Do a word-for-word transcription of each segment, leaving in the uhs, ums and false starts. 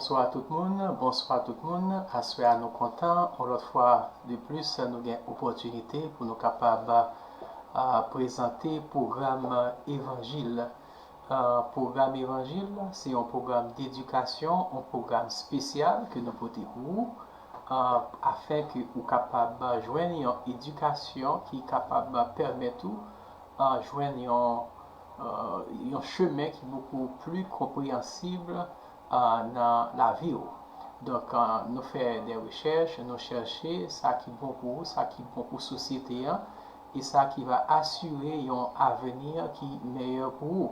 Bonswa tout moun, bonswa tout moun. Aswè a nou kontan, yon lòt fwa de plis, nou gen opòtinite pou nou kapab a, prezante pwogram evanjil. A, pwogram evanjil, se yon pwogram dedikasyon, yon pwogram espesyal ke nou pote pou ou, a, afin ke ou kapab jwenn yon edikasyon ki kapab pèmèt ou a, jwenn yon, a, yon chemen ki bokou pli konpreyansib a, nan lavi w. Donk, a, nou fè de rechèch, nou chèche sa ki bon pou ou, sa ki bon pou sosyete an, e sa ki va asire yon avni ki meyè pou ou.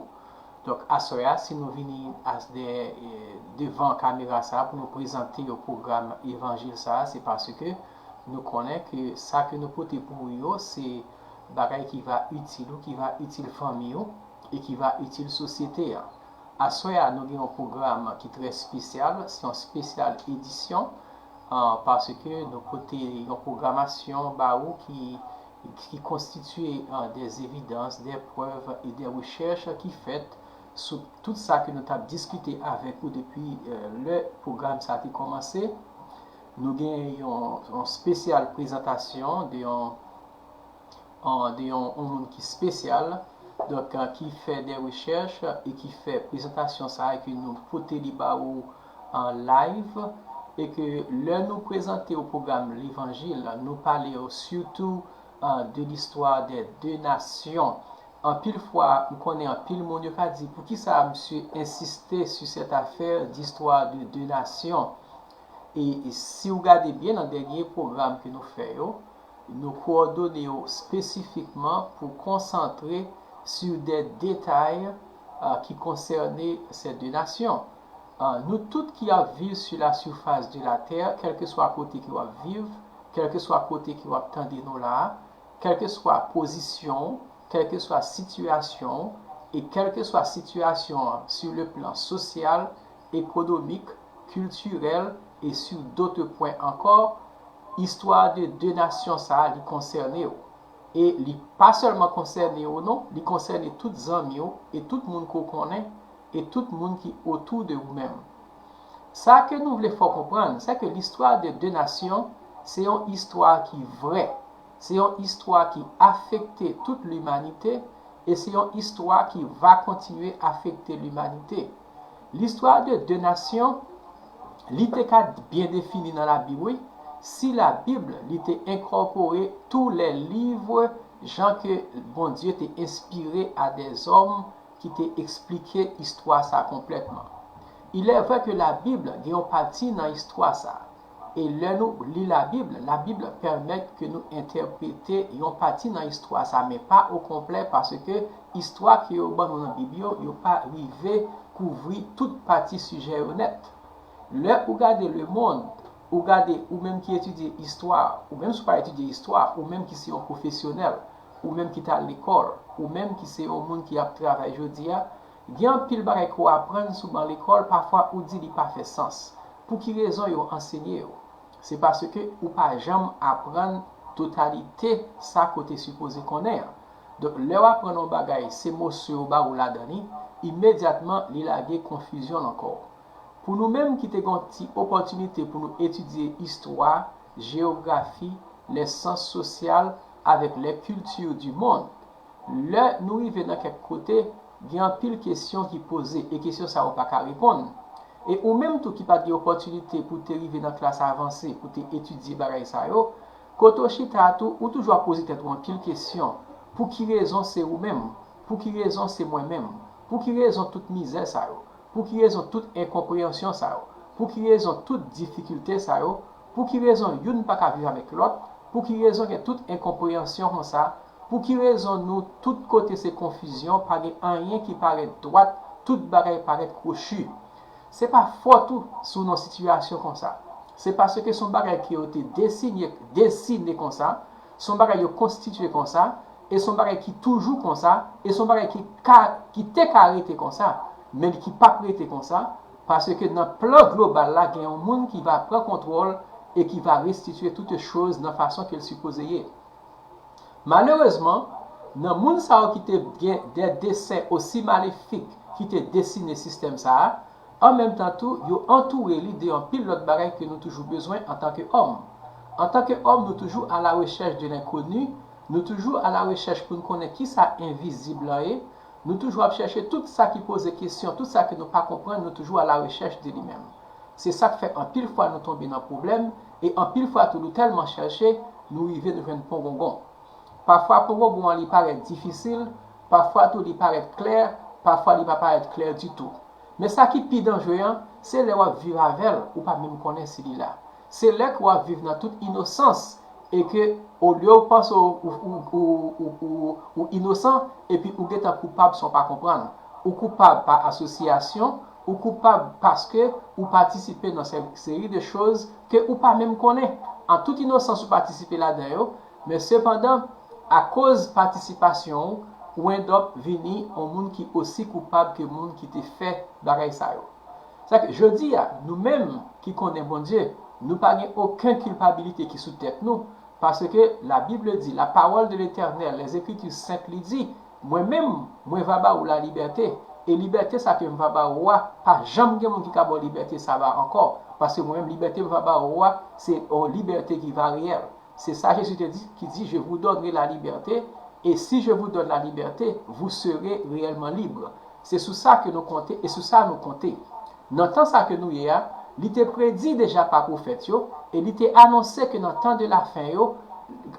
Donk, aswè a, si nou vini as de, e, devan kamera sa a pou nou prezante yo pwogram evanjil sa a, se paske nou konnen ke sa ke nou pote pou ou yo, se bagay ki va itil ou, ki va itil fanmi ou, e ki va itil sosyete a. Aswè a, nou gen yon pwogram ki trè espesyal, se yon espesyal edisyon, a, paske nou pote yon pwogramasyon ba ou ki, ki konstitye a, de evidans, de prèv e de rechèch ki fèt sou tout sa ke nou t ap diskite avèk ou depi, e, lè pwogram sa a te kòmanse. Nou gen yon, yon espesyal prezantasyon de yon, an, de yon, yon moun ki espesyal, donk, a, ki fè de rechèch e ki fè prezantasyon sa a ke nou pote li ba ou an live, e ke lè nou prezante w pwogram levanjil, nou pale w sitou, a, de listwa de de nasyon. Anpil fwa, m konnen anpil moun yo ka di, "Poukisa misye ensiste sur cette affaire d'histoire de deux nations?" E, e si w gade byen nan dènye pwogram ke nou fè yo, nou kowòdone yo espesifikman pou konsantre sur des détails, a, ki konsène ces deux nations. A, nou tout ki ap viv sur la surface de la terre, kèlkeswa kote ke w ap viv, kèlkeswa kote ke w ap tande nou la a, kèlkeswa pozisyon w, kèlkeswa sitiyasyon w, e kèlkeswa sitiyasyon an sur le plan social, économique, culturel et sur d'autres points encore, istwa de de nasyon sa a, li konsène w. E li pa sèlman konsène w non, li konsène tout zanmi w e tout moun ke w konnen e tout moun ki otou de ou menm. Sa ke nou vle fè w konprann, se ke listwa de de nasyon, se yon istwa ki vrè. Se yon istwa ki afekte tout limanite e se yon istwa ki va kontinye afekte limanite. Listwa de de nasyon, li te ka byen defini nan Labib, wi, si Labib, li te enkòpore tous les livres jan ke Bondye te enspire a dèzòm ki te eksplike istwa sa konplètman. Il est vrai que la Bible gen yon pati nan istwa sa. E lè nou li Labib, Labib pèmèt ke nou entèprete yon pati nan istwa sa, men pa o konplè, paske istwa ke yo ban nou nan Bib yo, yo pa rive kouvri tout pati sijè yo nèt. Lè ou gade lemonn, ou gade ou menm ki etidye istwa, ou menm si w pa etidye istwa, ou menm ki se yon pwofesyonèl, ou menm ki t al lekòl, ou menm ki se yon moun ki ap travay jodi a, gen anpil bagay ke w aprann sou ban lekòl, pafwa ou di li pa fè sans. Pou ki rezon yo ansenye yo? Se paske ou pa janm aprann totalite sa ke w te sipoze konnen an. Donk, lè w aprann yon bagay, se moso yo ba ou ladan li, imedyatman, li lage konfizyon nan kò w. Pou nou menm ki te gen yon ti opòtinite pou nou etidye istwa, jeyografi, les sciences sociales avec les cultures du monde, lè nou rive nan kèk kote, gen anpil kesyon ki poze, e kesyon sa yo pa ka reponn. E ou menm tou ki pa t gen opòtinite pou te rive nan klas avanse, pou te etidye bagay sa yo, kote w chita a tou, ou toujou ap poze tèt ou anpil kesyon. Pou ki rezon se ou menm? Pou ki rezon se mwen menm? Pou ki rezon tout mizè sa yo? Pou ki rezon tout enkonpreyansyon sa yo? Pou ki rezon tout difikilte sa yo? Pou ki rezon youn pa ka viv avèk lòt? Pou ki rezon gen tout enkonpreyansyon konsa? Pou ki rezon nou tout kote se konfizyon, pa gen anyen ki parèt dwat, tout bagay parèt kwochi? Se pa fòt ou si w nan sitiyasyon konsa. Se paske se yon bagay ke yo te desine, desine konsa, se yon bagay yo konstitye konsa, e se yon bagay ki toujou konsa, e se yon bagay ki ka, ki te ka rete konsa, men ki p ap rete konsa, paske nan plan global la, gen yon moun ki va pran kontwòl e ki va restitye tout choz nan fason ke l sipoze ye. Malerezman, nan moun sa yo ki te gen de desen osi malefik ki te desine sistèm sa a, An menm tan tou, yo antoure li de anpil lòt bagay ke nou toujou bezwen antanke òm. Antanke òm, nou toujou alarechèch de lenkoni, nou toujou alarechèch pou n konnen kisa envizib lan ye, nou toujou ap chèche tout sa ki poze kesyon, tout sa ke nou pa konprann, nou toujou alarechèch de li menm. Se sa k fè anpil fwa nou tonbe nan pwoblèm, e anpil fwa tou nou tèlman chèche, nou rive nou jwenn pongongon. Pafwa pongongon an li parèt difisil, pafwa tou li parèt klè, pafwa li pa parèt klè ditou. Men sa ki pi danjre an, se lè w ap viv avè l, ou pa menm konnen si li la. Se lè ke w ap viv nan tout inosans, e ke olye w panse w, ou, ou, ou, ou, ou, ou inosan, epi ou gentan koupab san w pa konprann. Ou koupab pa asosyasyon, ou koupab paske ou patisipe nan se- seri de choz ke ou pa menm konnen. An tout inosans ou patisipe ladan yo, men sepandan, akoz patisipasyon w, ou end up vini yon moun ki osi koupab ke moun ki te fè bagay sa yo. Sa ke jodi a, nou menm ki konnen Bondye, nou pa gen okenn kilpabilite ki sou tèt nou, paske la Bible di, la parole de l'Éternel, les Écritures saintes li di, mwen menm, mwen va ba ou lalibète, e libète sa ke m va ba ou a, pa janm gen moun ki ka ba w libète sa a ankò, paske mwen menm, libète m va ba ou a, se yon libète ki va reyèl. Se sa Jezi te di, ki di, je vous donnerai la liberté, et si je vous donne la liberté, vous serez réellement libre. Se sou sa ke nou konte, e sou sa nou konte. Nan tan sa ke nou ye a, li te predi deja pa pwofèt yo, e li te anonse ke nan tan de lafen yo,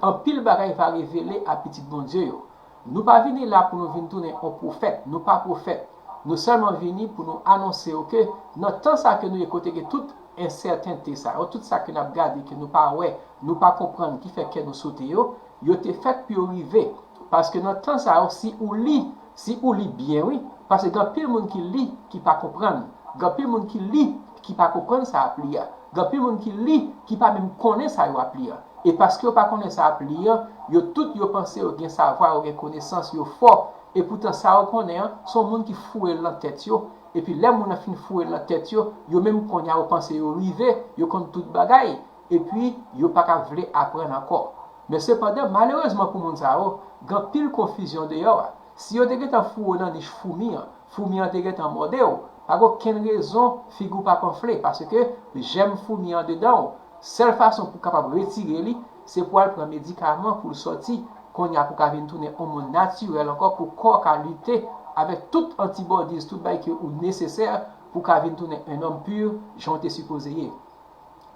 anpil bagay va revele a pitit Bondye yo. Nou pa vini la pou nou vin tounen yon pwofèt, nou pa pwofèt. Nou sèlman vini pou nou anonse yo ke nan tan sa ke nou ye kote gen tout ensètente sa yo, tout sa ke n ap gade, ke nou pa wè, nou pa konprann, ki fè kè nou sote yo, yo te fèt pou yo rive. Paske nan tan sa yo, si ou li, si ou li byen, wi, paske gen anpil moun ki li, ki pa konprann, gen anpil moun ki li, ki pa konprann sa ap li a, gen anpil moun ki li, ki pa menm konnen sa yo ap li a. E paske yo pa konnen sa ap li an, yo tout yo panse yo gen savwa, yo gen konesans, yo fò. Epoutan sa yo konnen an, se yon moun ki foure l nan tèt yo. Epi lè moun nan fin foure l nan tèt yo, yo menm kounye a yo panse yo rive, yo konn tout bagay, epi yo pa ka vle aprann ankò. Men sepandan, malerezman pou moun sa yo, gen anpil konfizyon deyò a. Si yo te gentan foure w nan nich foumi an, foumi an te gentan mòde w, pa gen okenn rezon figi w pa p anfle, paske jèm foumi an andedan w. Sèl fason pou w kapab retire li, se pou w al pran medikaman pou l sòti. Kounye a pou w ka vin tounen yon moun natirèl ankò, pou kò w ka lite avèk tout antibodies, tout bagay ke ou nesesè pou w ka vin tounen un homme pur, jan w te sipoze ye.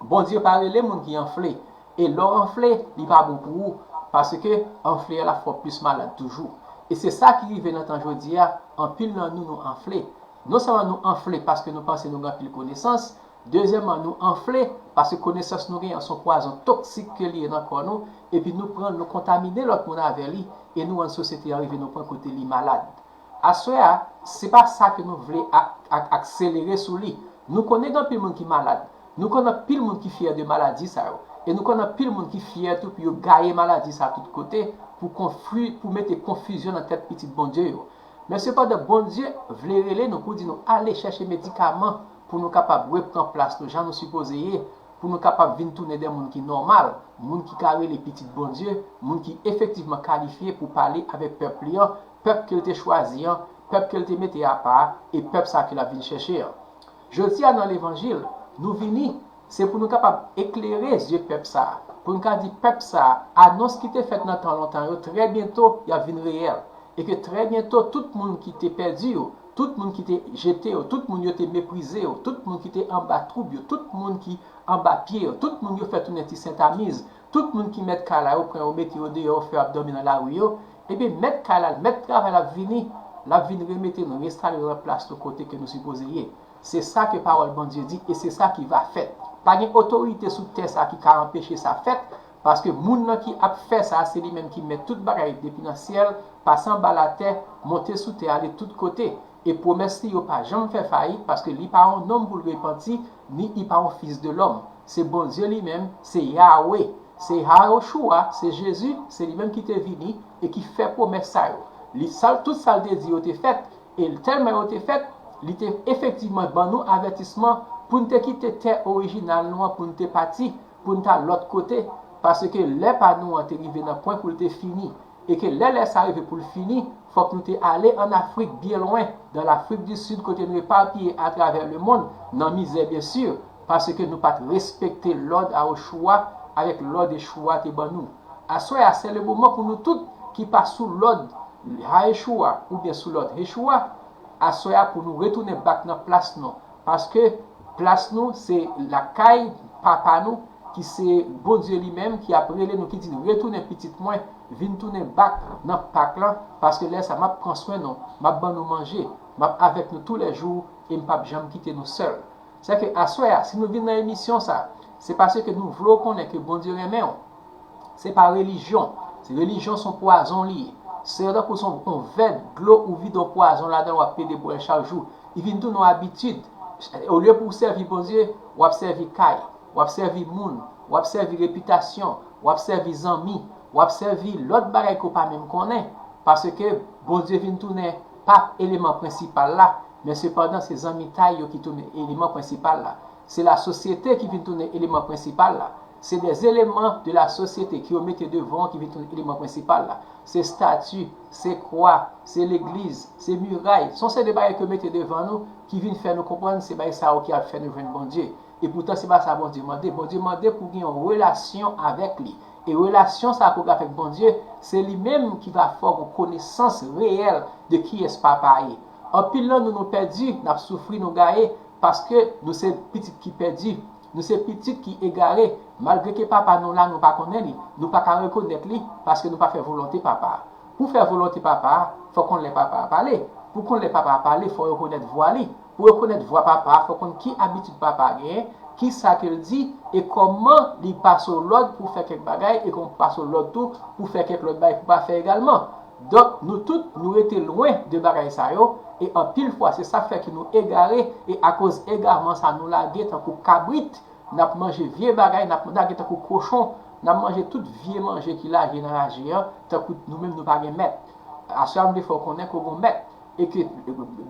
Bondye pa rele moun ki anfle. E lè w anfle, li pa bon pou ou, paske anfle a l ap fè w plis malad toujou. E se sa ki rive nan tan jodi a, anpil nan nou, nou anfle. Non sèlman nou anfle paske nou panse nou gen anpil konesans, dezyèmman, nou anfle paske konesans nou genyen an se yon pwazon toksik ke li ye nan kò nou, epi nou pran l, nou kontamine lòt moun avè li, e nou rann sosyete an rive nan pwen kote li malad. Aswè a, se pa sa ke nou vle a- a- akselere sou li. Nou konnen gen anpil moun ki malad. Nou konn anpil moun ki fyè de maladi sa yo. E nou konn anpil moun ki fyè tou pou yo gaye maladi sa tout kote, pou konfi- pou mete konfizyon nan tèt pitit Bondye yo. Men sepandan, Bondye vle rele nou pou di nou ale chèche medikaman pou nou kapab repran plas nou jan nou sipoze ye, pou nou kapab vin tounen de moun ki nòmal, moun ki ka rele pitit Bondye, moun ki efektivman kalifye pou pale avèk pèp li an, pèp ke l te chwazi an, pèp ke l te mete apa a, e pèp sa ke l ap vin chèche an. Jodi a nan levanjil, nou vini, se pou nou kapab eklere zye pèp sa a, pou nou ka di pèp sa a, anons ki te fèt nan tan lontan yo, trè byento, y ap vin reyèl. E ke trè byento, tout moun ki te pèdi yo, tout moun ki te jete yo, tout moun yo te meprize yo, tout moun ki te anba twoub yo, tout moun ki anba pye yo, tout moun yo fè tounen ti sentamiz, tout moun ki mèt kay la yo pran yo mete yo deyò, yo fè yo ap dòmi nan lari yo, ebyen mèt kay la, mèt travay la ap vini, l ap vin remete nou, restore nou nan plas nou kote ke nou sipoze ye. Se sa ke pawòl Bondye di e se sa ki va fèt. Pa gen otorite sou tè sa ki ka anpeche sa fèt, paske moun nan ki ap fè sa, se li menm ki mèt tout bagay depi nan syèl, pase anba latè, monte sou tè, ale tout kote. E pwomès li yo pa janm fè fayit, paske li pa yon nonm pou l repanti, ni li pa yon fis de lòm. Se Bondye li menm, se Yawe, se Yahoshua, se Jezi, se li menm ki te vini e ki fè pwomès sa yo. Li sa l, tout sa l te di yo te fèt, e tèlman yo te fèt, li te efektivman ban nou avètisman pou n te kite tè orijinal nou an, pou n te pati, pou n t al lòt kote, paske lè pa nou an te rive nan pwen pou l te fini. E ke lè lè sa rive pou l fini, fòk nou te ale ann Afrik byen lwen, dans l'Afrique du Sud, kote nou epapiye atravè lemonn, nan mizè byen si, paske nou pa t respekte lòd Yahushua avèk lòd Yeshua te ban nou. Aswè a, se le moman pou nou tout ki pa sou lòd Yahushua oubyen sou lòd Yeshua, aswè a pou nou retounen bak nan plas nou. Paske plas nou se lakay Papa nou, ki se Bondye li menm, ki ap rele nou, ki di, retounen pitit mwen, vin tounen bak nan pak lan, paske lè sa m ap pran swen nou, m ap ban nou manje, m ap avèk nou toulèjou, e m p ap janm kite nou sèl. Sèke aswè a, si nou vin nan emisyon sa, se paske nou vle w konnen ke Bondye renmen w. Se pa relijyon. Se relijyon se yon pwazon li ye. Se tankou se yon vè dlo ou vide yon pwazon ladan l, w ap pede bwè l chak jou. Li vin tounen yon abitid. Olye pou w sèvi Bondye, w ap sèvi kay, w ap sèvi moun, w ap sèvi repitasyon, w ap sèvi zanmi, w ap sèvi lòt bagay ke w pa menm konnen. Paske Bondye vin tounen pa eleman prensipal la, men sepandan se zanmitay yo ki tounen eleman prensipal la. Se lasosyete ki vin tounen eleman prensipal la. Se de eleman de la sosyete ke yo mete devan ki vin tounen eleman prensipal la. Se stati, se kwa, se legliz, se miray. Se yon seri de bagay ke yo mete devan nou ki vin fè nou konprann se bagay sa yo ki ap fè nou jwenn Bondye. E poutan, se pa sa Bondye mande. Bondye mande pou gen yon relasyon avèk li. E relasyon sa pou gen avèk Bondye, se li menm ki va fè w gen konesans reyèl de kiyès Papa ye. Anpil nan nou, nou pèdi, n ap soufri, nou gaye, paske nou se pitit ki pèdi. Nou se pitit ki egare. Malgre ke Papa nou la, nou pa konnen li. Nou pa ka rekonèt li, paske nou pa fè volonte Papa a. Pou fè volonte Papa a, fò w konn lè Papa a pale. Pou konn lè Papa a pale, fò w rekonèt vwa li. Pou w rekonèt vwa Papa a, fò w konn ki abitid Papa a genyen, ki sa ke l di, e kòman li pase w lòd pou w fè kèk bagay, e kòman l pase w lòd tou pou w fè kèk lòt bagay pou w pa fè egalman. Donk, nou tout, nou rete lwen de bagay sa yo, e anpil fwa, se sa k fè ke nou egare, e akoz egaman sa, nou lage tankou kabrit, n ap manje vye bagay, n ap lage tankou kochon, n ap manje tout vye manje ki lage nan raje an, tankou nou menm nou pa gen mèt. Aswè a, m vle fè w konnen ke w gen yon mèt. E ke,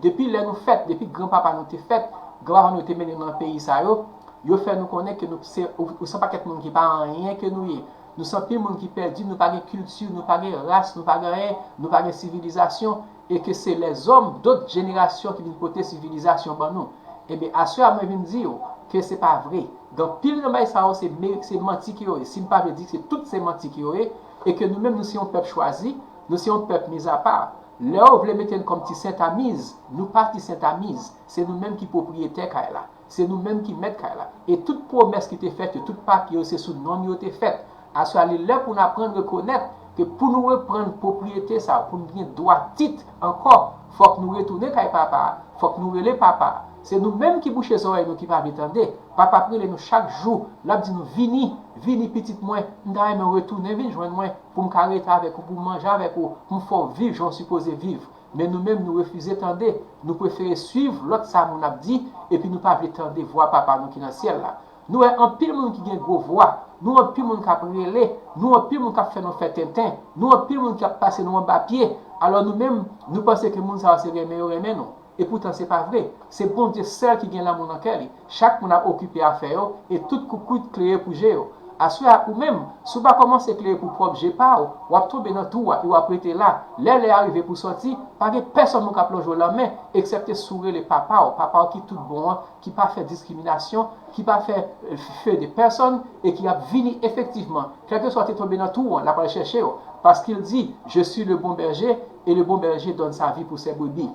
depi lè nou fèt, depi granpapa nou te fèt, granpapa nou te mennen nou nan peyi sa yo, yo fè nou konnen ke nou se, ou, ou se yon pakèt moun ki pa anyen ke nou ye. Nou se anpil moun ki pèdi, nou pa gen kilti, nou pa gen ras, nou pa gen anyen, nou pa gen sivilizasyon, e ke se lèzòm, dòt jenerasyon ki vin pote sivilizasyon ban nou. Ebyen, aswè a, mwen vin di w ke se pa vre. Gen anpil nan bagay sa yo, se me-, se manti ke yo ye. Si m pa vle di ke se tout se manti ke yo ye, e ke nou menm, nou se yon pèp chwazi, nou se yon pèp mizapa. Lè yo vle mete n kòm ti Sentamiz, nou pa ti Sentamiz. Se nou menm ki pwopriyetè kay la. Se nou menm ki mèt kay la. E tout pwomès ki te fèt yo, tout papye yo, se sou non n yo te fèt. Aswè a, li lè pou n aprann rekonèt ke pou nou reprann pwopriyete sa yo, pou nou gen dwa tit ankò, fòk nou retounen kay Papa a, fòk nou rele Papa a. Se nou menm ki bouche zòrèy nou ki pa vle tande. Papa ap rele nou chak jou, l ap di nou, vini, vini pitit mwen, m ta renmen w retounen vin jwenn mwen, pou m ka rete avèk ou, pou m manje avèk ou, pou m fè w viv jan w sipoze viv. Men nou menm, nou refize tande, nou prefere swiv lòt sa moun ap di, epi nou pa vle tande vwa Papa nou ki nan syèl la. Nou wè anpil moun ki gen gwo vwa, nou anpil moun k ap rele, nou anpil moun k ap fè nou fè tenten, nou anpil moun k ap pase nou anba pye. Alò nou menm, nou panse ke moun sa yo se renmen yo renmen nou. E poutan se pa vre. Se Bondye sèl ki gen lanmou nan kè li. Chak moun ap okipe afè yo, e tout koukouy klere pou je yo. Aswè a ou menm, si w pa kòmanse klere pou pwòp je pa w, w ap tonbe nan twou a e w ap rete la. Lè lè a rive pou sòti, pa gen pèsonn moun k ap lonje w lanmen, eksèpte si w rele Papa w, Papa w ki tout bon an, ki pa fè diskriminasyon, ki pa fè, euh, feu de pèsonn, e ki ap vini efektivman. Kèlkeswa w te tonbe nan twou an, l ap al chèche w, paske l di, Je suis le bon berger, et le bon berger donne sa vie pour ses brebis.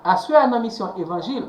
Aswè a nan misyon evanjil,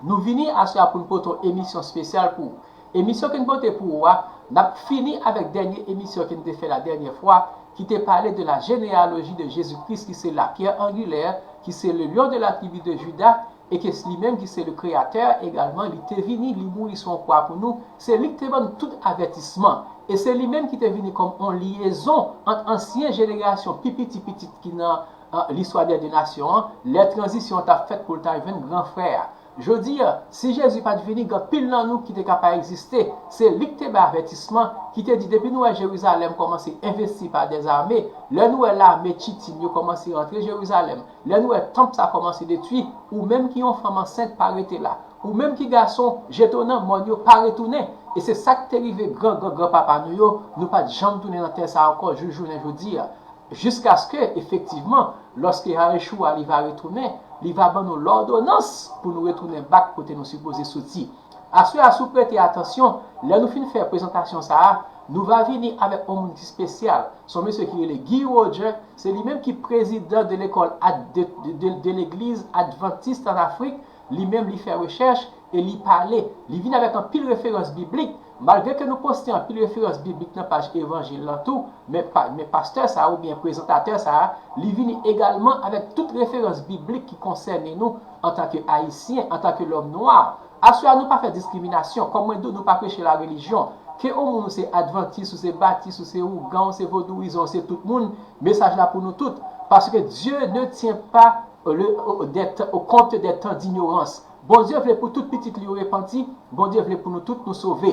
nou vini aswè a pou n pote yon emisyon espesyal pou ou. Emisyon ke n pote pou ou a, n ap fini avèk dènye emisyon ke n te fè la dènyè fwa, ki te pale de la généalogie de Jésus-Christ, ki se la pierre angulaire, ki se le lion de la tribu de Juda, e ke li menm ki se le Kreyatè egalman, li te vini, li mouri sou yon kwa pou nou, se li ki te ban nou tout avètisman. E se li menm ki te vini kòm yon lyezon ant ansyen jenerasyon pi piti pitit ki nan, ah, listwa dè de nasyon an, lè tranzisyon an t ap fèt pou l ta jwenn gran frè a. Jodi a, si Jezi pa t vini, gen anpil nan nou ki te ka pa egziste. Se li ki te bay avètisman, ki te di, depi nou wè Jerizalèm kòmanse envesti pa dèzame, lè nou wè lame Chitim yo kòmanse rantre Jerizalèm, lè nou wè tanp sa kòmanse detwi, ou menm ki yon fanm ansent, pa rete la. Ou menm ki gason, jete w nan mòn yo, pa retounen. E se sa k te rive gran, gran, granpapa nou yo, nou pa t janm tounen nan tè sa a ankò, jis jounen jodi a. Jiskaske, efektivman, lòske Yahushua li va retounen, li va ban nou lòdonans pou nou retounen back kote nou sipoze soti. Aswè a, si w prete atansyon, lè nou fin fè prezantasyon sa a, nou va vini avèk yon moun ki espesyal. Se yon mesye ki rele Guy Roger, se li menm ki prezidan de lekòl ad- de, de, de, de legliz advantis an Afrik. Li menm li fè rechèch e li pale. Li vin avèk anpil referans biblik. Malgre ke nou poste anpil referans biblik nan paj Evanjil lan tou, men, pa, men pastè sa a oubyen prezantatè sa a, li vini egalman avèk tout referans biblik ki konsène nou antanke Ayisyen, antanke lòm nwa. Aswè a, nou pa fè diskriminasyon. Kòm mwen di w, nou pa preche la relijyon. Ke yon moun ou se advantis, ou se batis, ou se ougan, ou se vodouyizan, ou se tout moun, mesaj la pou nou tout. Paske Dieu ne tient pas le, au, des, au compte des temps d'ignorance. Bondye vle pou tout pitit li yo repanti, Bondye vle pou nou tout nou sove.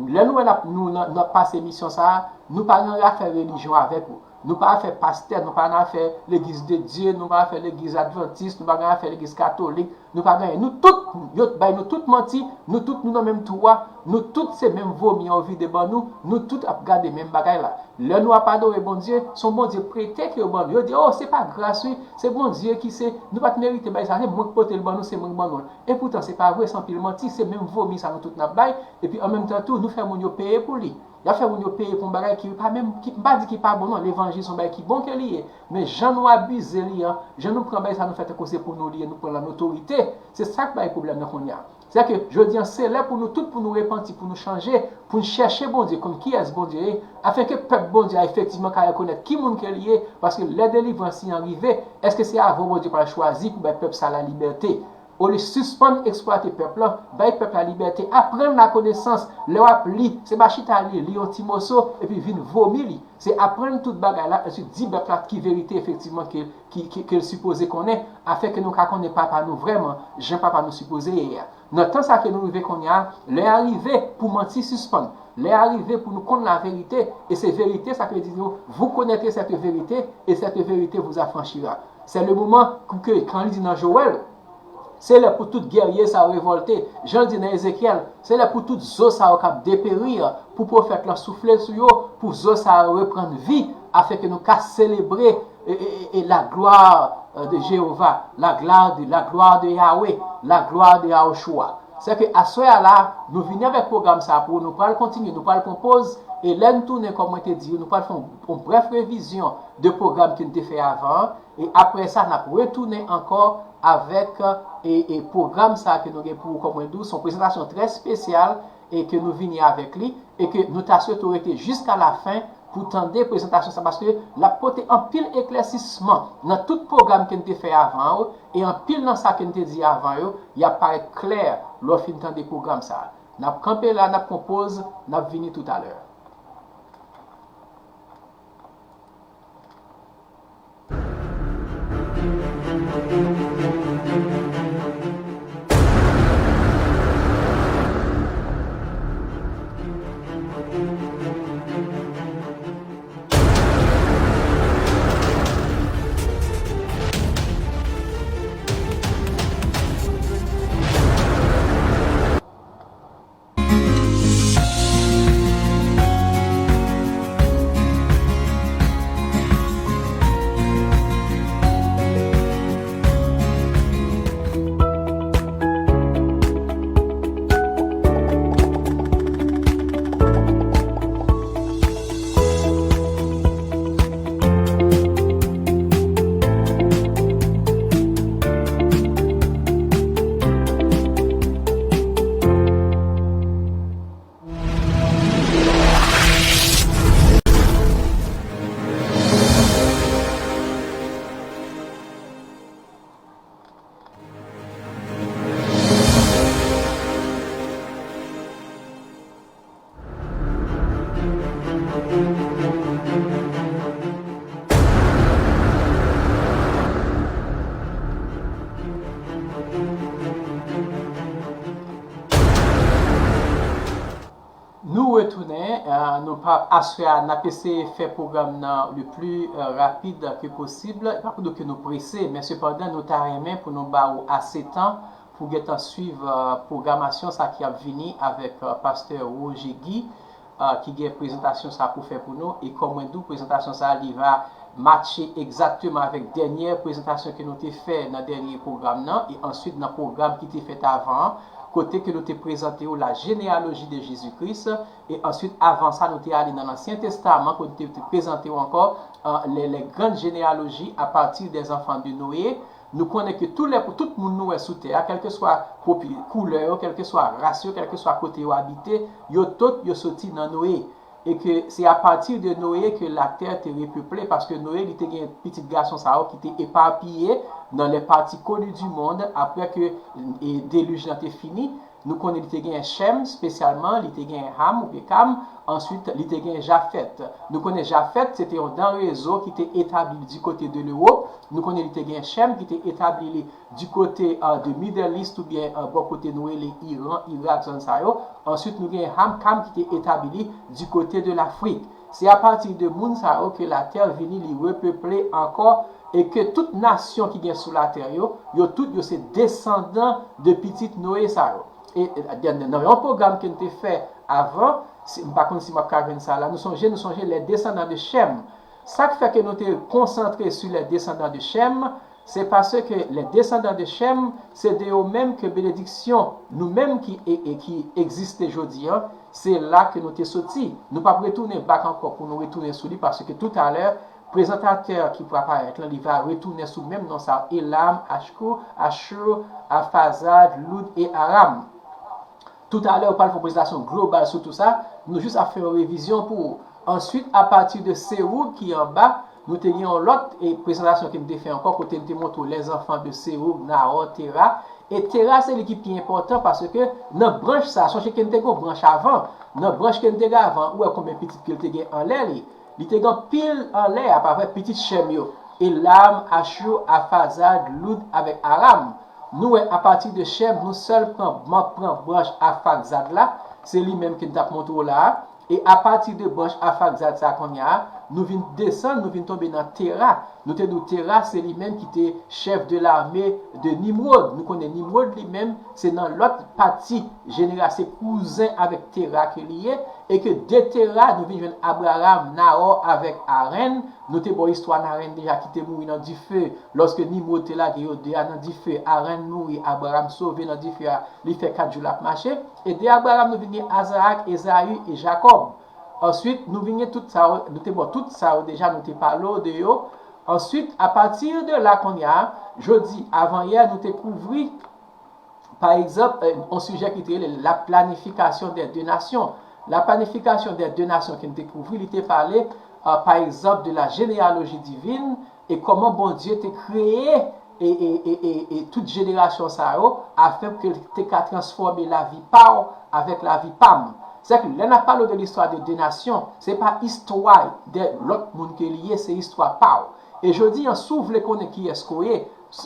Lè nou wè n ap, nou, n ap, n ap pase misyon sa a, nou pa gen afè relijyon avèk ou. Nou pa afè pastè, nou pa nan afè legliz de Dye, nou pa afè legliz advantis, nou pa gen afè legliz katolik, nou pa gen anyen. Nou tout, yo bay nou tout manti, nou tout nou nan menm twou a, nou tout se menm vomi an yo vide ban nou, nou tout ap gade menm bagay la. Lè nou ap adore Bondye, se yon Bondye prete ke yo ban nou. Yo di, "Oh, se pa gras, wi, se Bondye ki se, nou pa t merite bay sa, se mwen k pote l ban nou, se mwen k ban nou l." Epoutan, se pa vre, se anpil manti, se menm vomi sa nou tout n ap bay, epi an menm tan tou, nou fè moun yo peye pou li. Y ap fè moun yo peye pou yon bagay ki pa menm, ki, m pa di ki pa bon, non, levanjil se yon bagay ki bon ke li ye, men jan nou abize li an, jan nou pran bagay sa nou fè tankou se pou nou li ye, nou pran l an otorite, se sa k bay pwoblèm nan kounye a. Sèke, jodi a, se lè pou nou tout, pou nou repanti, pou nou chanje, pou n chèche Bondye, konn kiyès Bondye ye, afenke pèp Bondye a efektivman ka rekonèt ki moun ke li ye, paske lè delivrans li an rive, èske se avè w Bondye pral chwazi pou bay pèp sa lalibète? Olye sispann eksplwate pèp la, bay pèp la libète, aprann lakonesans. Lè w ap li, se pa chita li, li yon ti moso, epi vin vomi li. Se aprann tout bagay la, answit di pèp la ki verite efektivman ke, ki, ke, ke l sipoze konnen, afenke nou ka konnen papa nou vrèman, jan papa nou sipoze ye a. Nan tan sa ke nou rive kounye a, lè a rive pou manti sispann. Lè a rive pou nou konn laverite, e se verite sa ke di nou, vous connaîtrez cette vérité, et cette vérité vous affranchira. C'est le moment pou ke, kan li di nan Jowèl, se lè pou tout gèrye sa yo revòlte. Jan l di nan Ezekyèl, se lè pou tout zo sa yo k ap deperi, pou pwofèt lan soufle sou yo, pou zo sa yo reprann vi, afenke nou ka selebre, e, e, e, e la gloire, euh, de Jéhovah, la gloire de, la gloire de Yahweh, la gloire de Yahushua. Sèke aswè a la, nou vini avèk pwogram sa a pou nou pral kontinye, nou pral pran poz, e lè n tounen, kòm mwen te di yo, nou pral fè yon, yon brèf revizyon de pwogram ke n te fè avan an, e apre sa, n ap retounen ankò avèk, e, e pwogram sa a ke nou gen pou ou, kòm mwen di w, se yon prezantasyon trè espesyal, e ke nou vini avèk li, e ke nou ta swete w rete jiska lafen pou tande prezantasyon sa, paske l ap pote anpil eklèsisman nan tout pwogram ke n te fè avan yo, e anpil nan sa ke n te di avan yo, y ap parèt klè lè w fin tande pwogram sa a. N ap kanpe la, n ap pran poz, n ap vini toutalè. Nou retounen, eh, nou pa, aswè a, n ap eseye fè pwogram nan le plus, eh, rapid ke posib. E pa pou di ke nou prese, men sepandan, nou ta renmen pou nou ba ou ase tan pou gentan swiv, eh, pwogramasyon sa ki ap vini avèk, eh, pastè Roger Guy, eh, ki gen prezantasyon sa pou fè pou nou. E kòm mwen di w, prezantasyon sa li va, matche egzakteman avèk dènyè prezantasyon ke nou te fè nan dènye pwogram nan, e answit nan pwogram ki te fèt avan an, kote ke nou te prezante w la généalogie de Jésus-Christ, e answit avan sa nou te ale nan Ansyen Testaman, kote nou te, te prezante w ankò euh, les, les grandes généalogies à partir des enfants de Noé. Nou konnen ke tout, les, tout moun nou wè sou tè a, kèlkeswa koulè yo, kèlkeswa ras yo, kèlkeswa kote yo abite, yo tout yo soti nan Noé. E ke se apati de Noye ke latè te repeple, paske Noye li te gen pitit gason sa yo ki te epapiye dans les parties connues du monde apre ke e, delij lan te fini. Nou konnen li te gen Chèm, espesyalman, li te gen Ham oubyen Kam, answit li te gen Jafèt. Nou konnen Jafèt se te yon dan rezo ki te etabli di kote de Lewòp. Nou konnen li te gen Chèm ki te etabli li di kote uh, de Middle East oubyen uh, bò kote nou rele Iran, Irak, zòn sa yo. Answit nou gen Ham, Kam ki te etabli di kote de Lafrik. Se apati de moun sa yo ke latè vini li repeple ankò e ke tout nasyon ki gen sou latè yo, yo tout yo se desandan de pitit Noye sa yo. E nan yon pwogram ke n te fè avan, m pa konn si m ap ka jwenn sa la, nou sonje, nou sonje les descendants de Shem. Sa k fè ke nou te konsantre sou les descendants de Shem, se paske les descendants de Shem, se de yo menm ke benediksyon nou menm ki e, e ki egziste jodi an, se la ke nou te soti. Nou p ap retounen back ankò pou nou retounen sou li, paske toutalè, prezantatè ki pou aparèt lan, li va retounen sou menm non sa, Elam, Ashku, Ashur, Arphaxad, Lud e Aram. Toutalè, ou pral fè yon prezantasyon global sou tou sa. Nou jis ap fè yon revizyon pou ou. Answit, apati de Serug ki anba, nou te gen yon lòt e, prezantasyon ke m te fè ankò, kote m te montre w les enfants de Serug, Nahor, Tera. E Tera se li ki pi enpòtan paske nan branch sa, sonje ke n te gen yon branch avan. Nan branch ke n te gen avan, ou wè konbyen pitit ke l te gen anlè li. Li te gen anpil anlè, apa vre pitit Chèm yo. Elam, Ashur, Arphaxad, Lud avèk Aram. Nou wè apati de Chèm, nou sèl pran, m ap pran branch Arphaxad la, se li menm ke n t ap montre w la a. E apati de branch Arphaxad sa kounye a, nou vin desann, nou vin tonbe nan Tera. Nou te di w Tera se li menm ki te chèf de lame de Nimwod. Nou konnen Nimwod li menm se nan lòt pati jenera, se kouzen avèk Tera ke li ye, e ke de Tera nou vin jwenn Abraram, Nahor avèk Arenn. Nou te ba w istwa Arenn deja ki te mouri nan dife lòske Nimwod te lage yo de a nan dife. Arenn mouri, Abraram sove nan dife a, li fè kat jou l ap mache. E de Abraram nou vin gen Izarak, Ezayi e Jakòb. Answit, nou vin gen tout sa yo, nou te ba w tout sa yo deja, nou te pale w de yo. Answit, apati de la kounye a, jodi, avanyè, nou te kouvri, pa egzanp, yon sijè ki te rele la planification des deux nations. La planification des deux nations ke n te kouvri, li te pale, pa egzanp, de la généalogie divine, e kòman Bondye te kreye e, e, e, e, e tout jenerasyon sa yo, afin ke l te ka transfòme lavi pa w avèk lavi pa m. Sèke lè n ap pale w de listwa de de nasyon, se pa istwa de lòt moun ke li ye, se istwa pa w. E jodi an, si w vle konnen kiyès ke w ye,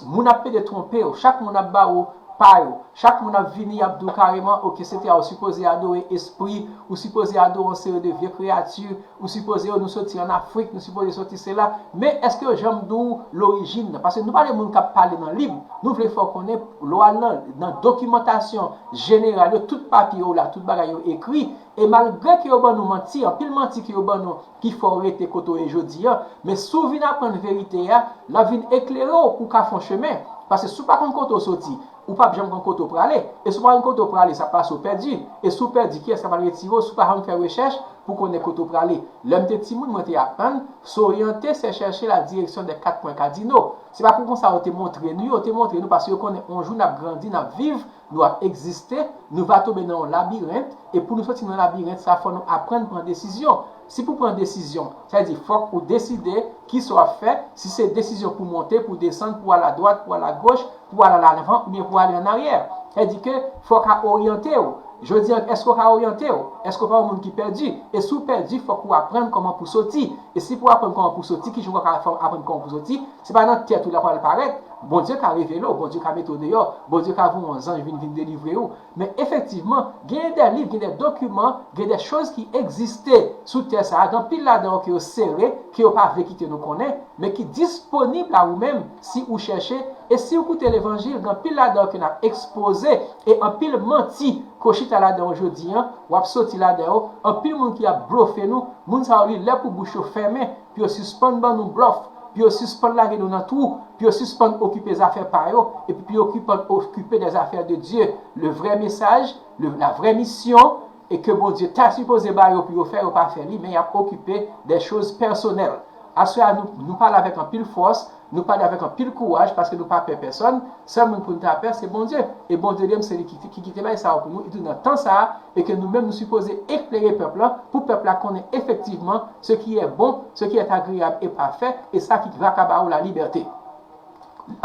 moun ap pede twonpe w, chak moun ap ba w pa yo. Chak moun ap vini, y ap di w kareman, oke, se te a ou sipoze adore espri, ou sipoze adore yon seri de vye kreyati, ou sipoze yo nou soti an Afrik, nou sipoze soti sela. Men èske yo janm di w lorijin nan? Paske nou pa de moun k ap pale nan lib. Nou vle fè w konnen, lè w al nan, nan dokimantasyon jeneral yo, tout papye yo la, tout bagay yo ekri. E malgre ke yo ban nou manti, anpil manti ke yo ban nou, ki fè w rete kote w ye jodi an, men si w vin aprann verite a, l ap vin eklere w pou w ka fè yon chemen. Paske si w pa konn kote w soti, ou p ap janm konn kote w prale. E si w pa konn kote w prale, sa pase w pèdi. E si w pèdi, kiyès k ap al retire w si w pa janm fè rechèch pou konnen kote w prale? Lè m te timoun, mwen te aprann, s'orienter, c'est chercher la direction des quatre points cardinaux. Se pa pou konsa yo te montre nou, yo te montre nou paske yo konnen yon jou n ap grandi, n ap viv, nou ap egziste, nou va tonbe nan yon labirent, e pou nou soti nan labirent sa, fò nou aprann pran desizyon. Si pou pran desizyon, sa vle di fòk ou deside kisa w ap fè, si se desizyon pou monte, pou desann, pou al adwat, pou al agoch, pou al alavan oubyen pou ale annaryè. Sa vle di ke fò w ka oryante w. Jodi an, èske w ka oryante w? Èske w pa yon moun ki pèdi? E si w pèdi, fòk ou aprann kòman pou soti. E si pou aprann kòman pou soti, kijan w ka aprann kòman pou soti? Se pa nan tèt ou l ap al parèt. Bondye ka revele w, Bondye ka mete w deyò, Bondye ka voye yon zanj vin, vin delivre w. Men efektivman, gen de liv, gen de dokiman, gen de choz ki egziste sou tè sa a, gen anpil ladan yo ke yo sere, ke yo pa vle kite nou konnen, men ki disponib a ou menm si ou chèche, e si ou koute levanjil, gen anpil ladan yo ke n ap ekspoze, e anpil manti ke w chita ladan yo jodi an, w ap soti ladan yo, anpil moun ki ap blofe nou, moun sa yo li lè pou bouch yo fèmen, pou yo sispann ban nou blòf, pou yo sispann lage nou nan twou, pou yo sispann okipe zafè pa yo, epi pou yo okipe, okipe des affaires de Dieu. Le vrai message, le, la vraie mission, e ke Bondye ta sipoze ba yo pou yo fè, yo pa fè li, men y ap okipe des choses personnelles. Aswè a, nou, nou pale avèk anpil fòs, nou pale avèk anpil kouraj, paske nou pa pè pèsòn. Sèl moun pou nou ta pè, se Bondye. E Bondye li menm, se li ki, ki, ki te bay sa yo pou nou. Li di nan tan sa a, e ke nou menm, nou sipoze eklere pèp la, pou pèp la konnen efektivman ce qui est bon, ce qui est agréable et parfait, e sa ki va ka ba ou la libète.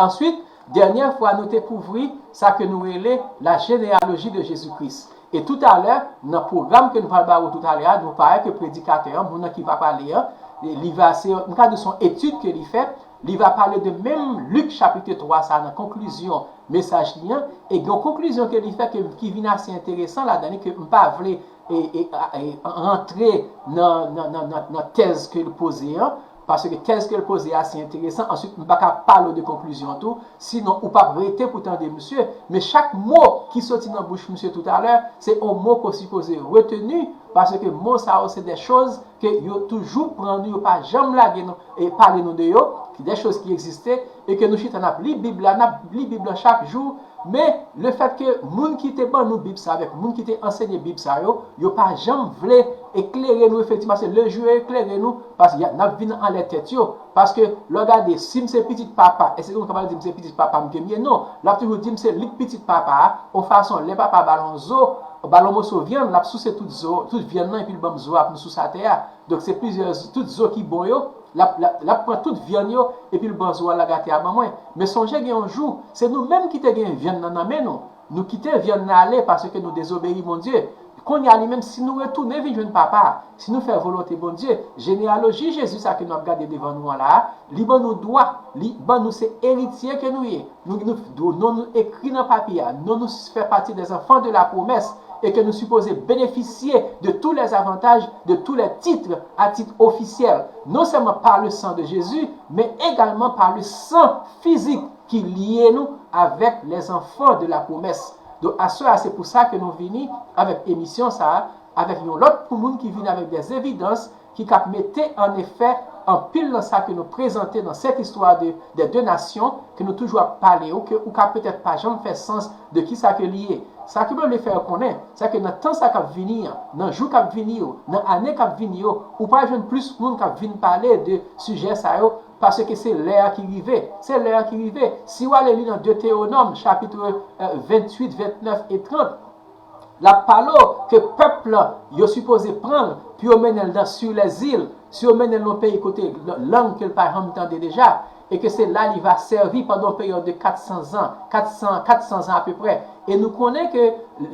Answit, dènyè fwa, nou te kouvri sa ke nou rele la généalogie de Jésus-Christ. E toutalè, nan pwogram ke nou pral ba ou toutalè a, nou parèt ke predikatè an, moun nan ki va pale an, li va, se, m ka di se yon etid ke li fè, li va pale de menm Lik chapit twa sa nan konklizyon mesaj li an, e gen yon konklizyon ke li fè ke, ki vin ase enteresan ladan li, ke m pa vle e, e, e, rantre nan, nan, nan, nan, nan tèz ke l poze an, paske tèz ke l poze a ase enteresan. Answit, m pa ka pale w de konklizyon an tou, sinon ou p ap rete pou tande misye. Men chak mo ki soti nan bouch misye toutalè, se yon mo ke w sipoze reteni, paske mo sa yo se de choz ke yo toujou pran nou, yo pa janm lage nou e pale nou de yo, ki de choz ki egziste, e ke nou chita n ap li Bib la, n ap li Bib la chak jou, men lefètke moun ki te ban nou Bib sa avèk moun ki te ansenye Bib sa yo, yo pa janm vle eklere nou efektivman, se le jou yo eklere nou, paske y a, n ap vin anlè tèt yo, paske lè w gade, si m se pitit papa, èske yon moun kapab di m se pitit papa m ke m ye? Non, l ap toujou di m se li k pitit papa a, yon fason, lè papa ba l yon zo, ba l yon moso vyann, l ap souse tout zo, tout vyann nan, epi l ban m zo a pou m souse atè a. Donk, se plizyè, tout zo ki bon yo, l ap, l ap, l ap pran tout vyann yo, epi l ban zo a lage atè a ban mwen. Men sonje, gen yon jou, se nou menm ki te gen vyann nan nan men nou. Nou kite vyann nan ale paske nou dezobeyi Bondye. Kounye a li menm, si nou retounen vin jwenn Papa a, si nou fè volonte Bondye, jeneyaloji Jezi sa ke n ap gade devan nou an la a, li ban nou dwa, li ban nou se eritye ke nou ye. Nou, nou, non nou ekri nan papye a, non nou fè pati des enfants de la promesse, e ke nou sipoze benefisye de tous les avantages, de tous les titres à titre officiel, non seulement par le sang de Jésus, mais également par le sang physique ki lye nou avèk les enfants de la promesse. Donk, aswè a, se pou sa ke nou vini avèk emisyon sa a, avèk yon lòt pou moun ki vini avèk des évidences ki k ap mete an efè anpil nan sa ke nou prezante nan cette histoire de, des deux nations, ke nou toujou ap pale ou, ke ou ka petèt pa janm fè sans de ki sa ke li ye. Sa ke mwen vle fè yo konnen, se ke nan tan sa k ap vini an, nan jou k ap vini yo, nan ane k ap vini yo, ou pral jwenn plis moun k ap vin pale de sijè sa yo, paske se lè a ki rive. Se lè a ki rive. Si w ale li nan Detewonòm, chapit, euh, venntuit, vennèf e trant, l ap pale w ke pèp la, yo sipoze pran l pou yo mennen l nan, sur les îles, si yo mennen l nan peyi kote l-, lang ke l pa janm tande deja, e ke se la li va sèvi pandan yon peryòd de kat san zan, kat san, kat san zan apeprè. E nou konnen ke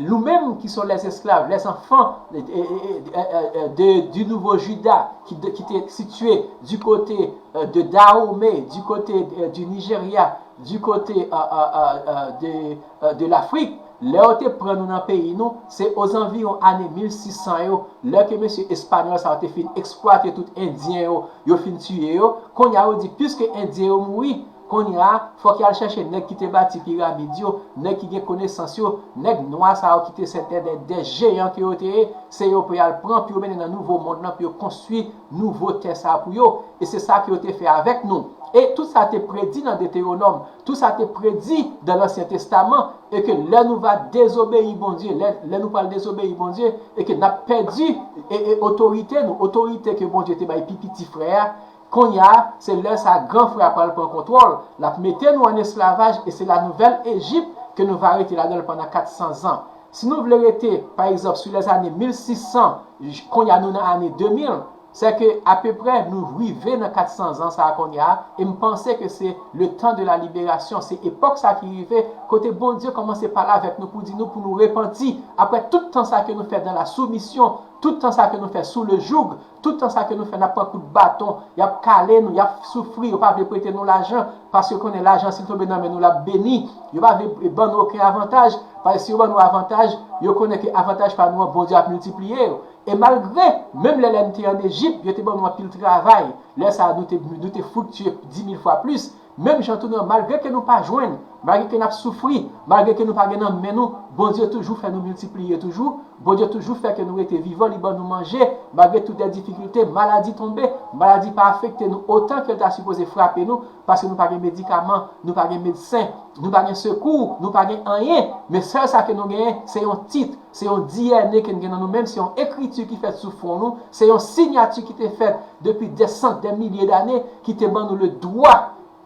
nou menm ki se les esclaves, les enfants, e, e, e, e, e, de, du nouveau Juda, ki, de, ki te sitiye du côté, euh, de Dahomey, du côté, euh, du Nigeria, du côté, euh, euh, euh, euh, de, euh, de l'Afrique, lè yo te pran nou nan peyi nou, se ozanviwon ane mil sis san yo, lè ke mesye espanyòl sa yo te fin eksplwate tout endyen yo, yo fin tiye yo, kounye a yo di, piske endyen yo mouri, kounye a, fòk y al chèche nèg ki te bati piramid yo, nèg ki gen konesans yo, nèg nwa sa yo ki te se de, de, de jeyan ke yo te ye, se yo pou y al pran, pou yo mennen nan nouvo mond lan, pou yo konstwi nouvo tè sa pou yo. E se sa ke yo te fè avèk nou. E tout sa te predi nan Detewonòm, tout sa te predi dan Lansyen Testaman, e ke lè nou va dezobeyi Bondye, lè, lè nou pral dezobeyi Bondye, e ke n ap pèdi, e, e otorite nou, otorite ke Bondye te bay pi piti frè a, kounye a, se lè sa a gran frè a pral pran kontwòl, l ap mete nou an esklavaj, e se la nouvèl Ejip ke nou va rete ladan l pandan kat san zan. Si nou vle rete, pa egzanp, sou lèzane mil sis san, j-, kounye a nou nan ane de mil, se ke apeprè nou rive nan kat san zan sa a kounye a, e m panse ke se le temps de la libération, se epòk sa ki rive, kote Bondye kòmanse pale avèk nou pou di nou pou nou repanti, apre tout tan sa ke nou fè dans la soumission, tout tan sa ke nou fè sous le joug, tout tan sa ke nou fè, n ap pran kout baton, y ap kale nou, y ap soufri, yo pa vle prete nou lajan, paske yo konnen lajan, si l tonbe nan men nou, l ap beni. Yo pa vle ban nou okenn avantaj, paske si yo ban nou avantaj, yo konnen ke avantaj pa nou an, Bondye ap miltipliye yo. E malgre, menm lè, lè n te ann Ejip, yo te ban nou anpil travay. Lè sa a, nou te, nou te friktiye dis mil fwa plis. Menm jan tou, nou, malgre ke nou pa jwenn, malgre ke n ap soufri, malgre ke nou pa gen nan men nou, Bondye toujou fè nou miltipliye toujou. Bondye toujou fè ke nou rete vivan, li ban nou manje, malgre tout dè difikilte, maladi tonbe, maladi pa afekte nou otan ke l ta sipoze frape nou, paske nou pa gen medikaman, nou pa gen medsen, nou pa gen sekou, nou pa gen anyen. Men sèl sa ke nou genyen, se yon tit, se yon D N A ke n gen nan nou menm, se yon ekriti ki fèt sou fwon nou, se yon siyati ki te fèt depi dè sant, dè milye dane, ki te ban nou le dwa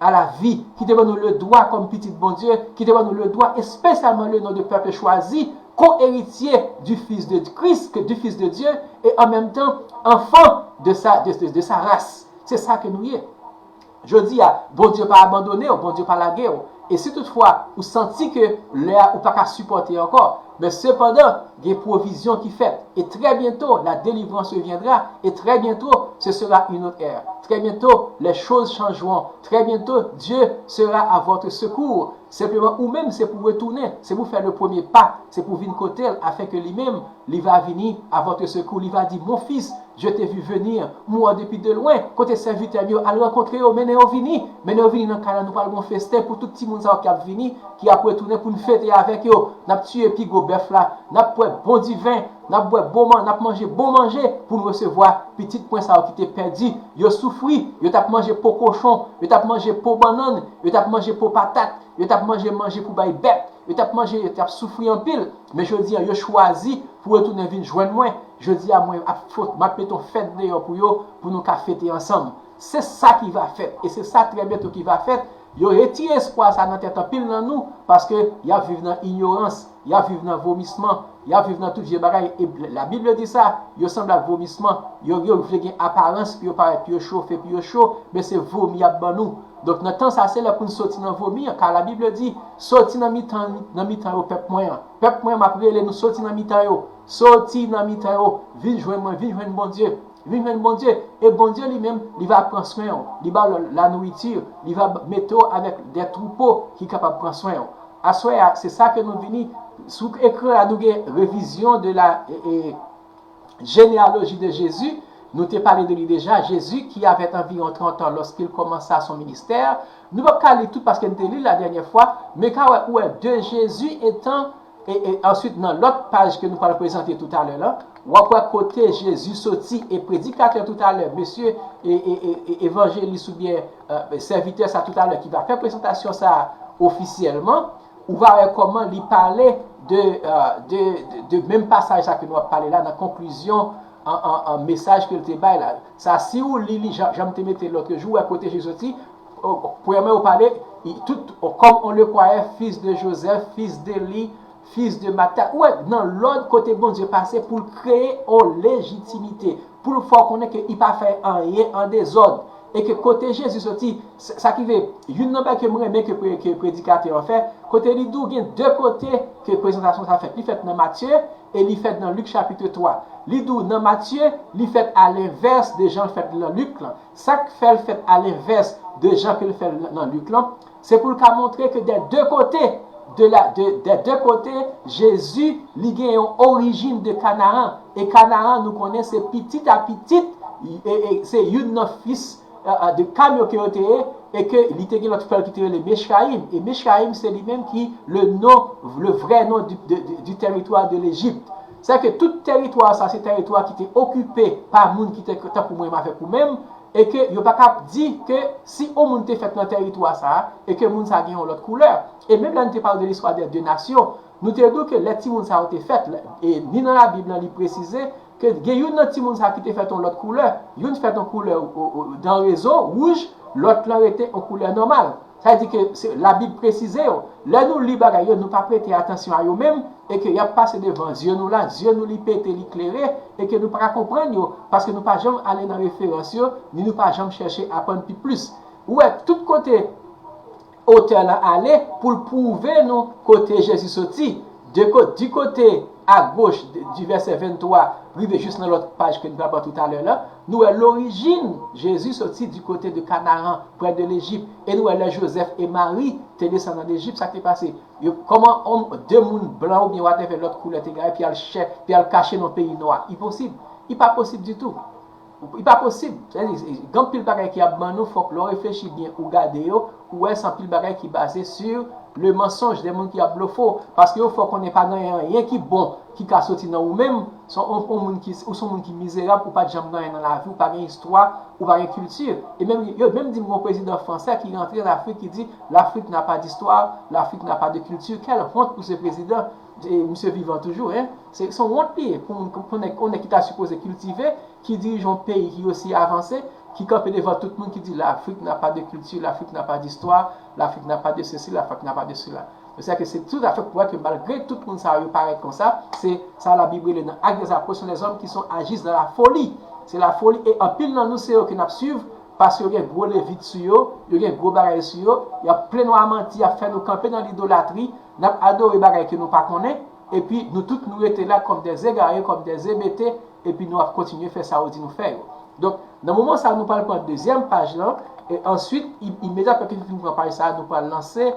a la vi, ki te ban nou le dwa kòm pitit Bondye, ki te ban nou le dwa espesyalman le non de pèp chwazi, co-héritier du Fils de Christ, que du Fils de Dieu, et en même temps enfant de sa, de, de, de sa race. Se sa ke nou ye. Jodi a, Bondye pa abandone w, Bondye pa lage w. E si toutfwa ou santi ke lè a ou pa ka sipòte ankò, men sepandan, gen pwovizyon ki fèt. E très bientôt, la délivrance viendra. Et très bientôt, ce sera une autre ère. Très bientôt, les choses changeront. Très bientôt, Dieu sera à votre secours. Senpleman, ou menm, se pou retounen, se pou fè le premye pa, se pou vin kote l, afin ke li menm, li va vini à votre secours, li va di, Mon fils, je t'ai vu venir, m wè w depi de lwen, kote sèvitè m yo, al rankontre yo, mennen yo vini, mennen yo vini nan kay la, nou pral gon festen pou tout timoun sa yo k ap vini, ki ap retounen pou n fete avèk yo, n ap tiye pi gwo bèf la, n ap bwè bon diven, n ap bwè bon man, n ap manje bon manje pou n resevwa pitit mwen sa yo ki te pèdi. Yo soufri, yo t ap manje po kochon, yo t ap manje po bannann, yo t ap manje po patat, yo t ap manje manje pou bay bèt, yo t ap manje, yo t ap soufri anpil. Men jodi a, yo chwazi pou retounen vin jwenn mwen. Jodi a, mwen ap fot, m ap mete yon fèt deyò pou yo, pou nou ka fete ansanm. Se sa ki va fèt, e se sa trè byento ki va fèt. Yo retire espwa sa nan tèt anpil nan nou, paske y ap viv nan inyorans, y ap viv nan vomisman, y ap viv nan tout vye bagay. E Labib di sa, yo sanble ak vomisman. Yo, yo vle gen aparans pou yo parèt pi yo cho, fè pi yo cho, men se vomi y ap ban nou. Donk, nan tan sa, se lè pou n soti nan vomi an, ka Labib di, soti nan mitan, nan mitan yo, pèp mwen an. Pèp mwen, m ap rele nou, soti nan mitan yo. Soti nan mitan yo. Vin jwenn mwen, vin jwenn Bondye. Vin jwenn Bondye. E Bondye li menm, li va pran swen w. Li ba w la nouriti, li va mete w avèk de twoupo ki kapab pran swen w. Aswè a, se sa ke nou vini. Sou ekran la, nou gen revizyon de la e, e, généalogie de Jésus. Nou te pale de li deja. Jésus qui avait environ trente ans lorsqu'il commença son ministère. Nou p ap ka li tout paske n te li l la dènyè fwa, men ka wè, ou wè de Jésus étant, e, e answit nan lòt paj ke nou pral prezante toutalè la, w ap wè kote Jezi soti e predikatè toutalè, mesye, e, e, e, e evanjelis oubyen e, sèvitè sa toutalè ki va fè prezantasyon sa ofisyèlman, ou va wè kòman li pale de, e, de, de, de menm pasaj sa ke nou ap pale la nan konklizyon an, an, an mesaj ke l te bay la. Sa, si ou li li, jan, jan m te mete lòt jou, ou wè kote Jezi soti, o, premyèman, ou pale, i, tout, o, comme on le croyait, fils de Joseph, fils d'Élie, fils de Matthat. Ou wè, nan lòd kote Bondye pase pou l kreye on lejitimite, pou l fè w konnen ke li pa fè anyen an dezòd. E ke kote Jezi soti, sa, sa ki vle, youn nan bagay ke m renmen ke, pre- ke predikatè an fè, kote li di w gen de kote ke prezantasyon sa fèt. Li fèt nan Matye e li fèt nan Lik chapit twa. Li di w nan Matye, li fèt alenvès de jan l fèt nan Lik lan. Sa k fè l fèt alenvès de jan ke l fè l nan Lik lan, se pou l ka montre ke dè de kote, de la, de, dè de kote, Jezi, li gen yon orijin de Kanaran. E Kanaran, nou konnen, se pitit a pitit, e, e, se youn nan fis, e, e, de Kam yo ke yo te ye, e ke li te gen lòt frè l ki te rele Mechrayim. E Mechrayim, se li menm ki le non, le vrè non du, de, de, du territoire de l'Égypte. Sa ke tout teritwa sa, se teritwa ki te okipe pa moun ki te tankou mwen avèk ou menm, e ke yo pa ka di ke si yon moun te fèt nan teritwa sa a, e ke moun sa a gen yon lòt koulè. E menm lè nou te pale de listwa dè de nasyon, nou te di w ke lè timoun sa yo te fèt, e ni nan Labib lan li presize ke gen youn nan timoun sa ki te fèt yon lòt koulè, youn fèt yon koulè, o, o, dan rezo, wouj, lòt lan rete yon koulè nòmal. Sa vle di ke se, Labib presize yo. Lè nou li bagay yo, nou pa prete atansyon a yo menm, e ke y ap pase devan zye nou la, zye nou li pete, li klere, e ke nou pa ka konprann yo, paske nou pa janm ale nan referans yo, ni nou pa janm chèche aprann pi plis. Ou wè, tout kote otè lan ale pou l pwouve nou kote Jezi soti. De ko- du côté à gauche de- du verset vingt-trois, rive jis nan lòt paj ke n pral pran toutalè la, nou wè lorijin Jezi soti du côté de Canaan, près de l'Égypte. E nou wè lè Jozèf e Mari te desann ann Ejip, sa k te pase? Yo, kòman on, de moun blan oubyen whatever lòt koulè te gaye, pi al chè, pi al kache nan peyi nwa? Enposib. Li pa posib ditou. Li pa posib. Sètadi, gen anpil bagay ki ap ban nou, fòk lè w reflechi byen, ou gade yo, ou wè se anpil bagay ki baze sur le mensonge, de moun ki ap blofo w. Paske yo fè w konnen pa gen anyen ki bon ki ka soti nan ou menm. Se yon, yon moun ki, ou se yon moun ki mizerab, ou pa t janm gen anyen nan lavi, ou pa gen istwa, ou pa gen kilti. E menm, yo menm di m gen yon prezidan fransè ki rantre Lafrik, ki di, L'Afrique n'a pas d'histoire, l'Afrique n'a pas de culture. Quelle honte pour ce président! E misye vivan toujou, hein? Se se yon wont li ye pou moun, pou nèg, yon nèg ki ta sipoze kiltive, ki dirije yon peyi ki osi avanse, ki kanpe devan tout moun ki di, L'Afrique n'a pas de culture, l'Afrique n'a pas d'histoire, l'Afrique n'a pas de ceci, l'Afrique n'a pas de cela. Sètadi ke se tout à fait correct ke malgre tout moun sa yo parèt konsa, se sa Labib rele nan Actes des Apôtres, ce sont des hommes qui sont, agissent dans la folie. Se la foli, e anpil nan nou se yo ke n ap swiv, paske yo gen gwo levit sou yo, yo gen gwo bagay sou yo, y ap plen nou a manti, y ap fè nou kanpe nan lidolatri, n ap adore bagay ke nou pa konnen, epi nou tout nou rete la kòm des égarés, kòm des hébétés, epi nou ap kontinye fè sa yo di nou fè yo. Donk, nan moman sa, nou pral pran dezyèm paj lan, e answit, i- imedyatman ke nou fin pran paj sa, nou pral lanse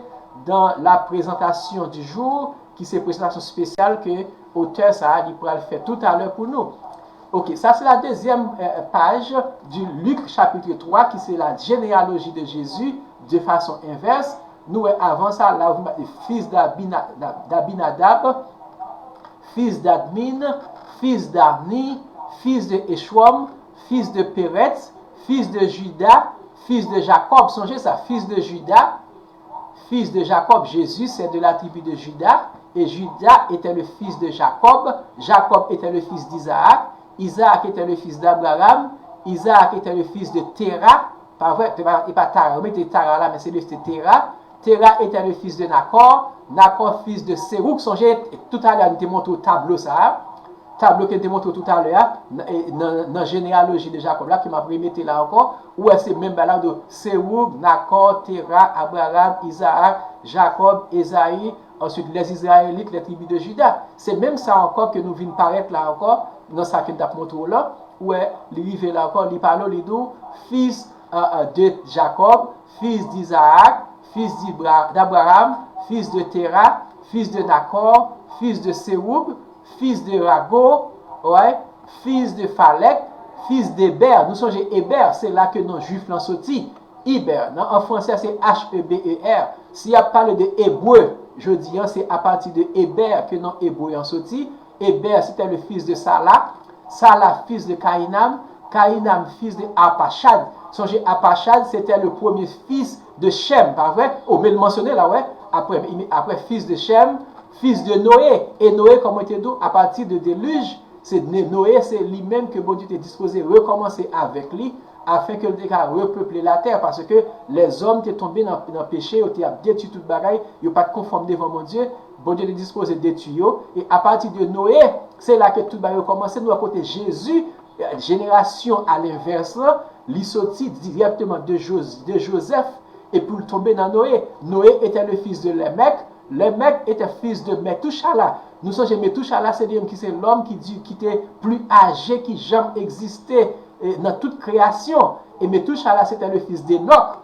dans la présentation du jour, ki se prezantasyon espesyal ke otè sa a li pral fè toutalè pou nou. Ok, sa se la dezyèm eh, paj di Lik chapit twa, ki se la genealoji de Jezi de fason envès. Nou wè avan sa, la ou vin pale fis d'Abina- d'Ab- d'Abinadab, fils d'Admin, fils d'Arni, fils de Echwam, fils de Perètz, fils de Juda, fils de Jacob. Sonje sa, fils de Juda, fils de Jacob. Jésus, c'est de la tribu de Juda, et Juda était le fils de Jacob, Jacob était le fils d'Isaac, Isaac était le fils d'Abraham, Isaac était le fils de Terah, pa vre, e pa, e pa Tara, yo mete Tara la, men se le, se Terah, Terah était le fils de Nacor, Nacor fils de Serug. Sonje, toutalè a, nou te montre w tablo sa a. Tablo ke n te montre w toutalè a, nan, e, nan, nan jenealoji de Jacob la, ke m ap remete la ankò, ou wè se menm bagay la, de Serug, Nacor, Terah, Abraham, Isaac, Jacob, Esaü, ensuite les Israélites, les tribus de Juda. Se menm sa ankò ke nou vin parèt la ankò, nan sa ke n t ap montre w la, ou wè, li rive la ankò, li pale w, li di w, fils euh, euh, de Jacob, fils d'Isaac, fils d'Ibra- d'Abraham, fils de Terah, fils de Nacor, fils de Serug, fils de Rago, ouais, fils de Phalec, fils d'Héber. Nou sonje Eber, se la ke non jwif lan soti. Iber, nan, an fransè, se H E B E R. Si y ap pale de Ebre, jodi an, se apati de Eber ke non Ebre an soti. Eber, c'était le fils de Sala. Sala, fils de Caïnam. Caïnam, fils de Arpachad. Sonje, Arpachad, c'était le premier fils de Shem, pa vre? O, men l mansyone la, wè. Apre, apre, fils de Shem, fils de Noé. E Noé, kòman te di w, apati de delij, se Ne- Noé, se li menm ke Bondye te dispoze rekòmanse avèk li, afin ke l te ka repeple latè, paske lèzòm te tonbe nan, nan peche, yo te ap detwi tout bagay, yo pa t konfòm devan Bondye, Bondye te dispoze detwi yo, e apati de Noé, se la ke tout bagay yo kòmanse, nou wè kote Jezi, eh, jenerasyon a lenvès lan, li soti dirèkteman de, Jos- de Jozèf, epi l tonbe nan Noé. Noé était le fils de Lamech, Lamech était fils de Methushalah. Nou sonje Methushalah, se li menm ki se lòm ki di, ki te pli aje ki janm egziste, eh, nan tout kreyasyon. E Methushalah, c'était le fils d'Enoch.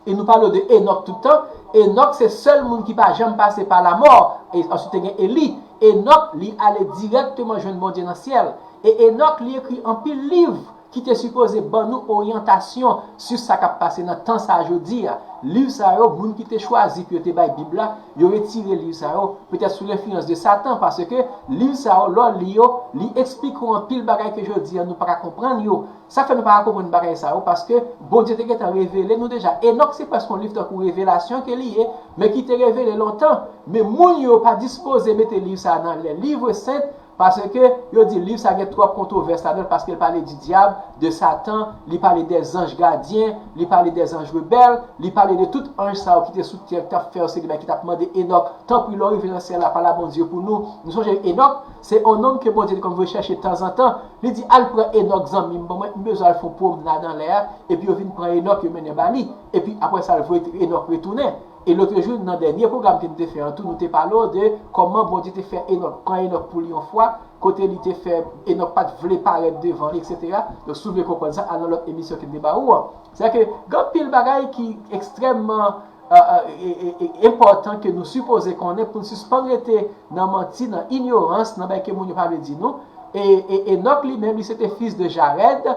E nou pale de Enòk tout tan. Enòk se sèl moun ki pa janm pase pa lamò. E answit te gen Eli. Enòk, li ale dirèkteman jwenn Bondye nan syèl. E Enòk, li ekri anpil liv ki te sipoze ban nou oryantasyon sou sa k ap pase nan tan sa a jodi a. Liv sa yo, moun ki te chwazi pou yo te bay Bib la, yo retire liv sa yo, petèt sou lenfliyans de Satan, paske liv sa yo, lè w li yo, li eksplike w anpil bagay ke jodi a nou pa ka konprann yo. Sa fè nou pa ka konprann bagay sa yo, paske Bondye te gentan revele nou deja. Enòk se prèske yon liv tankou Revelasyon ke li ye, men ki te revele lontan. Men moun yo pa dispoze mete liv sa nan les livres saints, paske yo di liv sa gen twòp kontwovès ladan l, paske l pale di dyab, de Satan, li pale dè zanj gadyen, li pale dè zanj rebèl, li pale de tout anj sa yo ki te sou tè, ki t ap fè yon seri de bagay, ki t ap mande Enòk, tanpri, lè w rive nan syèl la, pale a Bondye pou nou. Nou sonje Enòk, se yon nonm ke Bondye te konn voye chèche tanzantan. Li di, al pran Enòk, zanmi m, ban mwen, m bezwen al fè yon pwomnad anlè a. Epi yo vin pran Enòk, yo mennen ba li. Epi apre sa, l voye Enòk retounen. E lotrejou, nan dènye pwogram ke nou te fè an tou, nou te pale w de kòman Bondye te fè Enòk, pran Enòk pou li yon fwa, kote li te fè Enòk pa t vle parèt devan li, etsetera. Donk, si w vle konprann sa, al nan lòt emisyon ke m te ba ou an. Sètadi ke gen anpil bagay ki ekstrèmman, e, e, e, e, enpòtan ke nou sipoze konnen pou n sispann rete nan manti, nan inyorans, nan bagay ke moun yo pa vle di nou. E, e Enòk li menm, li se te fis de Jared,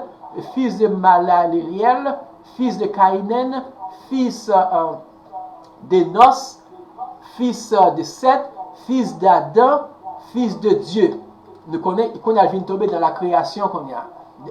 fis de Malaleliel, fis de Kayinan, fis, euh, de Nos, fis, euh, de Set, fis d'Adan, fis de Dye. Nou konnen, kounye a l vin tonbe nan la kreyasyon kounye a.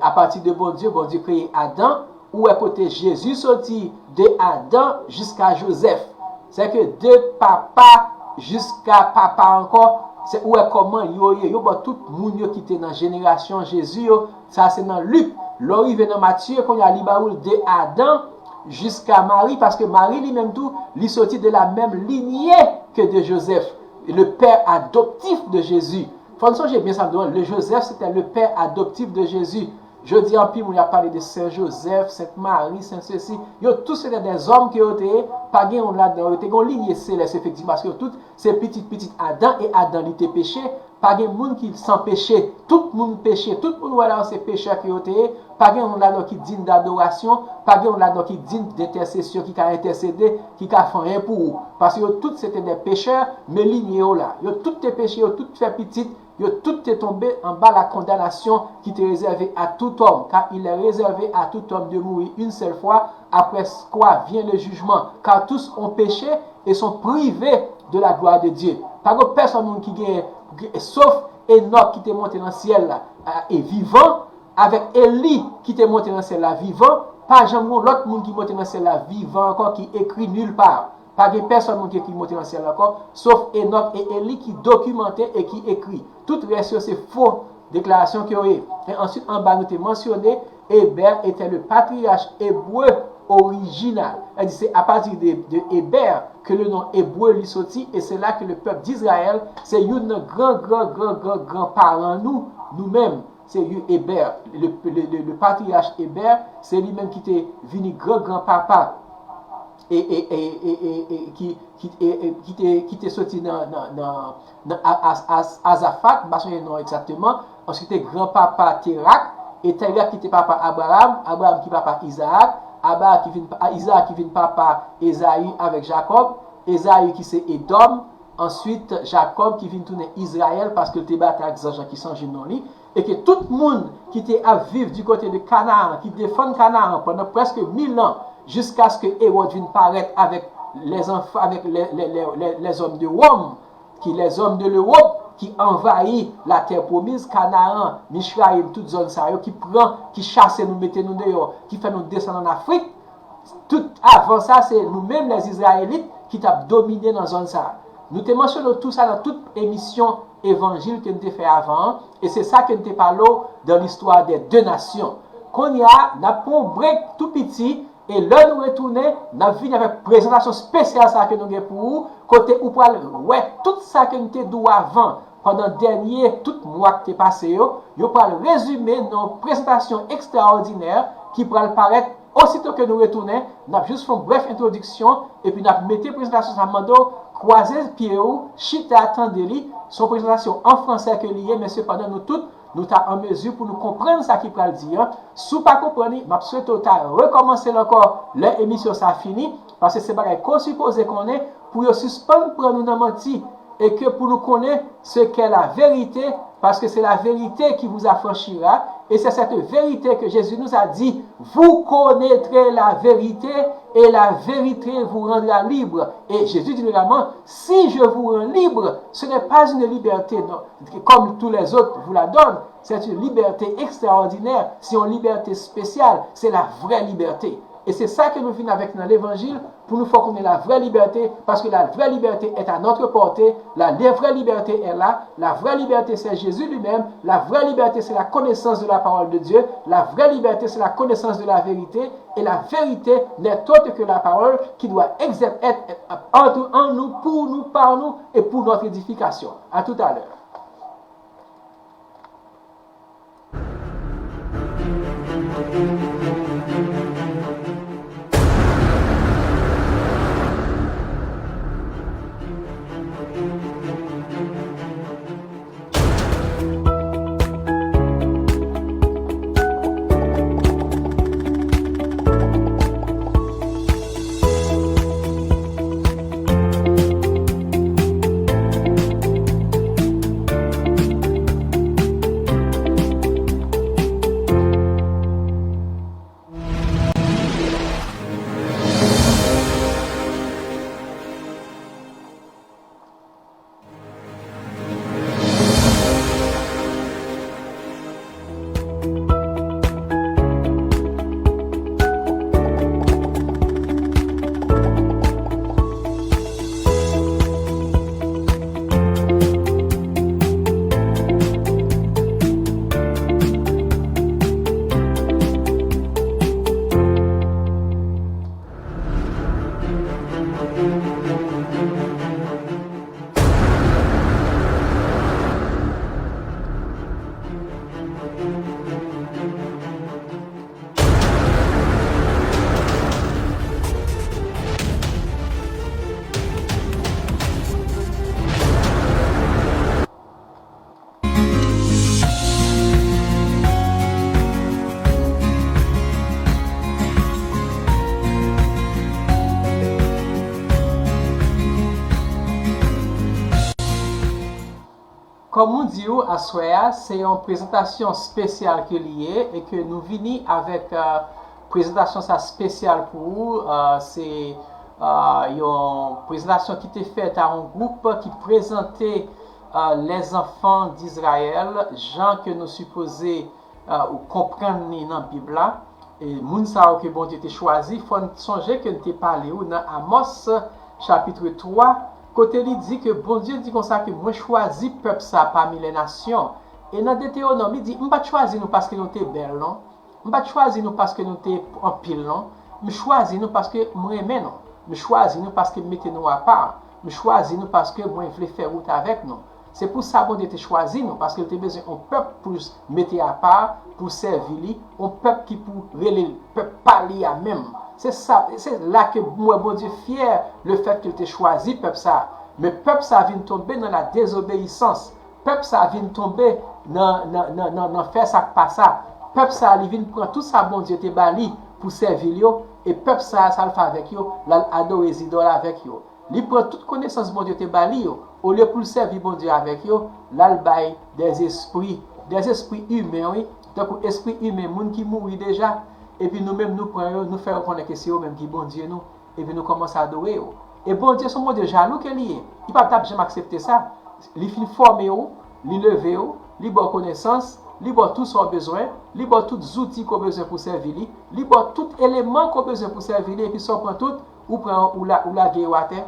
Apati de Bondye, Bondye kreye Adan, ou wè kote Jezi soti de Adan jiska Jozèf. Se ke de papa jiska papa ankò, se ou wè kòman yo ye, yo ban tout moun yo ki te nan jenerasyon Jezi yo, sa se nan Lik. Lè w rive nan Matye, kounye a li ba ou l de Adan jiska Mari, paske Mari li menm tou, li soti de la menm lignée que de Joseph, le père adoptif de Jésus. Fò n sonje byen sa m di w, le Joseph, c'était le père adoptif de Jésus. Jodi a, anpil moun y ap pale de Sen Jozèf, Sent Mari, Sen sesi. Yo tout se te dèzòm ke yo te ye, pa gen youn ladan yo. Yo te gen yon linye selès, efektivman, paske yo tout se pitit pitit Adan, e Adan li te peche. Pa gen moun ki san peche. Tout moun peche. Tout moun wè la yo se pechè ke yo te ye. Pa gen youn ladan yo ki digne d'adoration. Pa gen youn ladan yo ki digne d'intercession, ki ka entèsede, ki ka fè anyen pou ou. Paske yo tout se te dè pechè, men linye yo la. Yo tout te peche, yo tout fè pitit. Yo tout te tonbe anba la condamnation qui était réservée à tout homme, car il est réservé à tout homme de mourir une seule fois, après quoi vient le jugement. Car tous ont péché et sont privés de la gloire de Dieu. Pa gen pèsonn moun ki gen, sof Enòk ki te monte nan syèl la, e vivan, avèk Eli ki te monte nan syèl la vivan, pa janm gen lòt moun ki monte nan syèl la vivan ankò ki ekri nil pa. Pa gen pèsonn moun ki, ki monte nan syèl ankò, sof Enòk e Eli ki dokimante e ki ekri. Tout rès yo se fo deklarasyon ke yo ye. E answit, anba nou te mansyone, Eber était le patriarche hébreu original. Sa di se apati de, de Eber ke le non ebre li soti, e se la ke le pèp d'Izrayèl, se youn nan gran, gran, gran, gran, gran paran nou, nou menm. Se Eber, le, le, le, le patriarche Eber, se li menm ki te vini gran, gran papa e, e, e, e, e, e, ki, ki, e, e, ki te, ki te soti nan, nan, nan, nan A-, A-, A-, Azafat, m pa sonje non egzakteman. Answit, te granpapa Terak, e Terak ki te papa Abraram, Abraram ki papa Izarak, Abraram ki vin pa-, Izarak ki vin papa Ezayi avèk Jakòb, Ezayi ki se Edòm, answit, Jakòb ki vin tounen Izrayèl paske l te batay ak zanj lan ki chanje non li. E ke tout moun ki te ap viv di kote de Kanaan, ki defann Kanaan pandan prèske mil an, jiskaske Ewòd vin parèt avèk lèzanf-, avèk lè, lè, lè, lè, lèzòm de Wòm, ki lèzòm de lewòp, ki anvayi latè pwomiz, Kanaan, Michrayim, tout zòn sa yo, ki pran, ki chase nou, mete nou deyò, ki fè nou desann ann Afrik. Tout avan sa, se nou menm, lèzizrayelit, ki t ap domine nan zòn sa a. Nou te mansyone tou sa nan tout emisyon evanjil ke n te fè avan an, e se sa ke n te pale w dans l'histoire des deux nations. Kounye a, n ap pran yon break tou piti, e lè nou retounen, n ap vini avèk prezantasyon espesyal sa a ke nou gen pou ou, kote ou pral wè tout sa ke n te di w avan, pandan dènye tout mwa k te pase yo, yo pral rezime nan yon prezantasyon ekstraòdinè ki pral parèt osito ke nou retounen. N ap jis fè yon brèf entwodiksyon, epi n ap mete prezantasyon sa a, mande w kwaze pye w, chita, tande li. Se yon prezantasyon an fransè ke li ye, men sepandan nou tout, nou ta an mezi pou nou konprann sa ki pral di an. Si w pa konprann li, m ap swete w ta rekòmanse l ankò lè emisyon sa a fini, paske se bagay ke w sipoze konnen pou yo sispann pran nou nan manti. Et que pour nous connaître ce qu'est la vérité, parce que c'est la vérité qui vous affranchira, et c'est cette vérité que Jésus nous a dit, vous connaîtrez la vérité, et la vérité vous rendra libre. Et Jésus dit également, si je vous rends libre, ce n'est pas une liberté, non, comme tous les autres vous la donnent, c'est une liberté extraordinaire, c'est une liberté spéciale, c'est la vraie liberté. E se sa ke nou vin avèk nan levanjil, pou nou fè w konnen la vraie liberté, parce que la vraie liberté est à notre portée, la, la vraie liberté est là, la vraie liberté c'est Jésus lui-même, la vraie liberté c'est la connaissance de la parole de Dieu, la vraie liberté c'est la connaissance de la vérité, et la vérité n'est autre que la parole qui doit exer-, être entre en nous, pour nous, par nous et pour notre édification. À tout à l'heure. Kòm nou di w, aswè a, se yon prezantasyon espesyal ke li ye e ke nou vini avèk uh, prezantasyon sa espesyal pou ou. Uh, se uh, yon prezantasyon ki te fèt a yon gwoup ki prezante uh, lèzanfan d'Izrayèl jan ke nou sipoze uh, ou konprann li nan Bib la. E moun sa yo ke Bondye te chwazi, fò n sonje ke n te pale ou nan Amòs chapit twa, kote li di ke Bondye di konsa ke mwen chwazi pèp sa pami lè nasyon. E nan Detewonòm, li di, m pa t chwazi nou paske nou te bèl non. M pa t chwazi nou paske nou te anpil non. M chwazi nou paske m renmen nou. M chwazi nou paske m mete nou apa. M chwazi nou paske mwen vle fè wout avèk nou. Se pou sa Bondye te chwazi nou, paske l te bezwen yon pèp pou mete apa, pou sèvi li, yon pèp ki pou rele l pèp pa li a menm. Se sa, se la ke m wè Bondye fyè lefèt ke l te chwazi pèp sa. Men pèp sa vin tonbe nan la dezobeyisans. Pèp sa vin tonbe nan, nan, nan, nan, nan fè sa k pa sa. Pèp sa li vin pran tout sa Bondye te ba li pou sèvi l yo, e pèp sa, sa l fè avèk yo, l al adore zidòl avèk yo. Li pran tout konesans Bondye te ba li yo, olye pou l sèvi Bondye avèk yo, l al bay dèzespri, dèzespri imen, wi, tankou espri imen, moun ki mouri deja, epi nou menm nou pran yo, nou fè yo konnen ke se yo menm ki Bondye nou, epi nou kòmanse adore yo. E Bondye se yon Bondye jalou ke li ye, li pa t ap janm aksepte sa. Li fin fòme w, li leve w, li ba w konesans, li ba w tout sa w bezwen, li ba w tout zouti ke w bezwen pou sèvi li, li ba w tout eleman ke w bezwen pou sèvi li, epi sa w pran tout, ou pran ou la, ou lage yo atè.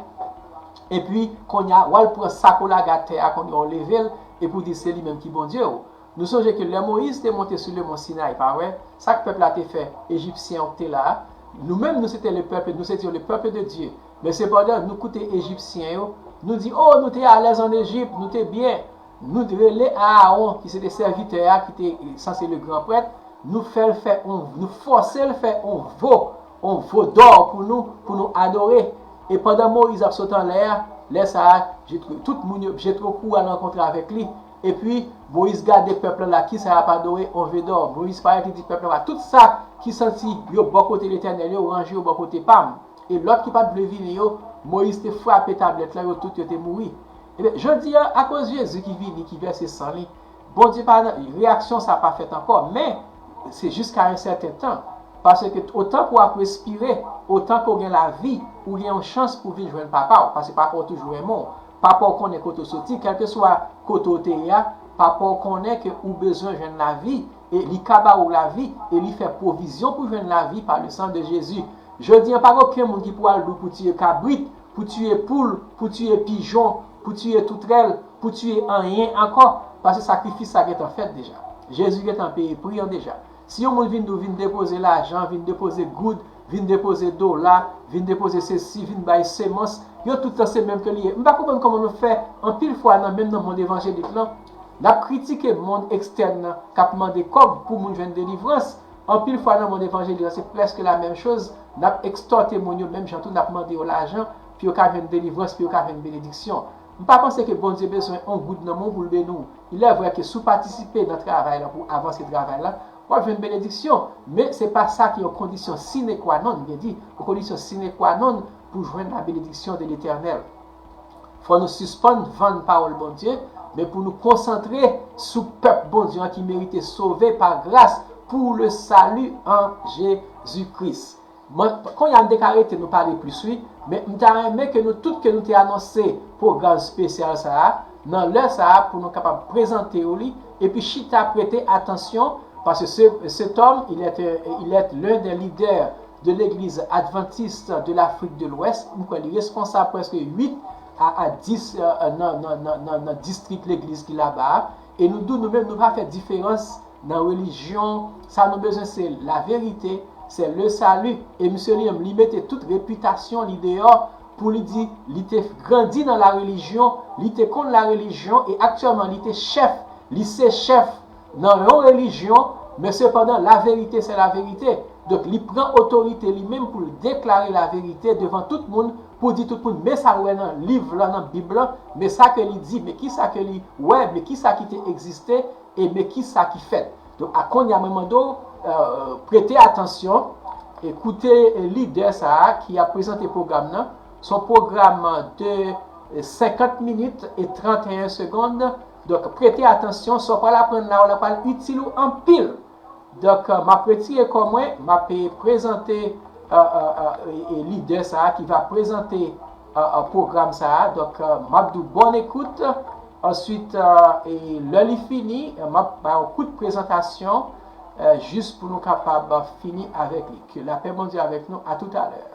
Epi kounye a, w al pran sa ke w lage atè a, kounye a w leve l, epi w di se li menm ki Bondye w. Nou sonje ke lè Moyiz te monte sou le mont Sinayi, pa vre, sa k pèp la te fè, Ejipsyen yo k te la a, nou menm nou se te le peuple, nou se te le peuple de Dieu. Men sepandan, nou koute Ejipsyen yo, nou di, o, nou te alèz ann Ejip, nou te byen. Nou rele Aawon, ki se te sèvitè a, ki te sanse le gran prèt, nou fè l fè on, nou fòse l fè on vo, on vo dò pou nou, pou nou adore. E pandan Moyiz ap sot anlè a, lè sa a, Jetwo, tout moun yo, Jetwo kouri al rankontre avèk li. Epi, Moyiz gade pèp lan la, kisa y ap adore, on ve dò. Moyiz parèt, li di pèp lan la, tout sa ki santi yo bò kote Letènèl yo, ranje yo bò kote pa m. E lòt ki pa t vle vini yo, Moyiz te frape tablèt lan, yo tout yo te mouri. Ebyen, jodi a, akoz Jezi ki vini, ki vèse san li, Bondye pa nan, reyaksyon sa pa fèt ankò, men se jiska yon sèten tan. Paske otan ke w ap respire, otan ke w gen lavi, ou gen yon chans pou vin jwenn papa w, paske papa w toujou renmen w. Papa w konnen kote w soti, kèlkeswa kote w te ye a, papa w konnen ke ou bezwen jwenn lavi, e li ka ba ou lavi, e li fè pwovizyon pou jwenn lavi pa le san de Jezi. Jodi a, pa gen okenn moun ki pou al di w pou tiye kabrit, pou tiye poul, pou tiye pijon, pou tiye toutrèl, pou tiye anyen ankò, paske sakrifis sa gentan fèt deja. Jezi gentan peye pri an deja. Si yon moun vin di w vin depoze lajan, vin depoze goud, vin depoze dola, vin depoze sesi, vin bay semans, yo tout lan se menm ke li ye. M pa konprann kòman nou fè, anpil fwa nan menm nan mond evanjelik lan, n ap kritike mond ekstèn nan k ap mande kòb pou moun jwenn delivrans. Anpil fwa nan mond evanjelik lan, se prèske la menm choz. N ap ekstòte moun yo menm jan tou, n ap mande yo lajan pou yo ka jwenn delivrans, pou yo ka jwenn benediksyon. M pa panse ke Bondye bezwen on goud nan men w pou l beni w. Il est vrai ke si w patisipe nan travay lan pou avanse travay lan, w ap jwenn benediksyon. Men se pa sa ki yon kondisyon sine qua non, m vle di, yon kondisyon sine qua non pou jwenn la bénédiction de l'Éternel. Fò nou sispann vann pawòl Bondye, men pou nou konsantre sou pèp Bondye an ki merite sove pa gras pour le salut en Jésus-Christ. Mwen, kounye a m te ka rete nou pale plis wi, men m ta renmen ke nou tout ke nou te anonse pwogram espesyal sa a, nan lè sa a pou nou kapab prezante w li, epi chita prete atansyon, paske se, cet homme, il est, il est l'un des leaders de l'église adventiste de l'Afrique de l'Ouest, m kwè li responsab prèske uit a, a dis nan, nan, nan, nan, nan distrik legliz ki laba a. E nou di w nou menm nou pa fè diferans nan relijyon. Sa nou bezwen se laverite, se le salut. E misye li menm, li mete tout repitasyon li deyò pou li di li te grandi nan larelijyon, li te konn larelijyon e aktyèlman li te chèf, li se chèf nan yon relijyon, men sepandan laverite se laverite. Donk li pran otorite li menm pou l deklare laverite devan tout moun, pou di tout moun, men sa l wè nan liv lan, nan Bib lan, men sa ke li di, men kisa ke li wè, men kisa ki te egziste, e men kisa ki fèt. Donk, a kounye a, mwen mande w, euh, prete atansyon, e koute, e, lidè sa a ki ap prezante pwogram nan. Se yon pwogram de, e, senkant minit e tranteyen segonn. Donk, prete atansyon, sa w pral aprann la, w la pral itil ou anpil. Donk, euh, m ap retire kò mwen, m ap, eh, prezante, euh, euh, euh, e, e lidè sa a ki va prezante, euh, euh, pwogram sa a. Donk, euh, m ap di w bòn ekout. Answit, euh, e lè li fini, euh, m ap ba yon kout prezantasyon, euh, jis pou nou kapab fini avèk li. Ke lapè Bondye avèk nou. Atoutalè.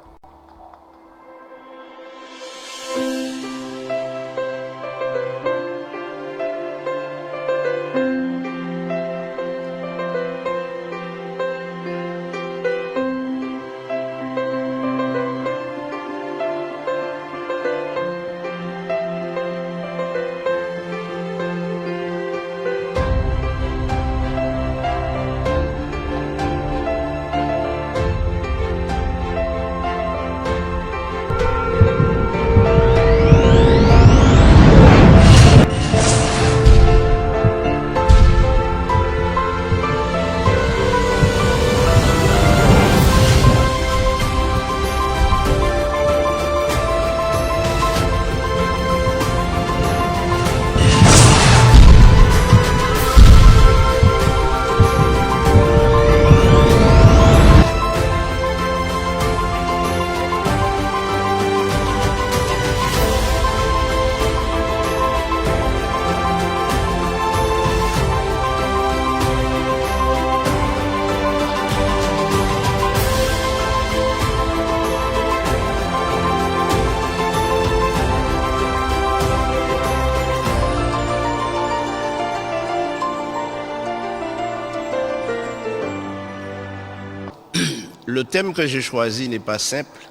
Le thème que j'ai choisi n'est pas simple.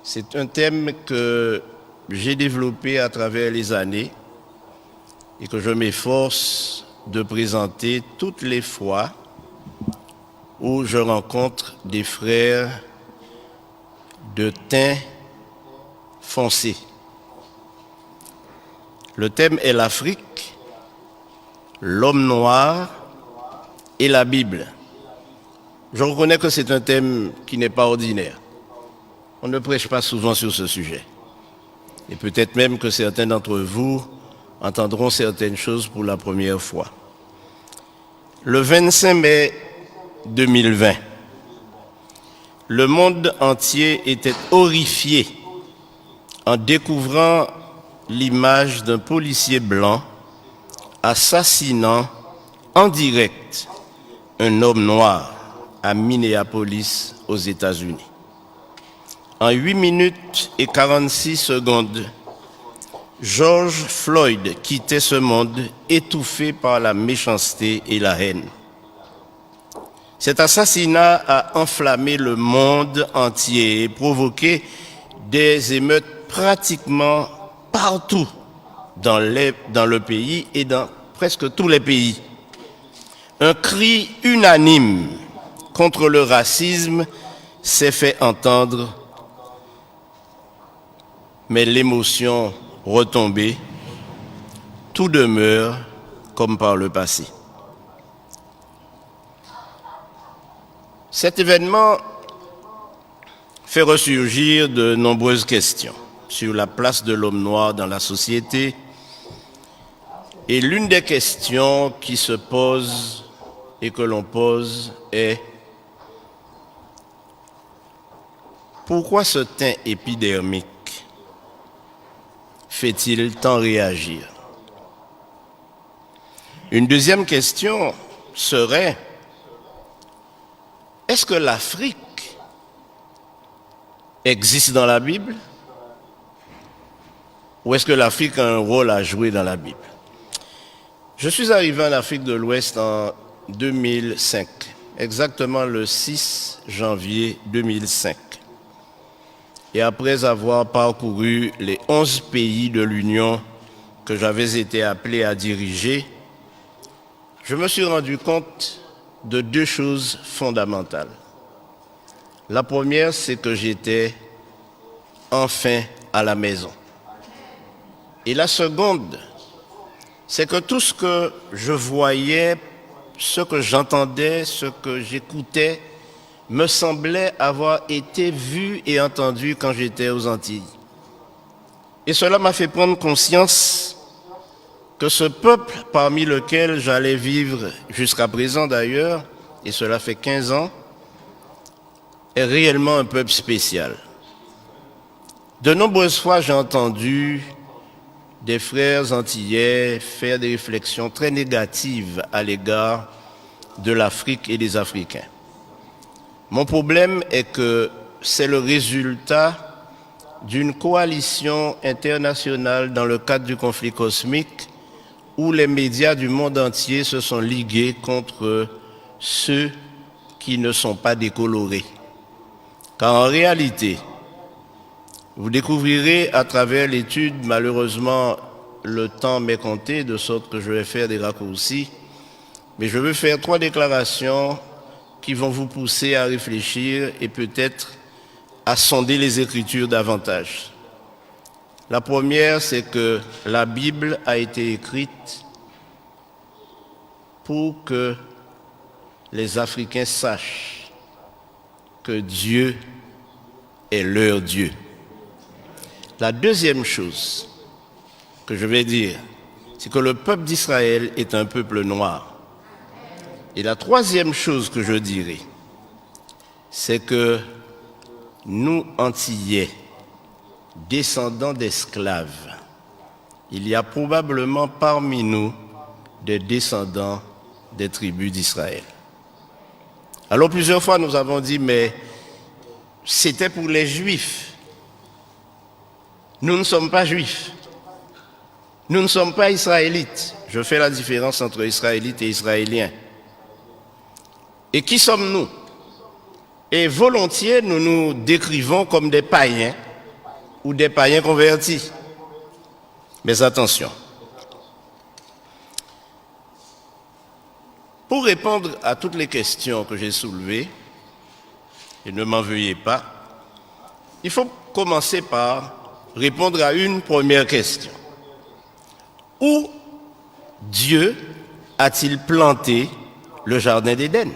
C'est un thème que j'ai développé à travers les années et que je m'efforce de présenter toutes les fois où je rencontre des frères de teint foncé. Le thème est l'Afrique, l'homme noir et la Bible. Je reconnais que c'est un thème qui n'est pas ordinaire. On ne prêche pas souvent sur ce sujet. Et peut-être même que certains d'entre vous entendront certaines choses pour la première fois. Le vingt-cinq mai deux mille vingt, le monde entier était horrifié en découvrant l'image d'un policier blanc assassinant en direct un homme noir à Minneapolis, aux États-Unis. En huit minutes et quarante-six secondes, George Floyd quittait ce monde étouffé par la méchanceté et la haine. Cet assassinat a enflammé le monde entier et provoqué des émeutes pratiquement partout dans les, dans le pays et dans presque tous les pays. Un cri unanime contre le racisme s'est fait entendre, mais l'émotion retombée, tout demeure comme par le passé. Cet événement fait ressurgir de nombreuses questions sur la place de l'homme noir dans la société, et l'une des questions qui se pose et que l'on pose est: pourquoi ce teint épidermique fait-il tant réagir? Une deuxième question serait: est-ce que l'Afrique existe dans la Bible? Ou est-ce que l'Afrique a un rôle à jouer dans la Bible? Je suis arrivé en Afrique de l'Ouest en deux mille cinq, exactement le six janvier deux mille cinq. Et après avoir parcouru les onze pays de l'Union que j'avais été appelé à diriger, je me suis rendu compte de deux choses fondamentales. La première, c'est que j'étais enfin à la maison. Et la seconde, c'est que tout ce que je voyais, ce que j'entendais, ce que j'écoutais, me semblait avoir été vu et entendu quand j'étais aux Antilles. Et cela m'a fait prendre conscience que ce peuple parmi lequel j'allais vivre jusqu'à présent d'ailleurs, et cela fait quinze ans, est réellement un peuple spécial. De nombreuses fois, j'ai entendu des frères antillais faire des réflexions très négatives à l'égard de l'Afrique et des Africains. Mon problème est que c'est le résultat d'une coalition internationale dans le cadre du conflit cosmique où les médias du monde entier se sont ligués contre ceux qui ne sont pas décolorés. Car en réalité, vous découvrirez à travers l'étude, malheureusement, le temps m'est compté, de sorte que je vais faire des raccourcis, mais je veux faire trois déclarations qui vont vous pousser à réfléchir et peut-être à sonder les Écritures davantage. La première, c'est que la Bible a été écrite pour que les Africains sachent que Dieu est leur Dieu. La deuxième chose que je vais dire, c'est que le peuple d'Israël est un peuple noir. Et la troisième chose que je dirai, c'est que nous, Antillais, descendants d'esclaves, il y a probablement parmi nous des descendants des tribus d'Israël. Alors plusieurs fois nous avons dit, mais c'était pour les Juifs. Nous ne sommes pas Juifs. Nous ne sommes pas Israélites. Je fais la différence entre Israélite et Israélien. Et qui sommes-nous? Et volontiers, nous nous décrivons comme des païens ou des païens convertis. Mais attention, pour répondre à toutes les questions que j'ai soulevées, et ne m'en veuillez pas, il faut commencer par répondre à une première question. Où Dieu a-t-il planté le jardin d'Éden?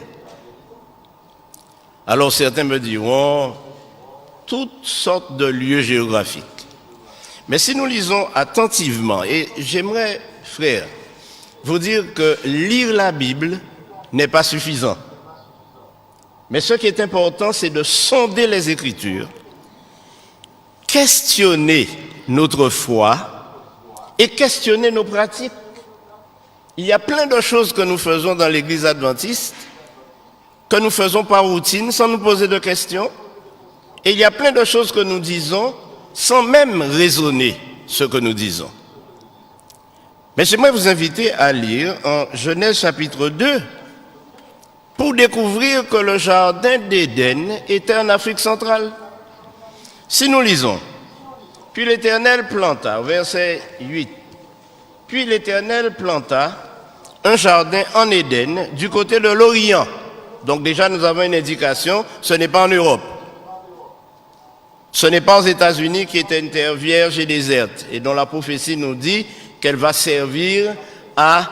Alors certains me diront toutes sortes de lieux géographiques. Mais si nous lisons attentivement, et j'aimerais, frères, vous dire que lire la Bible n'est pas suffisant. Mais ce qui est important, c'est de sonder les Écritures, questionner notre foi et questionner nos pratiques. Il y a plein de choses que nous faisons dans l'Église adventiste que nous faisons par routine sans nous poser de questions. Et il y a plein de choses que nous disons sans même raisonner ce que nous disons. Mais j'aimerais vous inviter à lire en Genèse chapitre deux pour découvrir que le jardin d'Éden était en Afrique centrale. Si nous lisons, puis l'Éternel planta, au verset huit, puis l'Éternel planta un jardin en Éden du côté de l'Orient. Donc déjà nous avons une indication, ce n'est pas en Europe. Ce n'est pas aux États-Unis qui était une terre vierge et déserte et dont la prophétie nous dit qu'elle va servir à,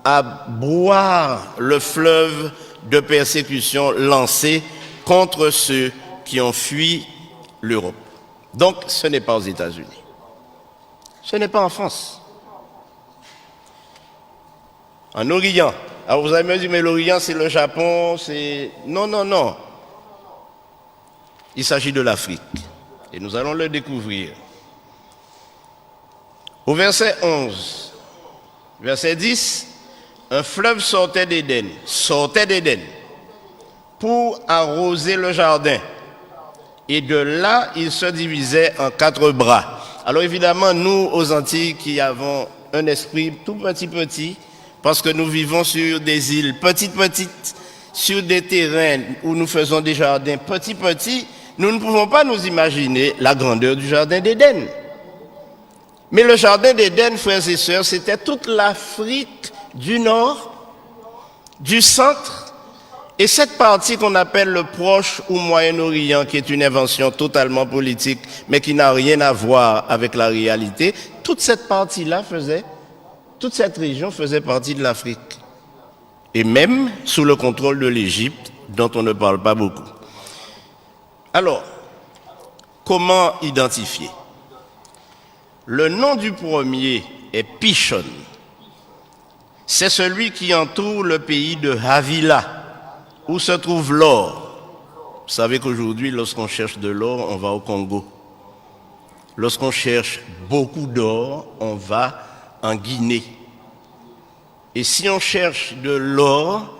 à boire le fleuve de persécution lancé contre ceux qui ont fui l'Europe. Donc, ce n'est pas aux États-Unis. Ce n'est pas en France. En Orient. Alors vous allez me dire, mais l'Orient, c'est le Japon, c'est... Non, non, non. Il s'agit de l'Afrique. Et nous allons le découvrir. Au verset onze, verset dix, un fleuve sortait d'Éden, sortait d'Éden, pour arroser le jardin. Et de là, il se divisait en quatre bras. Alors évidemment, nous, aux Antilles, qui avons un esprit tout petit, petit, parce que nous vivons sur des îles petites, petites, sur des terrains où nous faisons des jardins petits, petits, nous ne pouvons pas nous imaginer la grandeur du jardin d'Éden. Mais le jardin d'Éden, frères et sœurs, c'était toute l'Afrique du Nord, du Centre, et cette partie qu'on appelle le Proche ou Moyen-Orient, qui est une invention totalement politique, mais qui n'a rien à voir avec la réalité, toute cette partie-là faisait, toute cette région faisait partie de l'Afrique. Et même sous le contrôle de l'Égypte, dont on ne parle pas beaucoup. Alors, comment identifier? Le nom du premier est Pishon. C'est celui qui entoure le pays de Havilah, où se trouve l'or. Vous savez qu'aujourd'hui, lorsqu'on cherche de l'or, on va au Congo. Lorsqu'on cherche beaucoup d'or, on va en Guinée. Et si on cherche de l'or,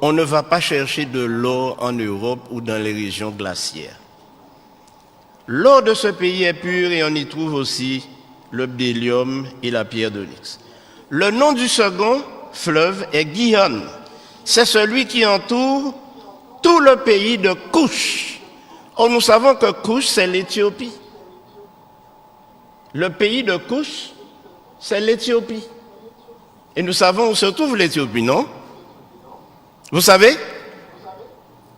on ne va pas chercher de l'or en Europe ou dans les régions glaciaires. L'or de ce pays est pur et on y trouve aussi le bdellium et la pierre d'onyx. Le nom du second fleuve est Gihon. C'est celui qui entoure tout le pays de Cush. Or, nous savons que Cush, c'est l'Éthiopie. Le pays de Cush, c'est l'Éthiopie. Et nous savons où se trouve l'Éthiopie, non? Vous savez?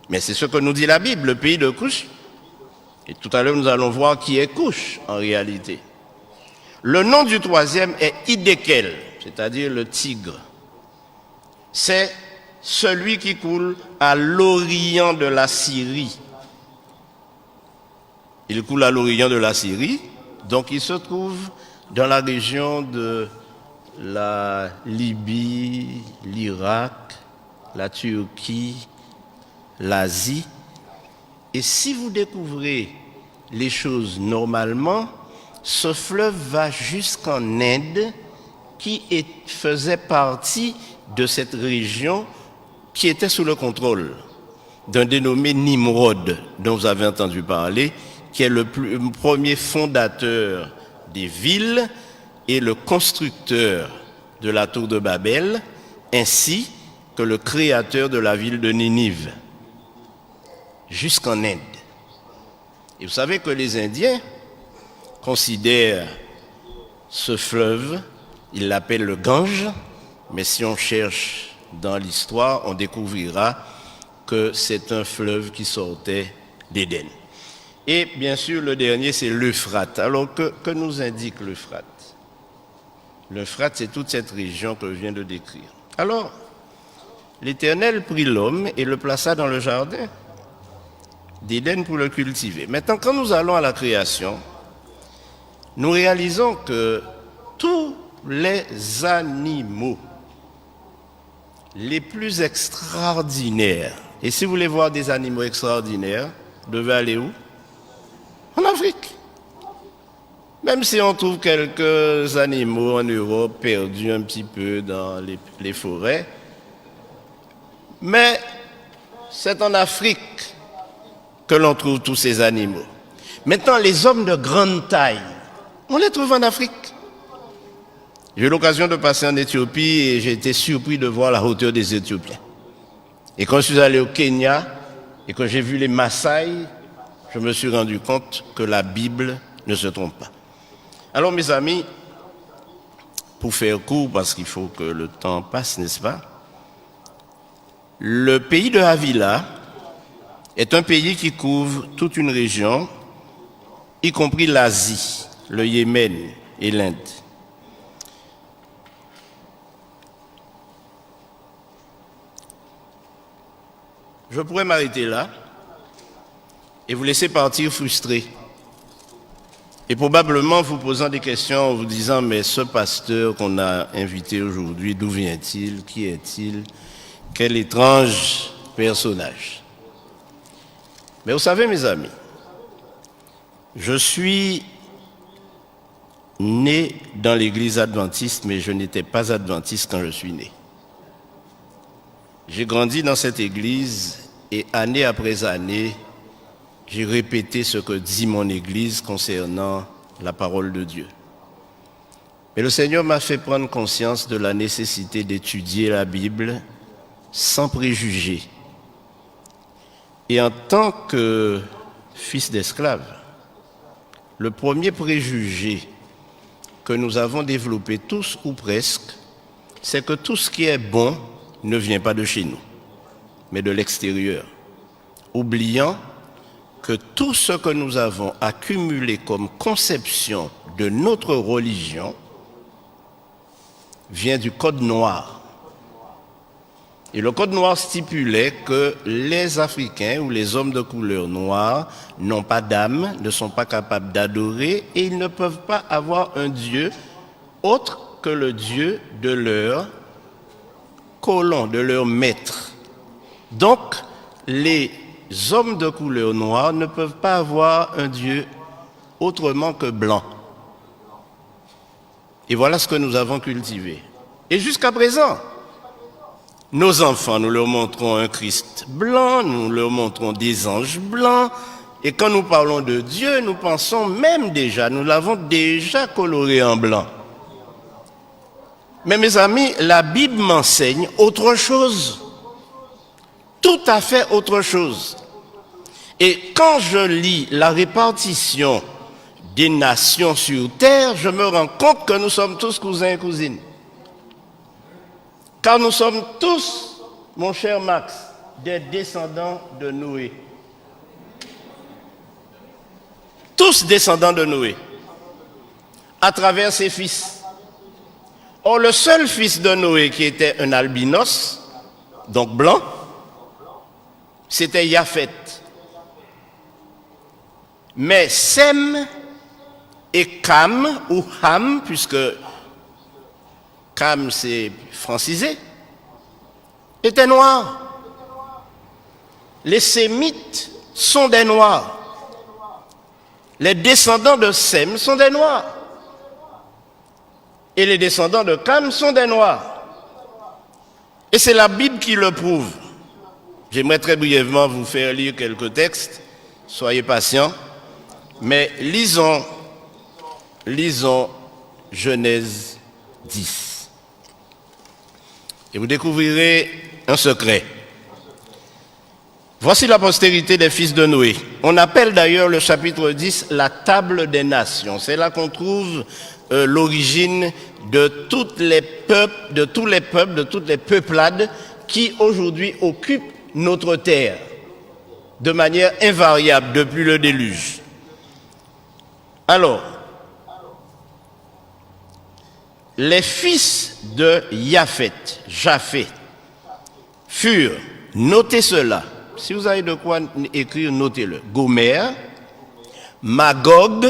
Mais c'est ce que nous dit la Bible, le pays de Cush. Et tout à l'heure, nous allons voir qui est Cush en réalité. Le nom du troisième est Hiddekel, c'est-à-dire le Tigre. C'est celui qui coule à l'orient de la Syrie. Il coule à l'orient de la Syrie, donc il se trouve dans la région de la Libye, l'Irak, la Turquie, l'Asie. Et si vous découvrez les choses normalement, ce fleuve va jusqu'en Inde, qui est- faisait partie de cette région qui était sous le contrôle d'un dénommé Nimrod, dont vous avez entendu parler, qui est le plus- le premier fondateur des villes et le constructeur de la tour de Babel, ainsi que le créateur de la ville de Ninive, jusqu'en Inde. Et vous savez que les Indiens considèrent ce fleuve, ils l'appellent le Gange, mais si on cherche dans l'histoire, on découvrira que c'est un fleuve qui sortait d'Éden. Et bien sûr, le dernier, c'est l'Euphrate. Alors, que, que nous indique l'Euphrate? L'Euphrate, c'est toute cette région que je viens de décrire. Alors, l'Éternel prit l'homme et le plaça dans le jardin d'Éden pour le cultiver. Maintenant, quand nous allons à la création, nous réalisons que tous les animaux les plus extraordinaires, et si vous voulez voir des animaux extraordinaires, vous devez aller où? En Afrique. Même si on trouve quelques animaux en Europe perdus un petit peu dans les, les forêts, mais c'est en Afrique que l'on trouve tous ces animaux. Maintenant, les hommes de grande taille, on les trouve en Afrique. J'ai eu l'occasion de passer en Éthiopie et j'ai été surpris de voir la hauteur des Éthiopiens. Et quand je suis allé au Kenya et que j'ai vu les Maasai, je me suis rendu compte que la Bible ne se trompe pas. Alors, mes amis, pour faire court, parce qu'il faut que le temps passe, n'est-ce pas? Le pays de Havilah est un pays qui couvre toute une région, y compris l'Asie, le Yémen et l'Inde. Je pourrais m'arrêter là et vous laisser partir frustré. Et probablement vous posant des questions en vous disant, mais ce pasteur qu'on a invité aujourd'hui, d'où vient-il? Qui est-il? Quel étrange personnage. Mais vous savez, mes amis, je suis né dans l'église adventiste, mais je n'étais pas adventiste quand je suis né. J'ai grandi dans cette église et année après année, j'ai répété ce que dit mon église concernant la parole de Dieu. Mais le Seigneur m'a fait prendre conscience de la nécessité d'étudier la Bible sans préjugés. Et en tant que fils d'esclave, le premier préjugé que nous avons développé tous ou presque, c'est que tout ce qui est bon ne vient pas de chez nous, mais de l'extérieur, oubliant que tout ce que nous avons accumulé comme conception de notre religion vient du Code noir. Et le Code noir stipulait que les Africains ou les hommes de couleur noire n'ont pas d'âme, ne sont pas capables d'adorer et ils ne peuvent pas avoir un Dieu autre que le Dieu de leur colon, de leur maître. Donc, les hommes de couleur noire ne peuvent pas avoir un Dieu autrement que blanc. Et voilà ce que nous avons cultivé. Et jusqu'à présent, nos enfants, nous leur montrons un Christ blanc, nous leur montrons des anges blancs, et quand nous parlons de Dieu, nous pensons même déjà, nous l'avons déjà coloré en blanc. Mais mes amis, la Bible m'enseigne autre chose, tout à fait autre chose. Et quand je lis la répartition des nations sur terre, je me rends compte que nous sommes tous cousins et cousines. Car nous sommes tous, mon cher Max, des descendants de Noé. Tous descendants de Noé, à travers ses fils. Or, le seul fils de Noé qui était un albinos, donc blanc, c'était Yapheth. Mais Sem et Cam, ou Ham, puisque Cam c'est francisé, était noir. Les Sémites sont des noirs. Les descendants de Sem sont des noirs. Et les descendants de Cam sont des noirs. Et c'est la Bible qui le prouve. J'aimerais très brièvement vous faire lire quelques textes. Soyez patients. Mais lisons, lisons Genèse dix. Et vous découvrirez un secret. Voici la postérité des fils de Noé. On appelle d'ailleurs le chapitre dix la table des nations. C'est là qu'on trouve euh, l'origine de toutes les peuples, de tous les peuples, de toutes les peuplades qui aujourd'hui occupent notre terre de manière invariable depuis le déluge. Alors, les fils de Yapheth, Japhet, furent, notez cela, si vous avez de quoi écrire, notez-le, Gomère, Magog,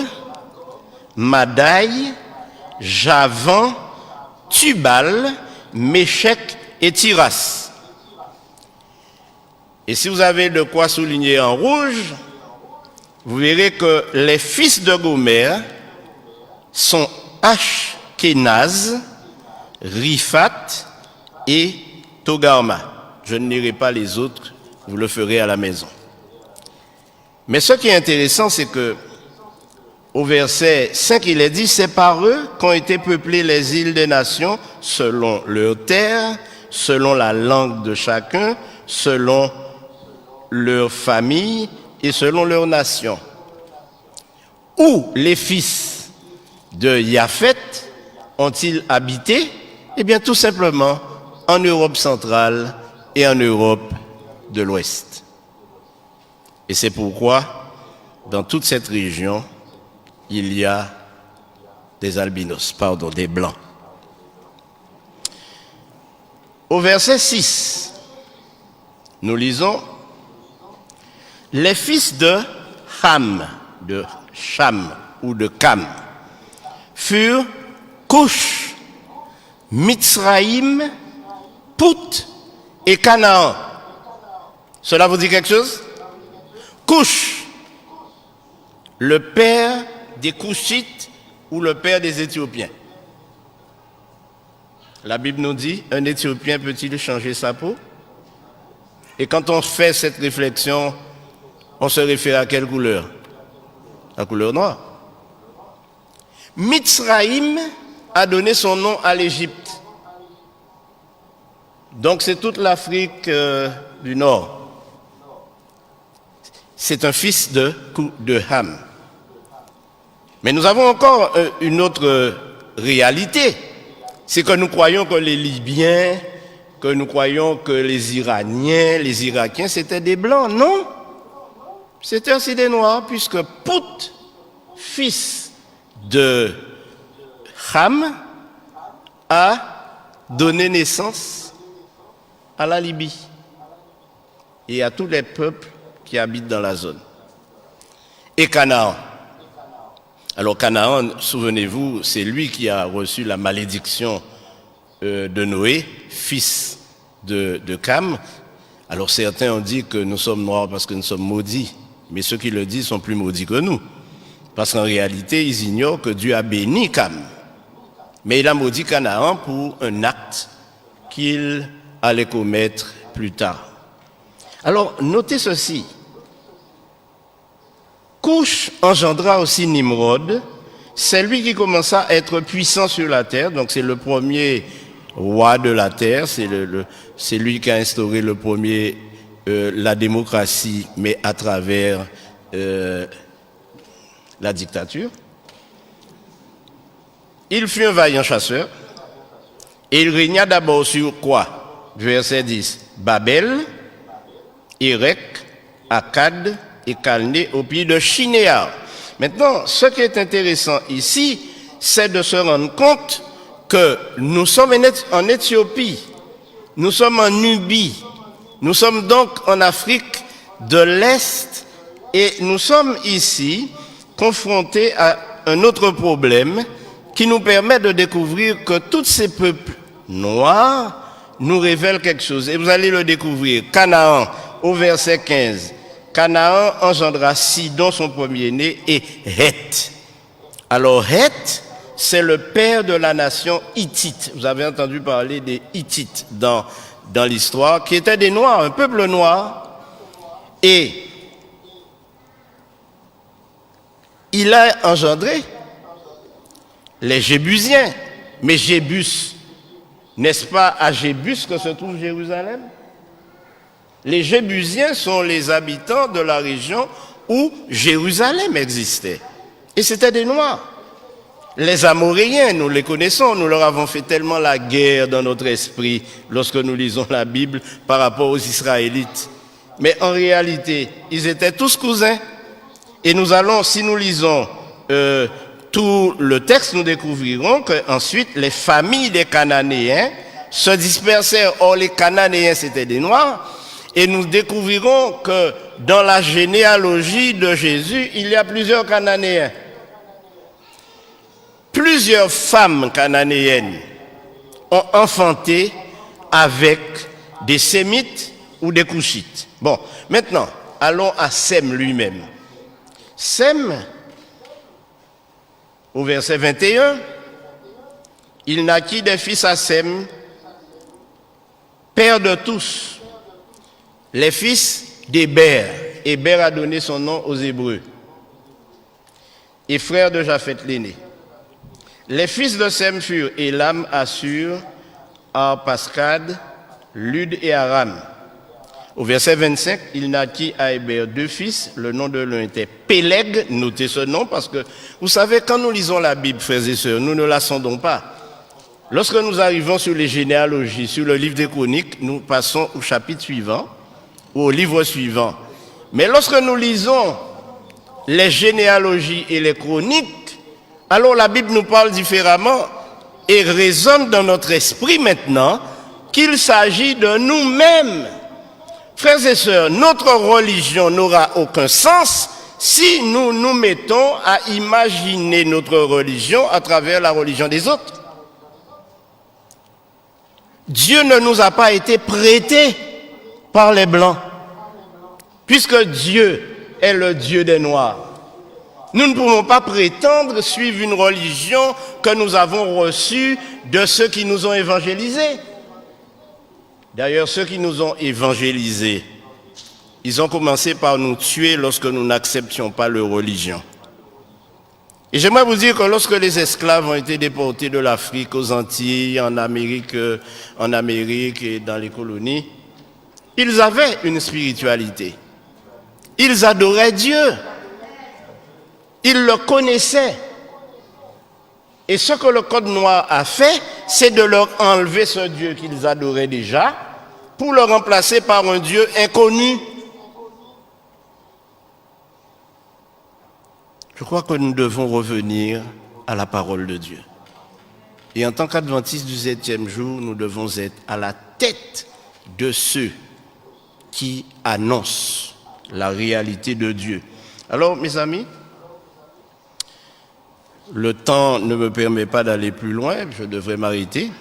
Madai, Javan, Tubal, Méchec et Tiras. Et si vous avez de quoi souligner en rouge, vous verrez que les fils de Gomère sont Ashkenaz, Riphat et Togarma. Je ne lirai pas les autres, vous le ferez à la maison. Mais ce qui est intéressant, c'est que au verset cinq, il est dit, c'est par eux qu'ont été peuplées les îles des nations, selon leurs terres, selon la langue de chacun, selon leur famille et selon leur nation. Où les fils de Yapheth ont-ils habité ? Eh bien, tout simplement en Europe centrale et en Europe de l'Ouest. Et c'est pourquoi, dans toute cette région, il y a des albinos, pardon, des blancs. Au verset six, nous lisons, les fils de Ham, de Cham ou de Cam, furent Cush, Mitzrayim, Put et Canaan. Cela vous dit quelque chose ? Cush, le père des Cushites ou le père des Éthiopiens. La Bible nous dit, un Éthiopien peut-il changer sa peau ? Et quand on fait cette réflexion, on se réfère à quelle couleur ? La couleur noire. Mitzrayim a donné son nom à l'Égypte. Donc c'est toute l'Afrique euh, du Nord. C'est un fils de, de Ham. Mais nous avons encore euh, une autre réalité. C'est que nous croyons que les Libyens, que nous croyons que les Iraniens, les Irakiens, c'était des blancs. Non. C'était aussi des noirs, puisque Put, fils de Ham, a donné naissance à la Libye et à tous les peuples qui habitent dans la zone. Et Canaan. Alors Canaan, souvenez-vous, c'est lui qui a reçu la malédiction euh, de Noé, fils de, de Cam. Alors certains ont dit que nous sommes noirs parce que nous sommes maudits, mais ceux qui le disent sont plus maudits que nous, parce qu'en réalité, ils ignorent que Dieu a béni Cam, mais il a maudit Canaan pour un acte qu'il allait commettre plus tard. Alors, notez ceci. Couche engendra aussi Nimrod, c'est lui qui commença à être puissant sur la terre, donc c'est le premier roi de la terre, c'est le, le- c'est lui qui a instauré le premier, euh, la démocratie, mais à travers euh, la dictature. Il fut un vaillant chasseur, et il régna d'abord sur quoi? Verset dix. Babel, Erech, Akkad et Calné au pays de Shinéar. Maintenant, ce qui est intéressant ici, c'est de se rendre compte que nous sommes en Éth- en Éthiopie, nous sommes en Nubie, nous sommes donc en Afrique de l'Est et nous sommes ici confrontés à un autre problème qui nous permet de découvrir que tous ces peuples noirs nous révèlent quelque chose. Et vous allez le découvrir. Canaan, au verset quinze. Canaan engendra Sidon, son premier-né, et Heth. Alors, Heth, c'est le père de la nation hittite. Vous avez entendu parler des Hittites dans, dans l'histoire, qui étaient des Noirs, un peuple noir. Et il a engendré les Jébusiens. Mais Jébus, n'est-ce pas à Jébus que se trouve Jérusalem? Les Jébusiens sont les habitants de la région où Jérusalem existait. Et c'était des Noirs. Les Amoréens, nous les connaissons, nous leur avons fait tellement la guerre dans notre esprit lorsque nous lisons la Bible par rapport aux Israélites. Mais en réalité, ils étaient tous cousins. Et nous allons, si nous lisons euh, tout le texte, nous découvrirons que ensuite les familles des Cananéens se dispersèrent. Or, les Cananéens, c'était des Noirs. Et nous découvrirons que dans la généalogie de Jésus, il y a plusieurs Cananéens. Plusieurs femmes cananéennes ont enfanté avec des Sémites ou des Couchites. Bon, maintenant, allons à Sem lui-même. Sem, au verset vingt et un, il naquit des fils à Sem, père de tous, les fils d'Héber. Héber a donné son nom aux Hébreux. Et frère de Japheth l'aîné. Les fils de Sem furent Élam, Assur, Arpaschad, Lud et Aram. Au verset vingt-cinq, il naquit à Héber deux fils. Le nom de l'un était Péleg. Notez ce nom parce que, vous savez, quand nous lisons la Bible, frères et sœurs, nous ne la sondons pas. Lorsque nous arrivons sur les généalogies, sur le livre des Chroniques, nous passons au chapitre suivant ou au livre suivant. Mais lorsque nous lisons les généalogies et les chroniques, alors la Bible nous parle différemment et résonne dans notre esprit maintenant qu'il s'agit de nous-mêmes. Frères et sœurs, notre religion n'aura aucun sens si nous nous mettons à imaginer notre religion à travers la religion des autres. Dieu ne nous a pas été prêté par les Blancs, puisque Dieu est le Dieu des Noirs. Nous ne pouvons pas prétendre suivre une religion que nous avons reçue de ceux qui nous ont évangélisés. D'ailleurs, ceux qui nous ont évangélisés, ils ont commencé par nous tuer lorsque nous n'acceptions pas leur religion. Et j'aimerais vous dire que lorsque les esclaves ont été déportés de l'Afrique aux Antilles, en Amérique, euh, en Amérique et dans les colonies, ils avaient une spiritualité. Ils adoraient Dieu. Ils le connaissaient. Et ce que le Code noir a fait, c'est de leur enlever ce Dieu qu'ils adoraient déjà pour le remplacer par un Dieu inconnu. Je crois que nous devons revenir à la parole de Dieu. Et en tant qu'adventistes du septième jour, nous devons être à la tête de ceux qui annoncent la réalité de Dieu. Alors, mes amis, Le temps ne me permet pas d'aller plus loin, je devrais m'arrêter.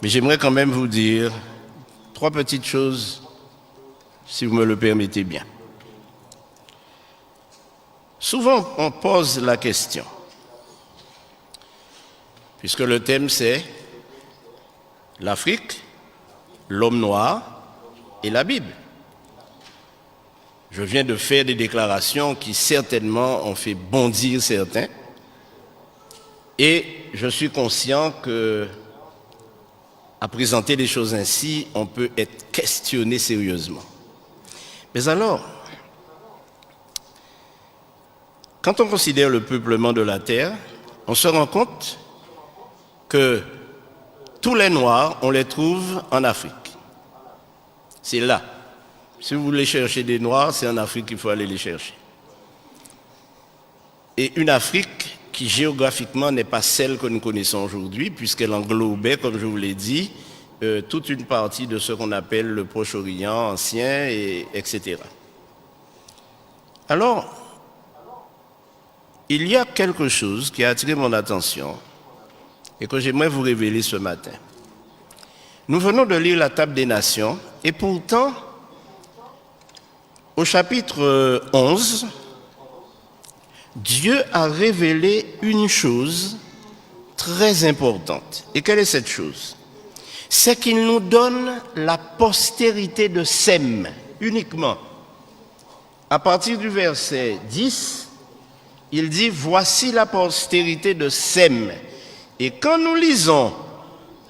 Mais j'aimerais quand même vous dire trois petites choses, si vous me le permettez bien. Souvent, on pose la question, puisque le thème c'est l'Afrique, l'homme noir et la Bible. Je viens de faire des déclarations qui certainement ont fait bondir certains. Et je suis conscient que, à présenter des choses ainsi, on peut être questionné sérieusement. Mais alors, quand on considère le peuplement de la Terre, on se rend compte que tous les Noirs, on les trouve en Afrique. C'est là. Si vous voulez chercher des Noirs, c'est en Afrique qu'il faut aller les chercher. Et une Afrique qui géographiquement n'est pas celle que nous connaissons aujourd'hui, puisqu'elle englobait, comme je vous l'ai dit, euh, toute une partie de ce qu'on appelle le Proche-Orient ancien, et, et cetera. Alors, il y a quelque chose qui a attiré mon attention et que j'aimerais vous révéler ce matin. Nous venons de lire la Table des Nations et pourtant, au chapitre onze, Dieu a révélé une chose très importante. Et quelle est cette chose? C'est qu'il nous donne la postérité de Sem uniquement. À partir du verset dix, il dit, voici la postérité de Sem. Et quand nous lisons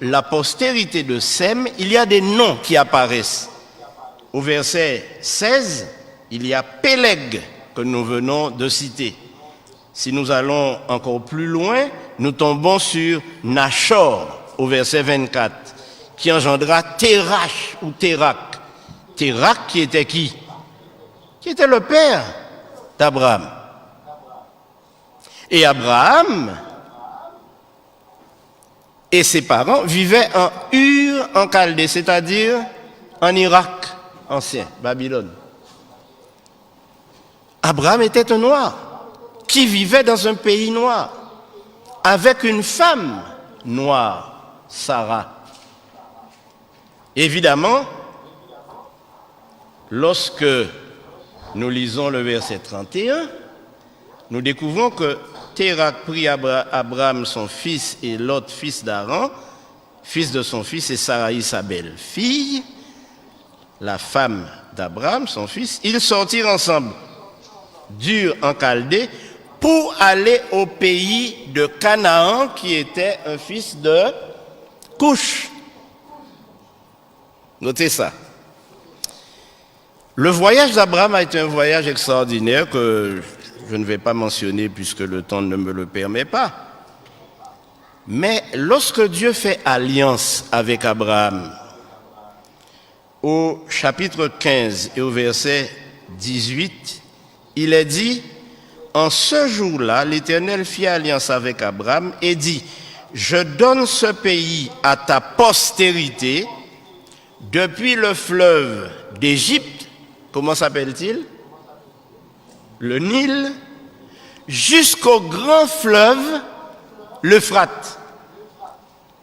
la postérité de Sem, il y a des noms qui apparaissent. Au verset seize, il y a Peleg que nous venons de citer. Si nous allons encore plus loin, nous tombons sur Nachor au verset vingt-quatre, qui engendra Terach ou Térak. Térak qui était qui? Qui était le père d'Abraham. Et Abraham et ses parents vivaient en Ur en Chaldée, c'est-à-dire en Irak ancien, Babylone. Abraham était un noir qui vivait dans un pays noir avec une femme noire, Sarah. Évidemment, lorsque nous lisons le verset trente et un, nous découvrons que Térak prit Abra- Abraham son fils et Lot fils d'Haran, fils de son fils, et Saraï sa belle-fille, la femme d'Abraham, son fils, ils sortirent ensemble d'Ur en Chaldée pour aller au pays de Canaan, qui était un fils de Cush. Notez ça. Le voyage d'Abraham a été un voyage extraordinaire que je ne vais pas mentionner puisque le temps ne me le permet pas. Mais lorsque Dieu fait alliance avec Abraham, au chapitre quinze et au verset dix-huit, il est dit, en ce jour-là, l'Éternel fit alliance avec Abraham et dit, je donne ce pays à ta postérité, depuis le fleuve d'Égypte, comment s'appelle-t-il? Le Nil, jusqu'au grand fleuve, l'Euphrate.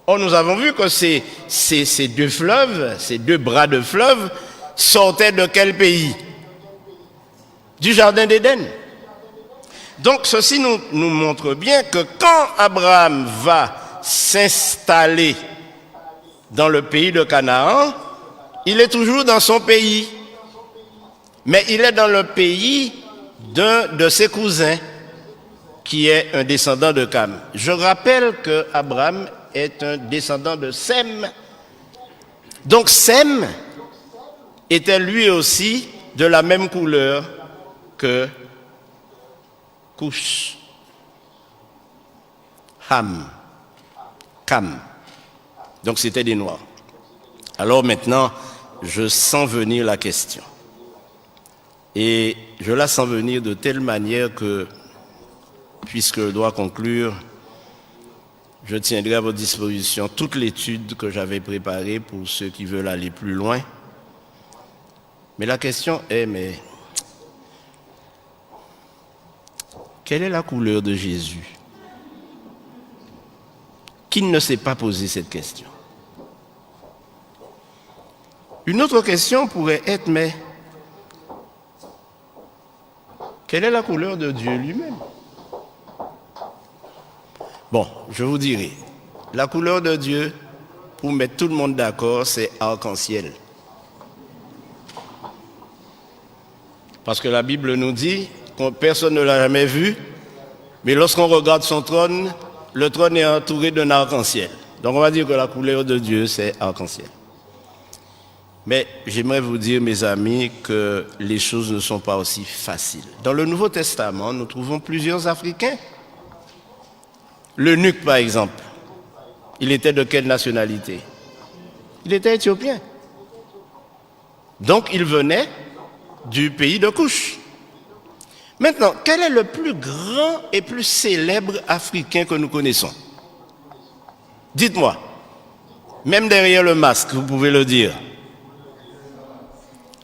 Or, nous avons vu que ces, ces, ces deux fleuves, ces deux bras de fleuve, sortaient de quel pays? Du jardin d'Éden. Donc, ceci nous, nous montre bien que quand Abraham va s'installer dans le pays de Canaan, il est toujours dans son pays. Mais il est dans le pays d'un de ses cousins, qui est un descendant de Cam. Je rappelle que Abraham est un descendant de Sem. Donc Sem était lui aussi de la même couleur que Cush, Ham, Cam. Donc c'était des Noirs. Alors maintenant, je sens venir la question. Et je la sens venir de telle manière que, puisque je dois conclure, je tiendrai à votre disposition toute l'étude que j'avais préparée pour ceux qui veulent aller plus loin. Mais la question est, mais Quelle est la couleur de Jésus? Qui ne s'est pas posé cette question? Une autre question pourrait être, mais quelle est la couleur de Dieu lui-même? Bon, je vous dirai, la couleur de Dieu, pour mettre tout le monde d'accord, c'est arc-en-ciel. Parce que la Bible nous dit que personne ne l'a jamais vu, mais lorsqu'on regarde son trône, le trône est entouré d'un arc-en-ciel. Donc on va dire que la couleur de Dieu, c'est arc-en-ciel. Mais j'aimerais vous dire, mes amis, que les choses ne sont pas aussi faciles. Dans le Nouveau Testament, nous trouvons plusieurs Africains. L'eunuque, par exemple, il était de quelle nationalité? Il était éthiopien. Donc, il venait du pays de Cush. Maintenant, quel est le plus grand et plus célèbre Africain que nous connaissons? Dites-moi. Même derrière le masque, vous pouvez le dire.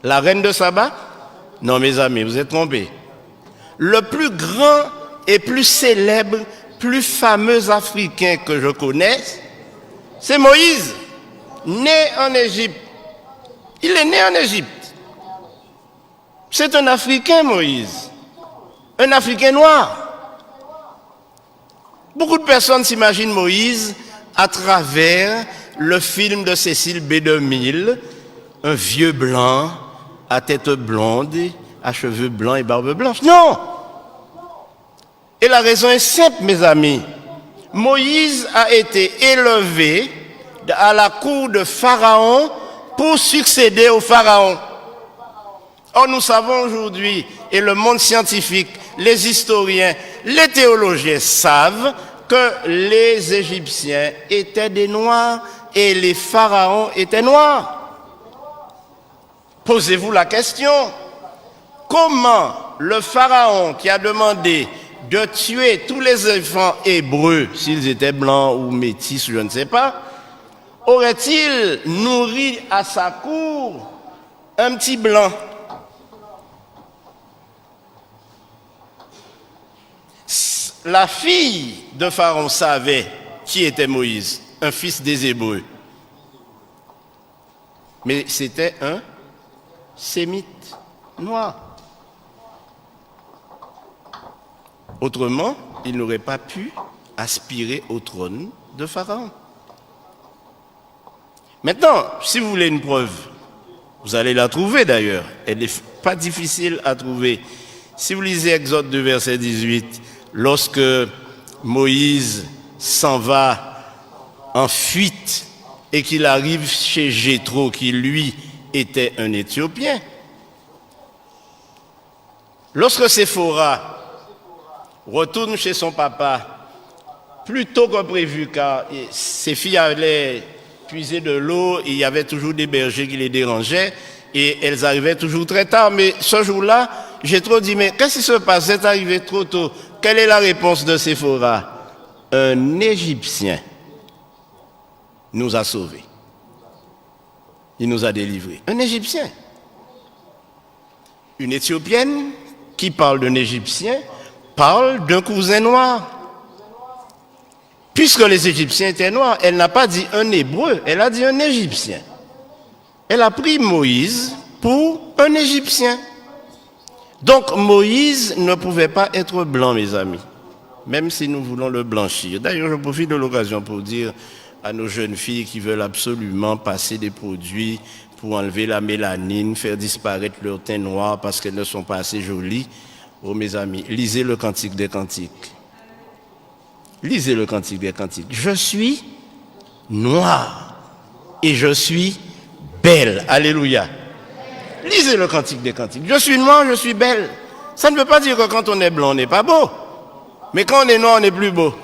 La reine de Saba? Non, mes amis, vous êtes trompés. Le plus grand et plus célèbre, plus fameux Africain que je connaisse, c'est Moïse, né en Égypte. Il est né en Égypte. C'est un Africain, Moïse. Un Africain noir. Beaucoup de personnes s'imaginent Moïse à travers le film de Cécile B deux mille, un vieux blanc à tête blonde, à cheveux blancs et barbe blanche. Non! Et la raison est simple, mes amis. Moïse a été élevé à la cour de Pharaon pour succéder au Pharaon. Or, nous savons aujourd'hui, et le monde scientifique, les historiens, les théologiens savent que les Égyptiens étaient des Noirs et les pharaons étaient noirs. Posez-vous la question, comment le Pharaon qui a demandé de tuer tous les enfants hébreux, s'ils étaient blancs ou métis, je ne sais pas, aurait-il nourri à sa cour un petit blanc? La fille de Pharaon savait qui était Moïse, un fils des Hébreux. Mais c'était un sémite noir. Autrement, il n'aurait pas pu aspirer au trône de Pharaon. Maintenant, si vous voulez une preuve, vous allez la trouver d'ailleurs. Elle n'est pas difficile à trouver. Si vous lisez Exode deux, verset dix-huit, lorsque Moïse s'en va en fuite et qu'il arrive chez Jéthro, qui lui était un Éthiopien, lorsque Séphora retourne chez son papa plus tôt que prévu, car ses filles allaient puiser de l'eau, et il y avait toujours des bergers qui les dérangeaient, et elles arrivaient toujours très tard. Mais ce jour-là, Jéthro dit, mais qu'est-ce qui se passe? Vous êtes arrivés trop tôt. Quelle est la réponse de Séphora? Un Égyptien nous a sauvés. Il nous a délivrés. Un Égyptien. Une Éthiopienne qui parle d'un Égyptien parle d'un cousin noir. Puisque les Égyptiens étaient noirs, elle n'a pas dit un Hébreu, elle a dit un Égyptien. Elle a pris Moïse pour un Égyptien. Donc Moïse ne pouvait pas être blanc, mes amis, même si nous voulons le blanchir. D'ailleurs, je profite de l'occasion pour dire à nos jeunes filles qui veulent absolument passer des produits pour enlever la mélanine, faire disparaître leur teint noir parce qu'elles ne sont pas assez jolies. Oh mes amis, lisez le Cantique des Cantiques. Lisez le Cantique des Cantiques. Je suis noir et je suis belle. Alléluia. Lisez le Cantique des Cantiques. Je suis noir, je suis belle. Ça ne veut pas dire que quand on est blanc, on n'est pas beau. Mais quand on est noir, on est plus beau.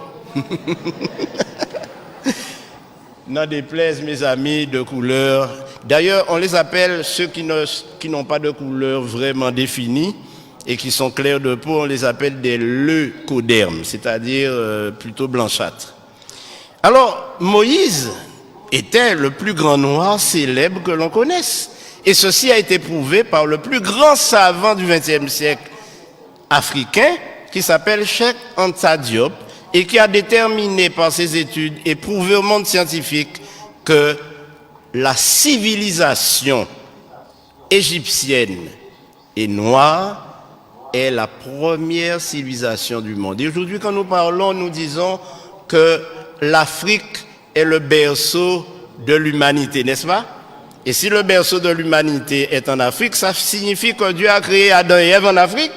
N'en déplaise, mes amis, de couleur. D'ailleurs, on les appelle ceux qui ne, qui n'ont pas de couleur vraiment définie et qui sont clairs de peau, on les appelle des leucodermes, c'est-à-dire, euh, plutôt blanchâtres. Alors, Moïse était le plus grand noir célèbre que l'on connaisse. Et ceci a été prouvé par le plus grand savant du vingtième siècle africain, qui s'appelle Cheikh Anta Diop et qui a déterminé par ses études et prouvé au monde scientifique que la civilisation égyptienne et noire est la première civilisation du monde. Et aujourd'hui, quand nous parlons, nous disons que l'Afrique est le berceau de l'humanité, n'est-ce pas? Et si le berceau de l'humanité est en Afrique, ça signifie que Dieu a créé Adam et Ève en Afrique.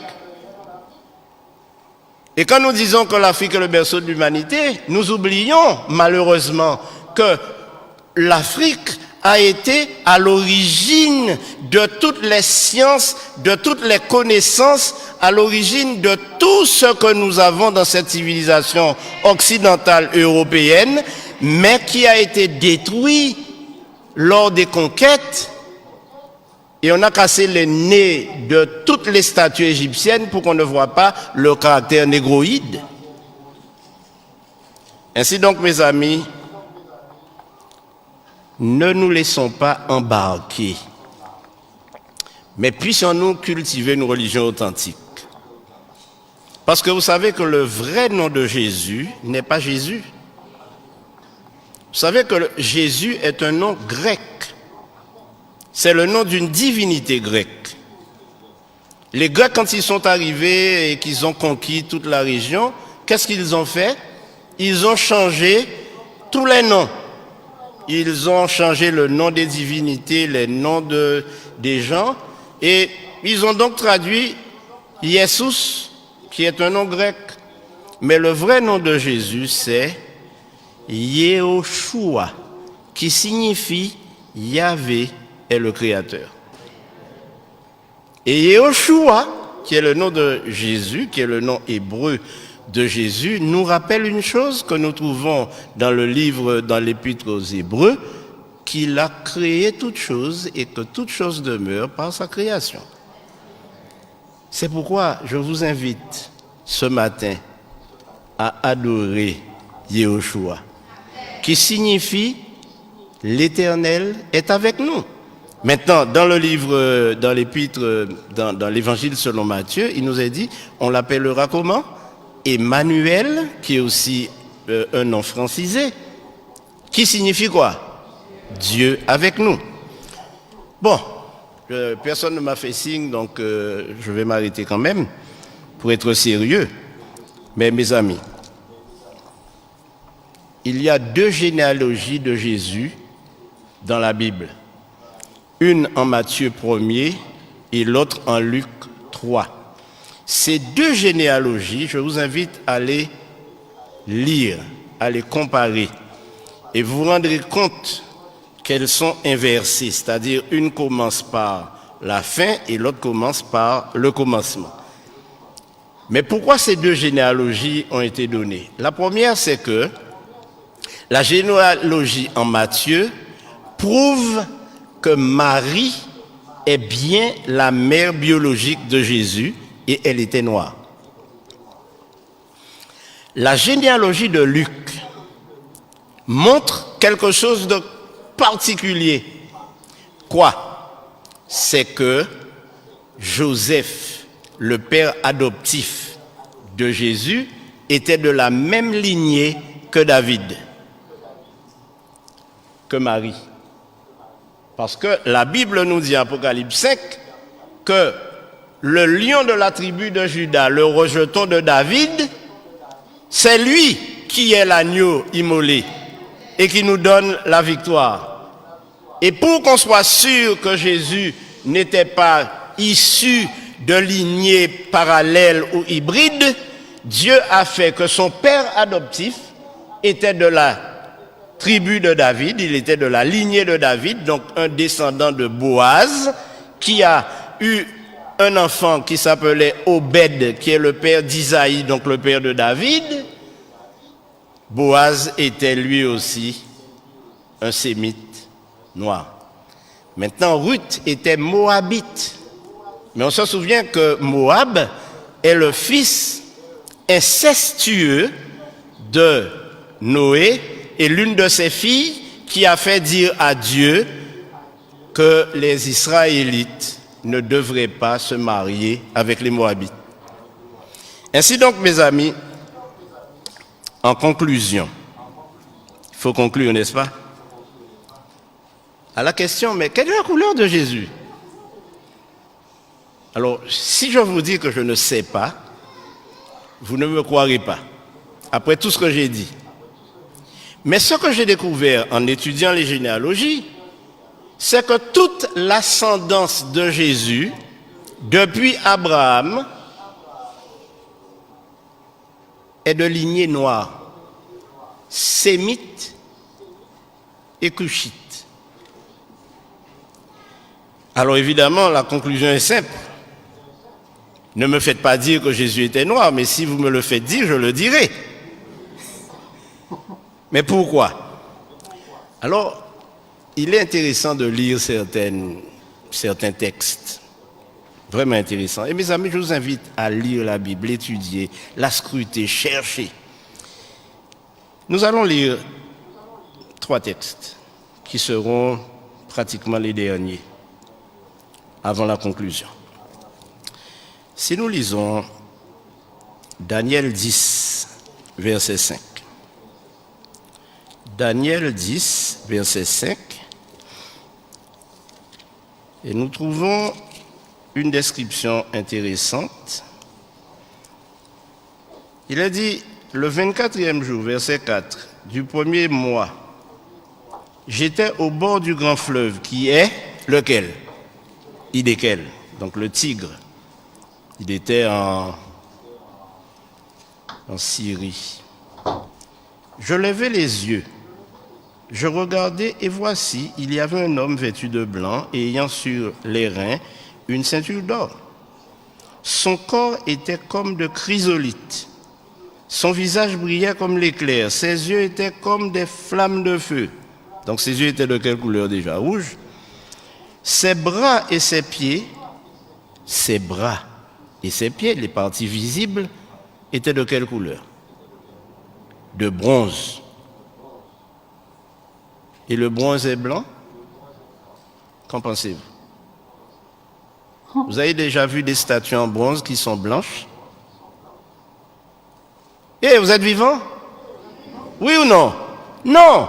Et quand nous disons que l'Afrique est le berceau de l'humanité, nous oublions malheureusement que l'Afrique a été à l'origine de toutes les sciences, de toutes les connaissances, à l'origine de tout ce que nous avons dans cette civilisation occidentale européenne, mais qui a été détruit lors des conquêtes. Et on a cassé le nez de toutes les statues égyptiennes pour qu'on ne voit pas leur caractère négroïde. Ainsi donc, mes amis, ne nous laissons pas embarquer, mais puissions-nous cultiver une religion authentique. Parce que vous savez que le vrai nom de Jésus n'est pas Jésus. Vous savez que le- Jésus est un nom grec. C'est le nom d'une divinité grecque. Les Grecs, quand ils sont arrivés et qu'ils ont conquis toute la région, qu'est-ce qu'ils ont fait? Ils ont changé tous les noms. Ils ont changé le nom des divinités, les noms de, des gens, et ils ont donc traduit Yesus, qui est un nom grec. Mais le vrai nom de Jésus, c'est Yehoshua, qui signifie Yahvé est le Créateur. Et Yehoshua, qui est le nom de Jésus, qui est le nom hébreu de Jésus, nous rappelle une chose que nous trouvons dans le livre, dans l'Épître aux Hébreux, qu'il a créé toutes choses et que toutes choses demeurent par sa création. C'est pourquoi je vous invite ce matin à adorer Yehoshua, qui signifie l'Éternel est avec nous. Maintenant, dans le livre, dans l'épître, dans, dans l'évangile selon Matthieu, il nous est dit, on l'appellera comment? Emmanuel, qui est aussi euh, un nom francisé, qui signifie quoi? Dieu avec nous. Bon, euh, personne ne m'a fait signe, donc euh, je vais m'arrêter quand même, pour être sérieux. Mais mes amis, il y a deux généalogies de Jésus dans la Bible. Une en Matthieu premier et l'autre en Luc trois. Ces deux généalogies, je vous invite à les lire, à les comparer, et vous vous rendrez compte qu'elles sont inversées, c'est-à-dire une commence par la fin et l'autre commence par le commencement. Mais pourquoi ces deux généalogies ont été données? La première, c'est que la généalogie en Matthieu prouve que Marie est bien la mère biologique de Jésus et elle était noire. La généalogie de Luc montre quelque chose de particulier. Quoi? C'est que Joseph, le père adoptif de Jésus, était de la même lignée que David, que Marie. Parce que la Bible nous dit, Apocalypse cinq, que le lion de la tribu de Juda, le rejeton de David, c'est lui qui est l'agneau immolé et qui nous donne la victoire. Et pour qu'on soit sûr que Jésus n'était pas issu de lignée parallèle ou hybride, Dieu a fait que son père adoptif était de la tribu de David, il était de la lignée de David, donc un descendant de Boaz, qui a eu un enfant qui s'appelait Obed, qui est le père d'Isaïe, donc le père de David. Boaz était lui aussi un sémite noir. Maintenant, Ruth était moabite. Mais on se souvient que Moab est le fils incestueux de Noé et l'une de ses filles qui a fait dire à Dieu que les Israélites ne devraient pas se marier avec les Moabites. Ainsi donc, mes amis, en conclusion, il faut conclure, n'est-ce pas? À la question, mais quelle est la couleur de Jésus? Alors, si je vous dis que je ne sais pas, vous ne me croirez pas, après tout ce que j'ai dit. Mais ce que j'ai découvert en étudiant les généalogies, c'est que toute l'ascendance de Jésus, depuis Abraham, est de lignée noire, sémite et cushite. Alors évidemment, la conclusion est simple. Ne me faites pas dire que Jésus était noir, mais si vous me le faites dire, je le dirai. Mais pourquoi? Alors, il est intéressant de lire certaines, certains textes. Vraiment intéressant. Et mes amis, je vous invite à lire la Bible, l'étudier, la scruter, chercher. Nous allons lire trois textes qui seront pratiquement les derniers avant la conclusion. Si nous lisons Daniel dix, verset cinq. Daniel dix, verset cinq. Et nous trouvons une description intéressante. Il est dit, le vingt-quatrième jour, verset quatre, du premier mois, j'étais au bord du grand fleuve qui est lequel? Hiddekel, donc le Tigre. Il était en, en Syrie. Je levai les yeux. Je regardai, et voici, il y avait un homme vêtu de blanc et ayant sur les reins une ceinture d'or. Son corps était comme de chrysolite. Son visage brillait comme l'éclair. Ses yeux étaient comme des flammes de feu. Donc ses yeux étaient de quelle couleur déjà? Rouge. Ses bras et ses pieds, ses bras et ses pieds, les parties visibles, étaient de quelle couleur? De bronze. Et le bronze est blanc? Qu'en pensez-vous? Vous avez déjà vu des statues en bronze qui sont blanches? Eh, vous êtes vivant? Oui ou non? Non.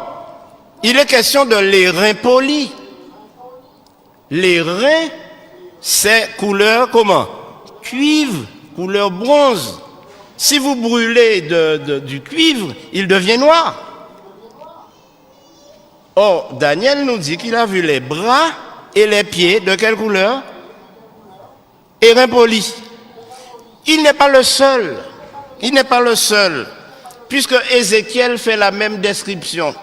Il est question de l'airain poli. L'airain, c'est couleur comment? Cuivre, couleur bronze. Si vous brûlez de, de, du cuivre, il devient noir. Or, Daniel nous dit qu'il a vu les bras et les pieds de quelle couleur? Airain poli. Il n'est pas le seul. Il n'est pas le seul. Puisque Ézéchiel fait la même description.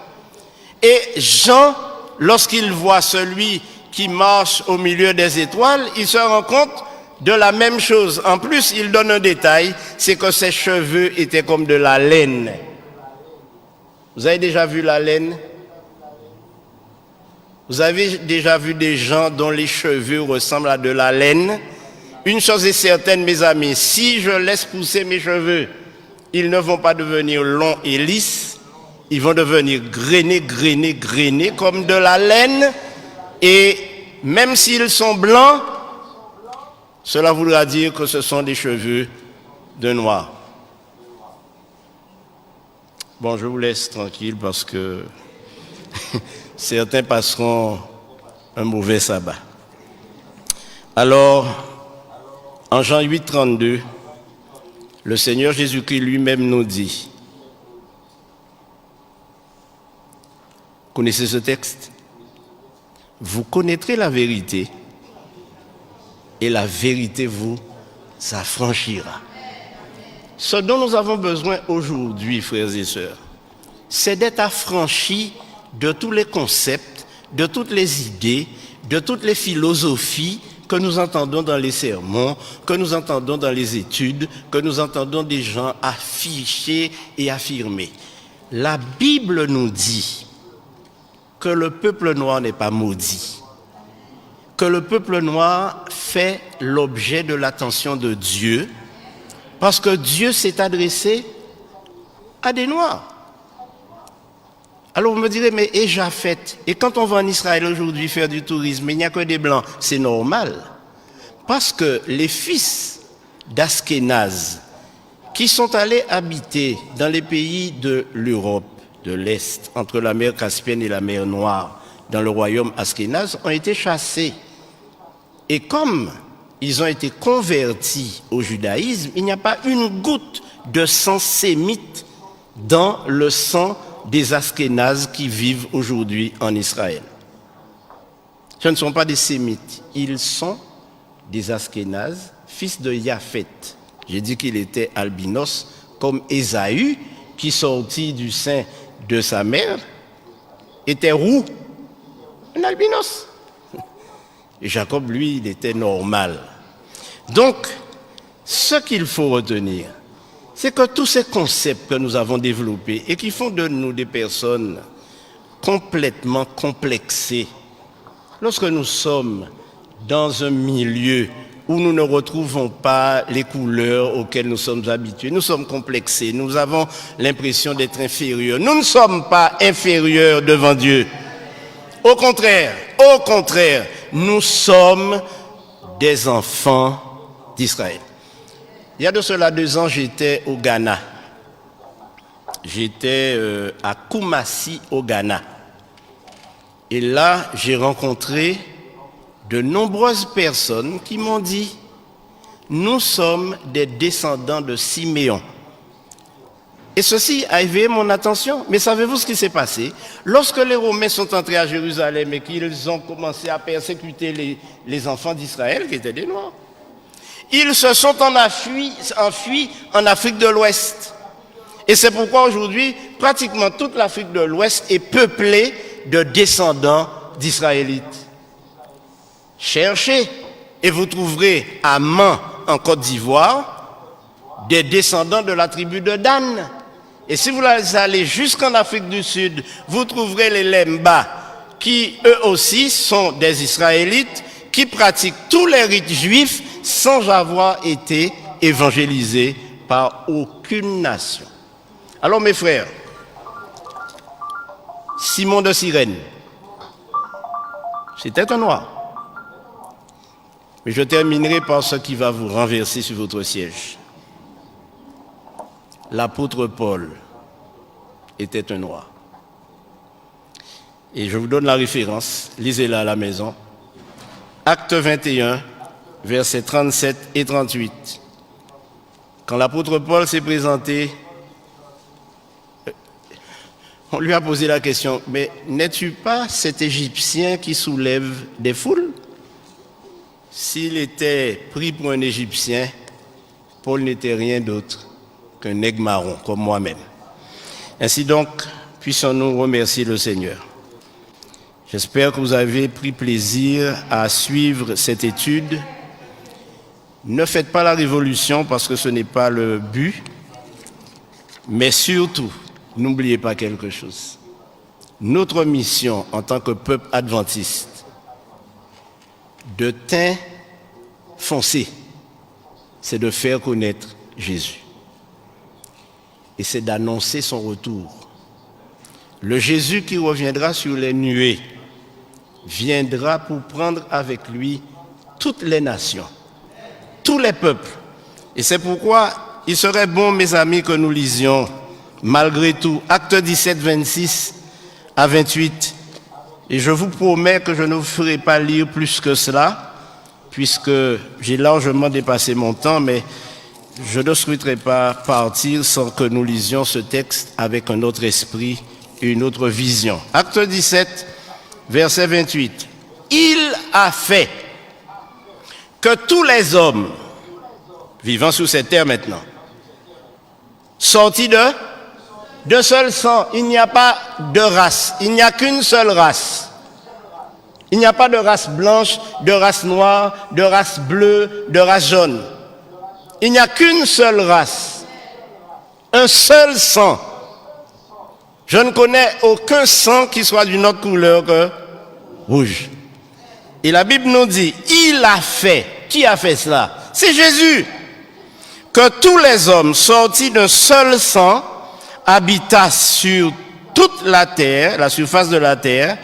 Et Jean, lorsqu'il voit celui qui marche au milieu des étoiles, il se rend compte de la même chose. En plus, il donne un détail, c'est que ses cheveux étaient comme de la laine. Vous avez déjà vu la laine? Vous avez déjà vu des gens dont les cheveux ressemblent à de la laine? Une chose est certaine, mes amis, si je laisse pousser mes cheveux, ils ne vont pas devenir longs et lisses, ils vont devenir grainés, grainés, grainés comme de la laine. Et même s'ils sont blancs, cela voudra dire que ce sont des cheveux de noir. Bon, je vous laisse tranquille parce que certains passeront un mauvais sabbat. Alors, en Jean huit trente-deux, le Seigneur Jésus-Christ lui-même nous dit, connaissez ce texte? Vous connaîtrez la vérité, et la vérité vous affranchira. Ce dont nous avons besoin aujourd'hui, frères et sœurs, c'est d'être affranchis de tous les concepts, de toutes les idées, de toutes les philosophies que nous entendons dans les sermons, que nous entendons dans les études, que nous entendons des gens afficher et affirmer. La Bible nous dit que le peuple noir n'est pas maudit, que le peuple noir fait l'objet de l'attention de Dieu, parce que Dieu s'est adressé à des noirs. Alors vous me direz, mais et Japheth? Et quand on va en Israël aujourd'hui faire du tourisme, il n'y a que des blancs. C'est normal. Parce que les fils d'Ashkénaz qui sont allés habiter dans les pays de l'Europe de l'Est, entre la mer Caspienne et la mer Noire, dans le royaume Ashkénaze, ont été chassés. Et comme ils ont été convertis au judaïsme, il n'y a pas une goutte de sang sémite dans le sang des Ashkénazes qui vivent aujourd'hui en Israël. Ce ne sont pas des Sémites, ils sont des Ashkénazes, fils de Yapheth. J'ai dit qu'il était albinos, comme Ésaü, qui sortit du sein de sa mère, était roux, un albinos. Et Jacob, lui, il était normal. Donc, ce qu'il faut retenir, c'est que tous ces concepts que nous avons développés et qui font de nous des personnes complètement complexées, lorsque nous sommes dans un milieu où nous ne retrouvons pas les couleurs auxquelles nous sommes habitués, nous sommes complexés, nous avons l'impression d'être inférieurs. Nous ne sommes pas inférieurs devant Dieu. Au contraire, au contraire, nous sommes des enfants d'Israël. Il y a de cela deux ans, j'étais au Ghana. J'étais euh, à Kumasi, au Ghana. Et là, j'ai rencontré de nombreuses personnes qui m'ont dit, nous sommes des descendants de Siméon. Et ceci a éveillé mon attention. Mais savez-vous ce qui s'est passé? Lorsque les Romains sont entrés à Jérusalem et qu'ils ont commencé à persécuter les, les enfants d'Israël, qui étaient des Noirs, ils se sont en affui- enfuis en Afrique de l'Ouest. Et c'est pourquoi aujourd'hui, pratiquement toute l'Afrique de l'Ouest est peuplée de descendants d'Israélites. Cherchez et vous trouverez à Man, en Côte d'Ivoire, des descendants de la tribu de Dan. Et si vous allez jusqu'en Afrique du Sud, vous trouverez les Lemba, qui eux aussi sont des Israélites, qui pratiquent tous les rites juifs sans avoir été évangélisés par aucune nation. Alors mes frères, Simon de Cyrène, c'était un noir. Mais je terminerai par ce qui va vous renverser sur votre siège. L'apôtre Paul était un noir. Et je vous donne la référence, lisez-la à la maison. Acte vingt et un, versets trente-sept et trente-huit. Quand l'apôtre Paul s'est présenté, on lui a posé la question, mais n'es-tu pas cet Égyptien qui soulève des foules? S'il était pris pour un Égyptien, Paul n'était rien d'autre qu'un nègre marron, comme moi-même. Ainsi donc, puissions-nous remercier le Seigneur. J'espère que vous avez pris plaisir à suivre cette étude. Ne faites pas la révolution parce que ce n'est pas le but, mais surtout, n'oubliez pas quelque chose. Notre mission en tant que peuple adventiste, de teint foncé, c'est de faire connaître Jésus. Et c'est d'annoncer son retour. Le Jésus qui reviendra sur les nuées viendra pour prendre avec lui toutes les nations, tous les peuples. Et c'est pourquoi il serait bon, mes amis, que nous lisions, malgré tout, Actes dix-sept, vingt-six à vingt-huit. Et je vous promets que je ne vous ferai pas lire plus que cela, puisque j'ai largement dépassé mon temps, mais je ne souhaiterais pas partir sans que nous lisions ce texte avec un autre esprit et une autre vision. Acte dix-sept, verset vingt-huit. Il a fait que tous les hommes vivant sur cette terre maintenant, sortis de, d'un seul sang. Il n'y a pas de race, il n'y a qu'une seule race. Il n'y a pas de race blanche, de race noire, de race bleue, de race jaune. Il n'y a qu'une seule race, un seul sang. Je ne connais aucun sang qui soit d'une autre couleur que rouge. Et la Bible nous dit, il a fait. Qui a fait cela? C'est Jésus. Que tous les hommes sortis d'un seul sang habitassent sur toute la terre, la surface de la terre,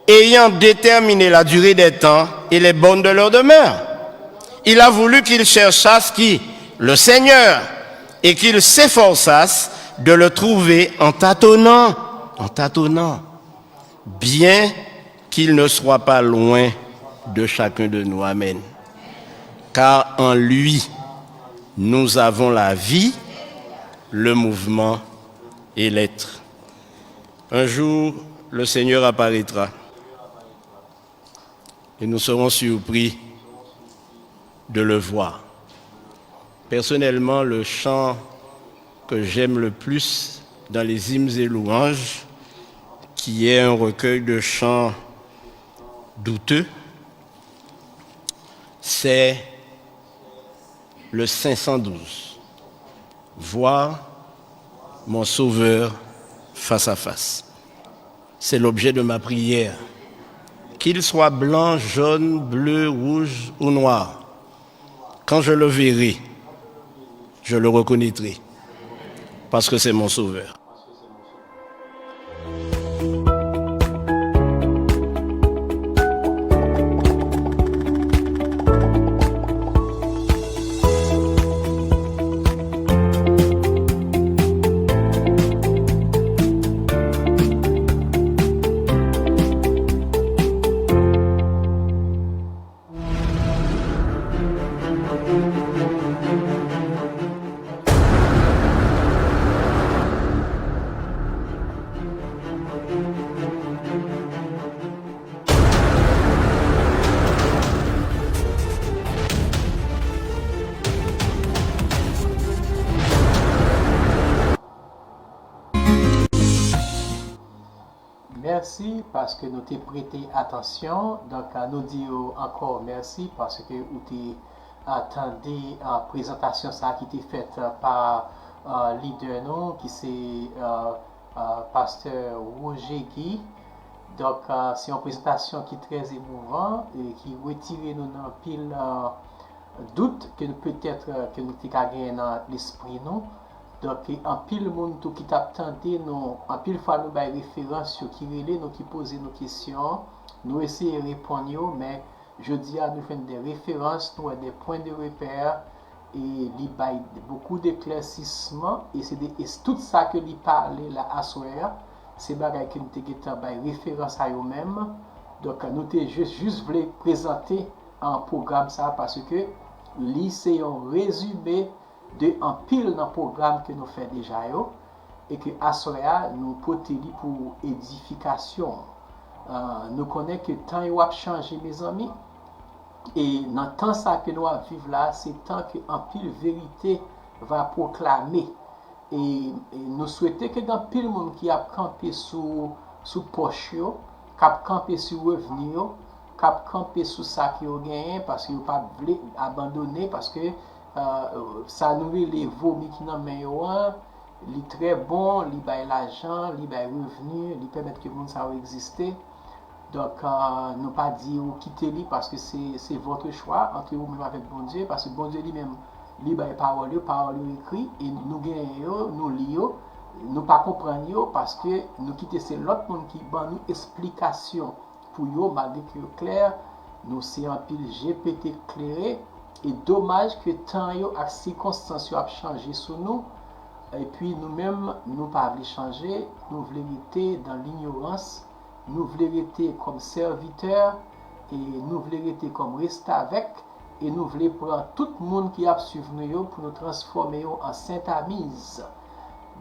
ayant déterminé la durée des temps et les bornes de leur demeure. Il a voulu qu'ils cherchassent qui? Le Seigneur, et qu'ils s'efforçassent de le trouver en tâtonnant, en tâtonnant, bien qu'il ne soit pas loin de chacun de nous. Amen. Car en lui, nous avons la vie, le mouvement et l'être. Un jour, le Seigneur apparaîtra et nous serons surpris de le voir. Personnellement, le chant que j'aime le plus dans les hymnes et louanges, qui est un recueil de chants douteux, c'est le cinq cent douze. Voir mon Sauveur face à face. C'est l'objet de ma prière. Qu'il soit blanc, jaune, bleu, rouge ou noir, quand je le verrai, je le reconnaîtrai, parce que c'est mon Sauveur. Mèsi paske nou te prete atansyon. Donk, a, nou di w ankò mèsi paske ou te, a, tande, a, prezantasyon sa a ki te fèt, a, pa, a, lidè nou, ki se, a, a, pastè Roger Guy. Donk, a, se yon prezantasyon ki trè emouvan e ki retire nou nan anpil, a, dout ke nou petèt, a, ke nou te ka genyen nan lespri nou. Donk, e anpil moun tou ki t ap tande nou, anpil fwa nou bay referans yo ki rele nou, ki poze nou kesyon, nou eseye reponn yo, men jodi a nou jwenn de referans, nou wè de pwen de repè, e li bay beaucoup d'éclaircissement, e se de, e tout sa ke li pale la aswè a, se bagay ke nou te gentan bay referans a yo menm. Donk, nou te jis, jis vle prezante an pwogram sa a, paske li se yon rezime de anpil nan pwogram ke nou fè deja yo, e ke aswè a, nou pote li pou edifikasyon. Ah, nou konnen ke tan yo ap chanje, mezanmi, e nan tan sa ke nou ap viv la, se tan ke anpil verite va pwoklame. E, e nou swete ke gen anpil moun ki ap kanpe sou, sou pòch yo, k ap kanpe sou revni yo, k ap kanpe sou sa ke yo genyen, paske yo pa vle abandone, paske, euh, sa nou rele vomi ki nan men yo an, li trè bon, li bay lajan, li bay revni, li pèmèt ke moun sa yo egziste. Donk, euh, nou pa di ou kite li paske se, se votre choix entre ou menm avèk Bondye, paske Bondye li menm, li bay pawòl yo, pawòl yo ekri, e nou genyen yo, nou li yo, nou pa konprann yo, paske nou kite se lòt moun ki ban nou esplikasyon pou yo, malgre ke yo klè, nou se anpil je pete klere, e domaj ke tan yo ak sikonstans yo ap chanje sou nou, epi nou menm, nou pa vle chanje, nou vle rete dan linyorans, nou vle rete kòm sèvitè, e nou vle rete kòm restavèk, e nou vle pran tout moun ki ap swiv nou yo pou nou transfòme yo an sentamiz.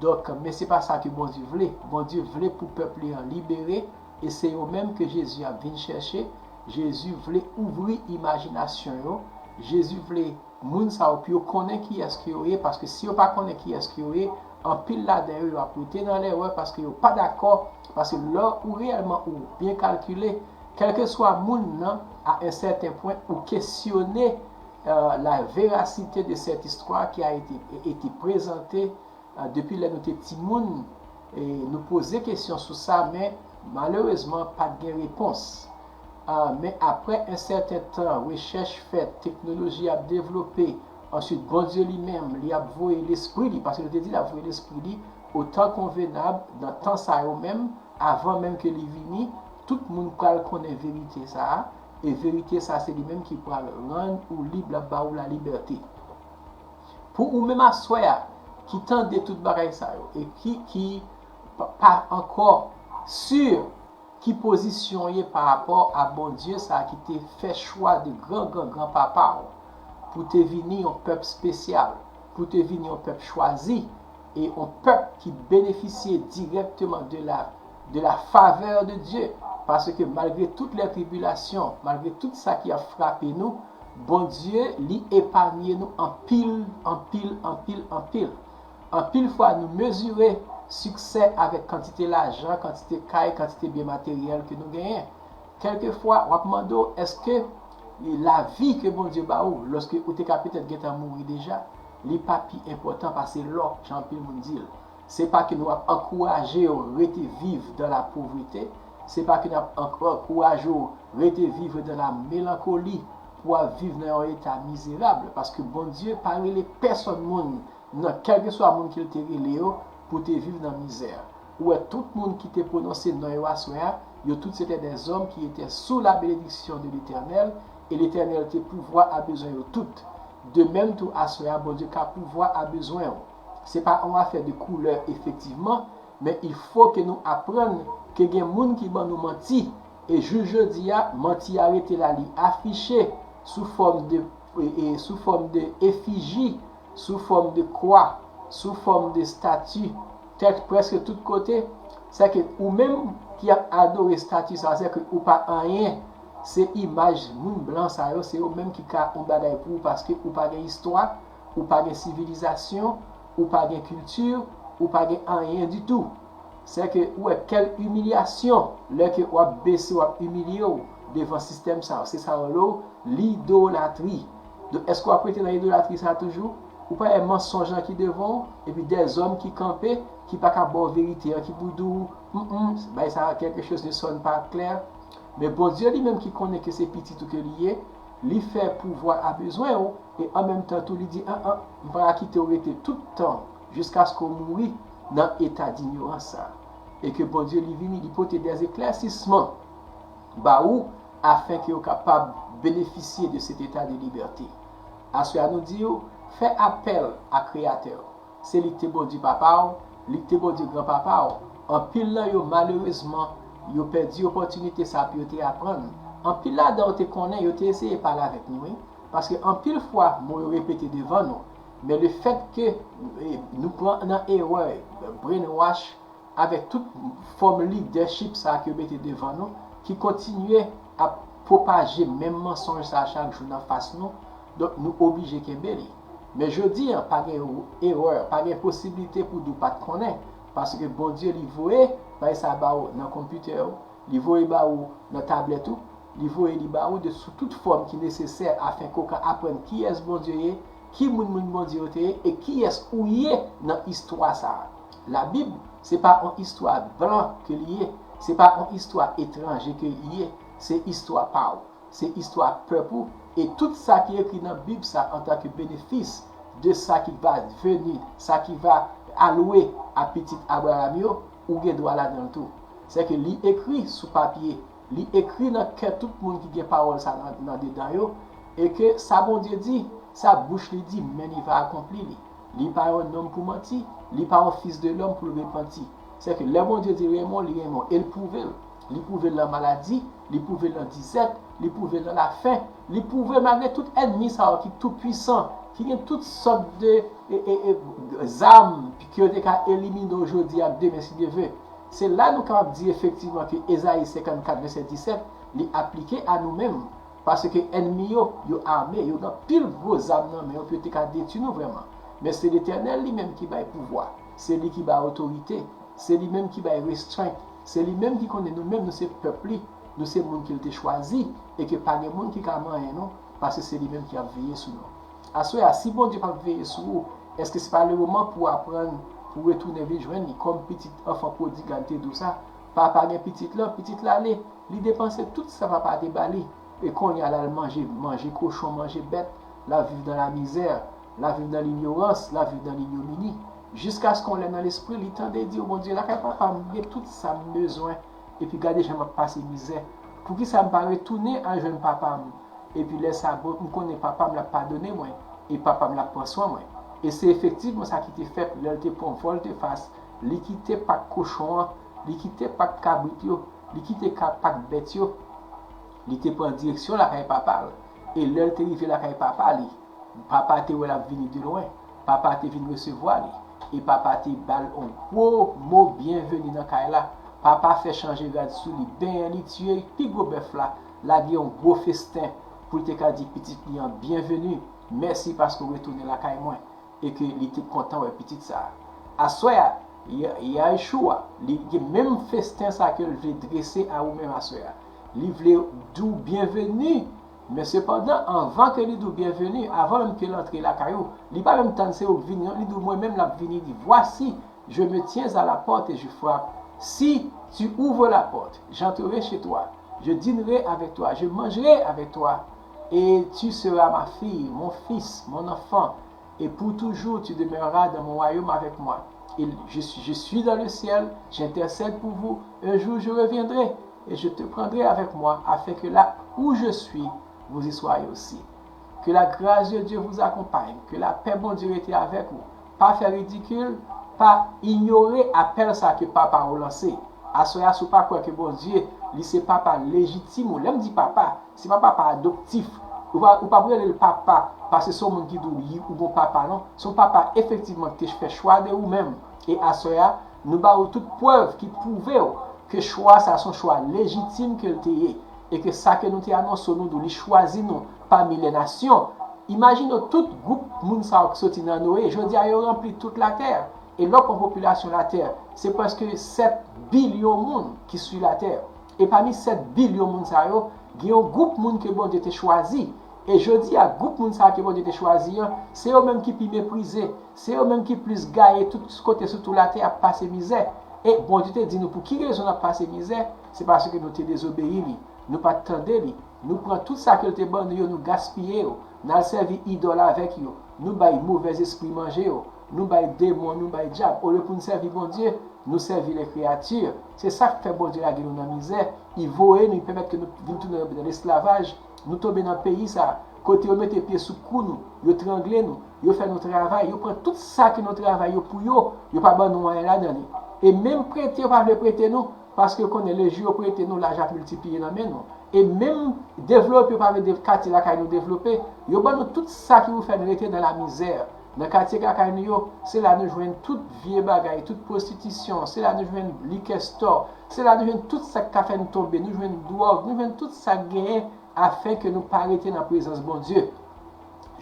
Donk, men se pa sa ke Bondye vle. Bondye vle pou pèp li an libere, e se yo menm ke Jezi ap vin chèche. Jezi vle ouvri imajinasyon yo. Jezi vle moun sa yo pou yo konnen kiyès ke yo ye, paske si yo pa konnen kiyès ke yo ye, anpil ladan yo, yo ap rete nan lèrè paske yo pa dakò, paske lè ou reyèlman ou byen kalkile, kèlkeswa moun nan, à un certain point, ou kesyone, euh, la véracité de cette histoire qui a été, été présentée, euh, depi lè nou te timoun, e nou poze kesyon sou sa, men malerezman, pa t gen repons. Ah, men aprè un certain tan, rechèch fèt, teknoloji ap devlope, answit Bondye li menm, li ap voye lespri li, paske li te di l ap voye lespri li o tan konvenab, nan tan sa yo menm, avan menm ke li vini, tout moun pral konnen verite sa a, e verite sa a se li menm ki pral rann ou lib, l ap ba ou lalibète. Pou ou menm aswè a, ki tande tout bagay sa yo e ki, ki pa, pa ankò si ki pozisyon w ye pa rapò a Bondye sa a ki te fè chwa de gran, gran, gran papa w pou te vini yon pèp espesyal, pou te vini yon pèp chwazi e yon pèp ki benefisye dirèkteman de la, de la favè de Dye. Paske malgre tout lè tribilasyon, malgre tout sa ki ap frape nou, Bondye, li epanye nou anpil, anpil, anpil, anpil. Anpil fwa, nou mezire siksè avèk kantite lajan, kantite kay, kantite byen materyèl ke nou genyen. Kèlkefwa, w ap mande w, èske lavi ke Bondye ba ou, lòske ou te ka petèt gentan mouri deja, li pa pi enpòtan pase lò, jan anpil moun di l? Se pa ke nou ap ankouraje w rete viv dan la povrete, se pa ke n ap ank-, ankouraje w rete viv dan la melankoli pou w ap viv nan yon eta mizerab, paske Bondye pa rele pèsonn moun nan kèlkeswa moun ke l te rele yo pou te viv nan mizè. Ou wè tout moun ki te pwononse non yo aswè a, yo tout se te dèzòm ki ete sou la benediksyon de Letènèl, e Letènèl te pouvwa a bezwen yo tout. De menm tou aswè a, Bondye ka pouvwa a bezwen w. Se pa yon afè de koulè efektivman, men il fo ke nou aprann ke gen moun ki ban nou manti, e jis jodi a, manti a rete la, li afiche sou fòm de, e, e, sou fòm de efiji, sou fòm de kwa, sou fòm de estati, tèks prèske tout kote. Se ke ou menm ki ap adore estati sa, se ke ou pa anyen. Se imaj moun blan sa yo, se yo menm ki ka yon bagay pou ou paske ou pa gen istwa, ou pa gen sivilizasyon, ou pa gen kilti, ou pa gen anyen ditou. Se ke ou wè kèl imilyasyon lè ke w ap bese, w ap imilye w devan sistèm sa yo. Se sa yo rele w lidolatri. Donk, èske w ap rete nan idolatri sa a toujou? Ou pa wè mansonj lan ki devan w, epi dèzòm ki kanpe, ki pa ka ba w verite an, ki pou di w, mm, mm, bagay sa a, quelque chose ne sonne pas clair. Men Bondye li menm ki konnen ke se pitit ou ke li ye, li fè pouvwa a bezwen w, e an menm tan tou li di, an, an, m pa ka kite w rete tout tan jiskaske w mouri nan eta dinyorans sa a. E ke Bondye li vini, li pote des éclaircissements ba ou, afin ke w kapab benefisye de cet état de liberté. Aswè a nou di w, fè apèl a Kreyatè w. Se li k te Bondye papa w, li k te Bondye granpapa w. Anpil nan yo, malerezman, yo pèdi opòtinite sa pou yo te aprann. Anpil ladan yo te konnen, yo te eseye pale avèk nou, wi. Paske anpil fwa, mo yo repete devan nou. Men lefètke, e, nou pran nan erè, brainwash, avèk tout fòm lidèchip sa a ke yo mete devan nou, ki kontinye ap pwopaje menm mansonj sa a chak jou nan fas nou, donk nou oblije kenbe li. Men jodi a, pa gen erè, pa gen posiblite pou di w pa t konnen, paske Bondye li voye bagay sa a ba ou nan konpitè ou, li voye ba ou nan tablèt ou, li voye li ba ou de sou tout fòm ki nesesè afin ke w ka aprann kiyès Bondye ye, ki moun moun Bondye yo te ye, e kiyès ou ye nan istwa sa a. Labib, se pa yon istwa blan ke li ye, se pa yon istwa etranje ke li ye, se istwa pa w, se istwa pèp ou, e tout sa ki ekri nan Bib sa antanke benefis de sa ki va veni, sa ki va alwe a pitit Abraram yo, ou gen dwa ladan l tou. Se ke li ekri sou papye, li ekri nan kè tout moun ki gen pawòl sa nan, nan dedan yo, e ke sa Bondye di, sa bouch li di, men li va akonpli li. Li pa yon nonm pou manti, li pa yon fis de lòm pou l repanti. Se ke lè Bondye di renmen w, li renmen w, e l pwouve l. Li pwouve l nan maladi, li pwouve l nan dizèt, li pwouve l nan lafen, li pwouve malgre tout ènmi sa yo ki tou pwisan, ki gen tout sòt de, e, e, e, zam ke yo te ka elimine w jodi ak demen si Dye vle. Se la nou kapab di efektivman ke Ezayi senkannkat vèsè disèt, li aplike a nou menm. Paske ènmi yo, yo ame, yo gen anpil gwo zam nan men yo pou yo te ka detwi nou vrèman. Men se Letènèl li menm ki bay pouvwa, se li ki bay otorite, se li menm ki bay restrent, se li menm ki konnen nou menm nou se pèp li, nou se moun ke l te chwazi, e ke pa gen moun ki ka manyen nou, paske se li menm ki ap veye sou nou. Aswè a, si Bondye p ap veye sou ou, èske se pa le moman pou w aprann pou w retounen vin jwenn li, kòm pitit anfan pwodig la, m te di w sa? Papa gen pitit lan, pitit la ale, li depanse tout sa papa te ba li. E kounye a la, l manje, manje kochon, manje bèt, l ap viv nan lamizè, l ap viv nan linyorans, l ap viv nan linyomini. Jiskaske yon lè nan lespri, li tande di, o Bondye, lakay papa m, m gen tout sa m bezwen. Epi gade jan m ap pase mizè. Poukisa m pa retounen al jwenn papa m? Epi lè sa bon, m konnen papa m l ap padone mwen, e papa m l ap pran swen mwen. E se efektivman sa ki te fèt lè l te pran vòltefas, li kite pak kochon an, li kite pak kabrit yo, li kite ka- pak bèt yo, li te pran direksyon lakay papa l. E lè l te rive lakay papa li, papa te wè l ap vini de lwen, papa te vin resevwa li, e papa te ba l yon gwo mo byenveni nan kay la. Papa fè chanje rad sou li, benyen li, tiye pi gwo bèf la, lage yon gwo festen pou l te ka di pitit li an byenveni, mèsi paske w retounen lakay mwen, e ke li te kontan wè pitit sa a. Aswè a, Ya- Yahushua, li gen menm festen sa ke l vle drese a ou menm aswè a. Li vle di w byenveni, men sepandan, anvan ke li di w byenveni, avan menm ke l antre lakay ou, li pa menm tann se ou k vini, non, li di w mwen menm l ap vini, li, Voici, je me tiens à la porte et je frappe. Si tu ouvres la porte, j'entrerai chez toi, je dînerai avec toi, je mangerai avec toi, et tu seras ma fille, mon fils, mon enfant, et pour toujours tu demeureras dans mon royaume avec moi. Et je suis, je suis dans le ciel, j'intercède pour vous, un jour je reviendrai, et je te prendrai avec moi, afin que là où je suis, vous y soyez aussi. Que la grâce de Dieu vous accompagne, que lapè Bondye rete avèk ou. Pa fè ridikil, pa inyore apèl sa ke papa ou lanse. Aswè a, si w pa kwè ke Bondye, li se papa lejitim ou, lè m di papa, se pa papa adoptif. Ou pa, ou pa pou rele l papa, paske se yon moun ki di w li ou gon papa, non. Se yon papa efektivman ki te fè chwa de ou menm. E aswè a, nou ba ou tout prèv ki pwouve w ke chwa sa se yon chwa lejitim ke l te ye. E ke sa ke nou te anonse w, nou di w li chwazi nou pami lè nasyon. Imajine w tout gwoup moun sa yo ki soti nan Noye. Jodi a, yo ranpli tout latè. E lè w pran popilasyon latè, se prèske sèt bilyon moun ki sou latè. E pami sèt bilyon moun sa yo, gen yon gwoup moun ke Bondye te chwazi. E jodi a, gwoup moun sa yo ke Bondye te chwazi an, se yo menm ki pi meprize, se yo menm ki plis gaye tout kote sou tou latè ap pase mizè. E Bondye te di nou pou ki rezon n ap pase mizè? Se paske nou te dezobeyi li, nou pa t tande li. Nou pran tout sa ke l te ban nou yo, nou gaspiye yo. N al sèvi idòl avèk yo. Nou bay movèzespri manje yo. Nou bay demon, nou bay dyab. Olye pou n sèvi Bondye, nou sèvi lèkreyati. Se sa k fè Bondye lage nou nan mizè. Li voye nou, li pèmèt ke nou vin tounen nan lesklavaj. Nou tonbe nan peyi sa a, kote yo mete pye sou kou nou, yo trangle nou, yo fè nou travay, yo pran tout sa ke nou travay yo pou yo, yo pa ban nou anyen ladan li. E menm prete yo pa vle prete nou, paske yo konnen lejou yo prete nou, laj ap miltipliye nan men nou. E menm devlope yo pa vle de- katye lakay nou devlope, yo ban nou tout sa ki pou fè n rete nan lamizè. Nan katye lakay nou yo, se la nou jwenn tout vye bagay, tout pwostitisyon, se la nou jwenn likè stò, se la nou jwenn tout sa k ka fè n tonbe, nou jwenn dwòg, nou jwenn tout sa k genyen afin ke nou pa rete nan prezans Bondye.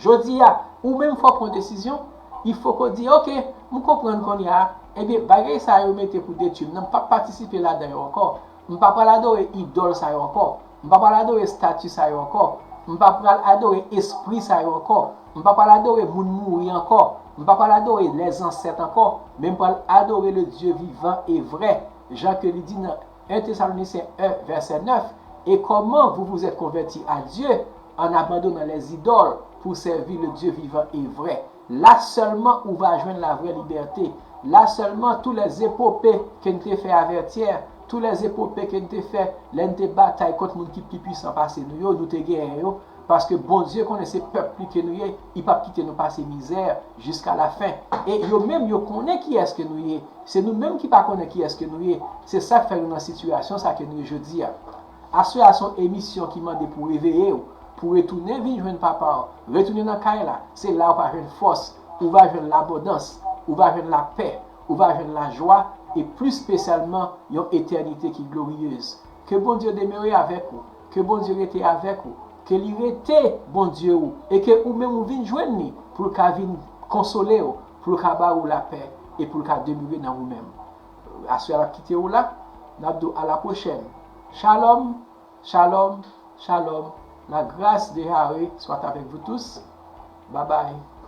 Jodi a, ou menm fò w pran desizyon, il faut que w di, ok, m konprann kounye a, ebyen, bagay sa yo mete pou detwi m nan, m p ap patisipe ladan yo ankò. M pa pral adore idòl sa yo ankò. M pa pral adore estati sa yo ankò. M pa pral adore espri sa yo ankò. M pa pral adore moun mouri ankò. M pa pral adore lèzansèt ankò. Men m pral adore le Dieu vivant et vrai. Jan ke li di nan un Thessaloniciens un, verset neuf, et comment vous vous êtes convertis à Dieu en abandonnant les idoles pour servir le Dieu vivant et vrai. La sèlman ou va jwenn la vrè libète. La sèlman tout lè epope ke n te fè avè tyè, tout lè epope ke n te fè lè n te batay kont moun ki pi pwisan pase nou yo, nou te genyen yo, paske Bondye konnen se pèp li ke nou ye, li p ap kite nou pase mizè jiska lafen. E yo menm yo konnen kiyès ke nou ye. Se nou menm ki pa konnen kiyès ke nou ye. Se sa k fè nou nan sitiyasyon sa ke nou ye jodi a. Aswè a se yon emisyon ki mande pou w reveye w, pou w retounen vin jwenn papa w, retounen nan kay la. Se la ou va jwenn fòs, ou va jwenn labondans, ou va jwenn lapè, ou va jwenn lajwa, e pli espesyalman yon etènite ki gloriyez. Ke Bondye demere avèk ou, ke Bondye rete avèk ou, ke li rete Bondye ou, e ke ou menm ou vin jwenn li pou l ka vin konsole w, pou l ka ba ou lapè, e pou l ka demere nan ou menm. Aswè a m ap kite w la, n ap di w à la prochaine. Shalom, shalom, shalom. La grâce de Yahweh soit avec vous tous. Bye bye.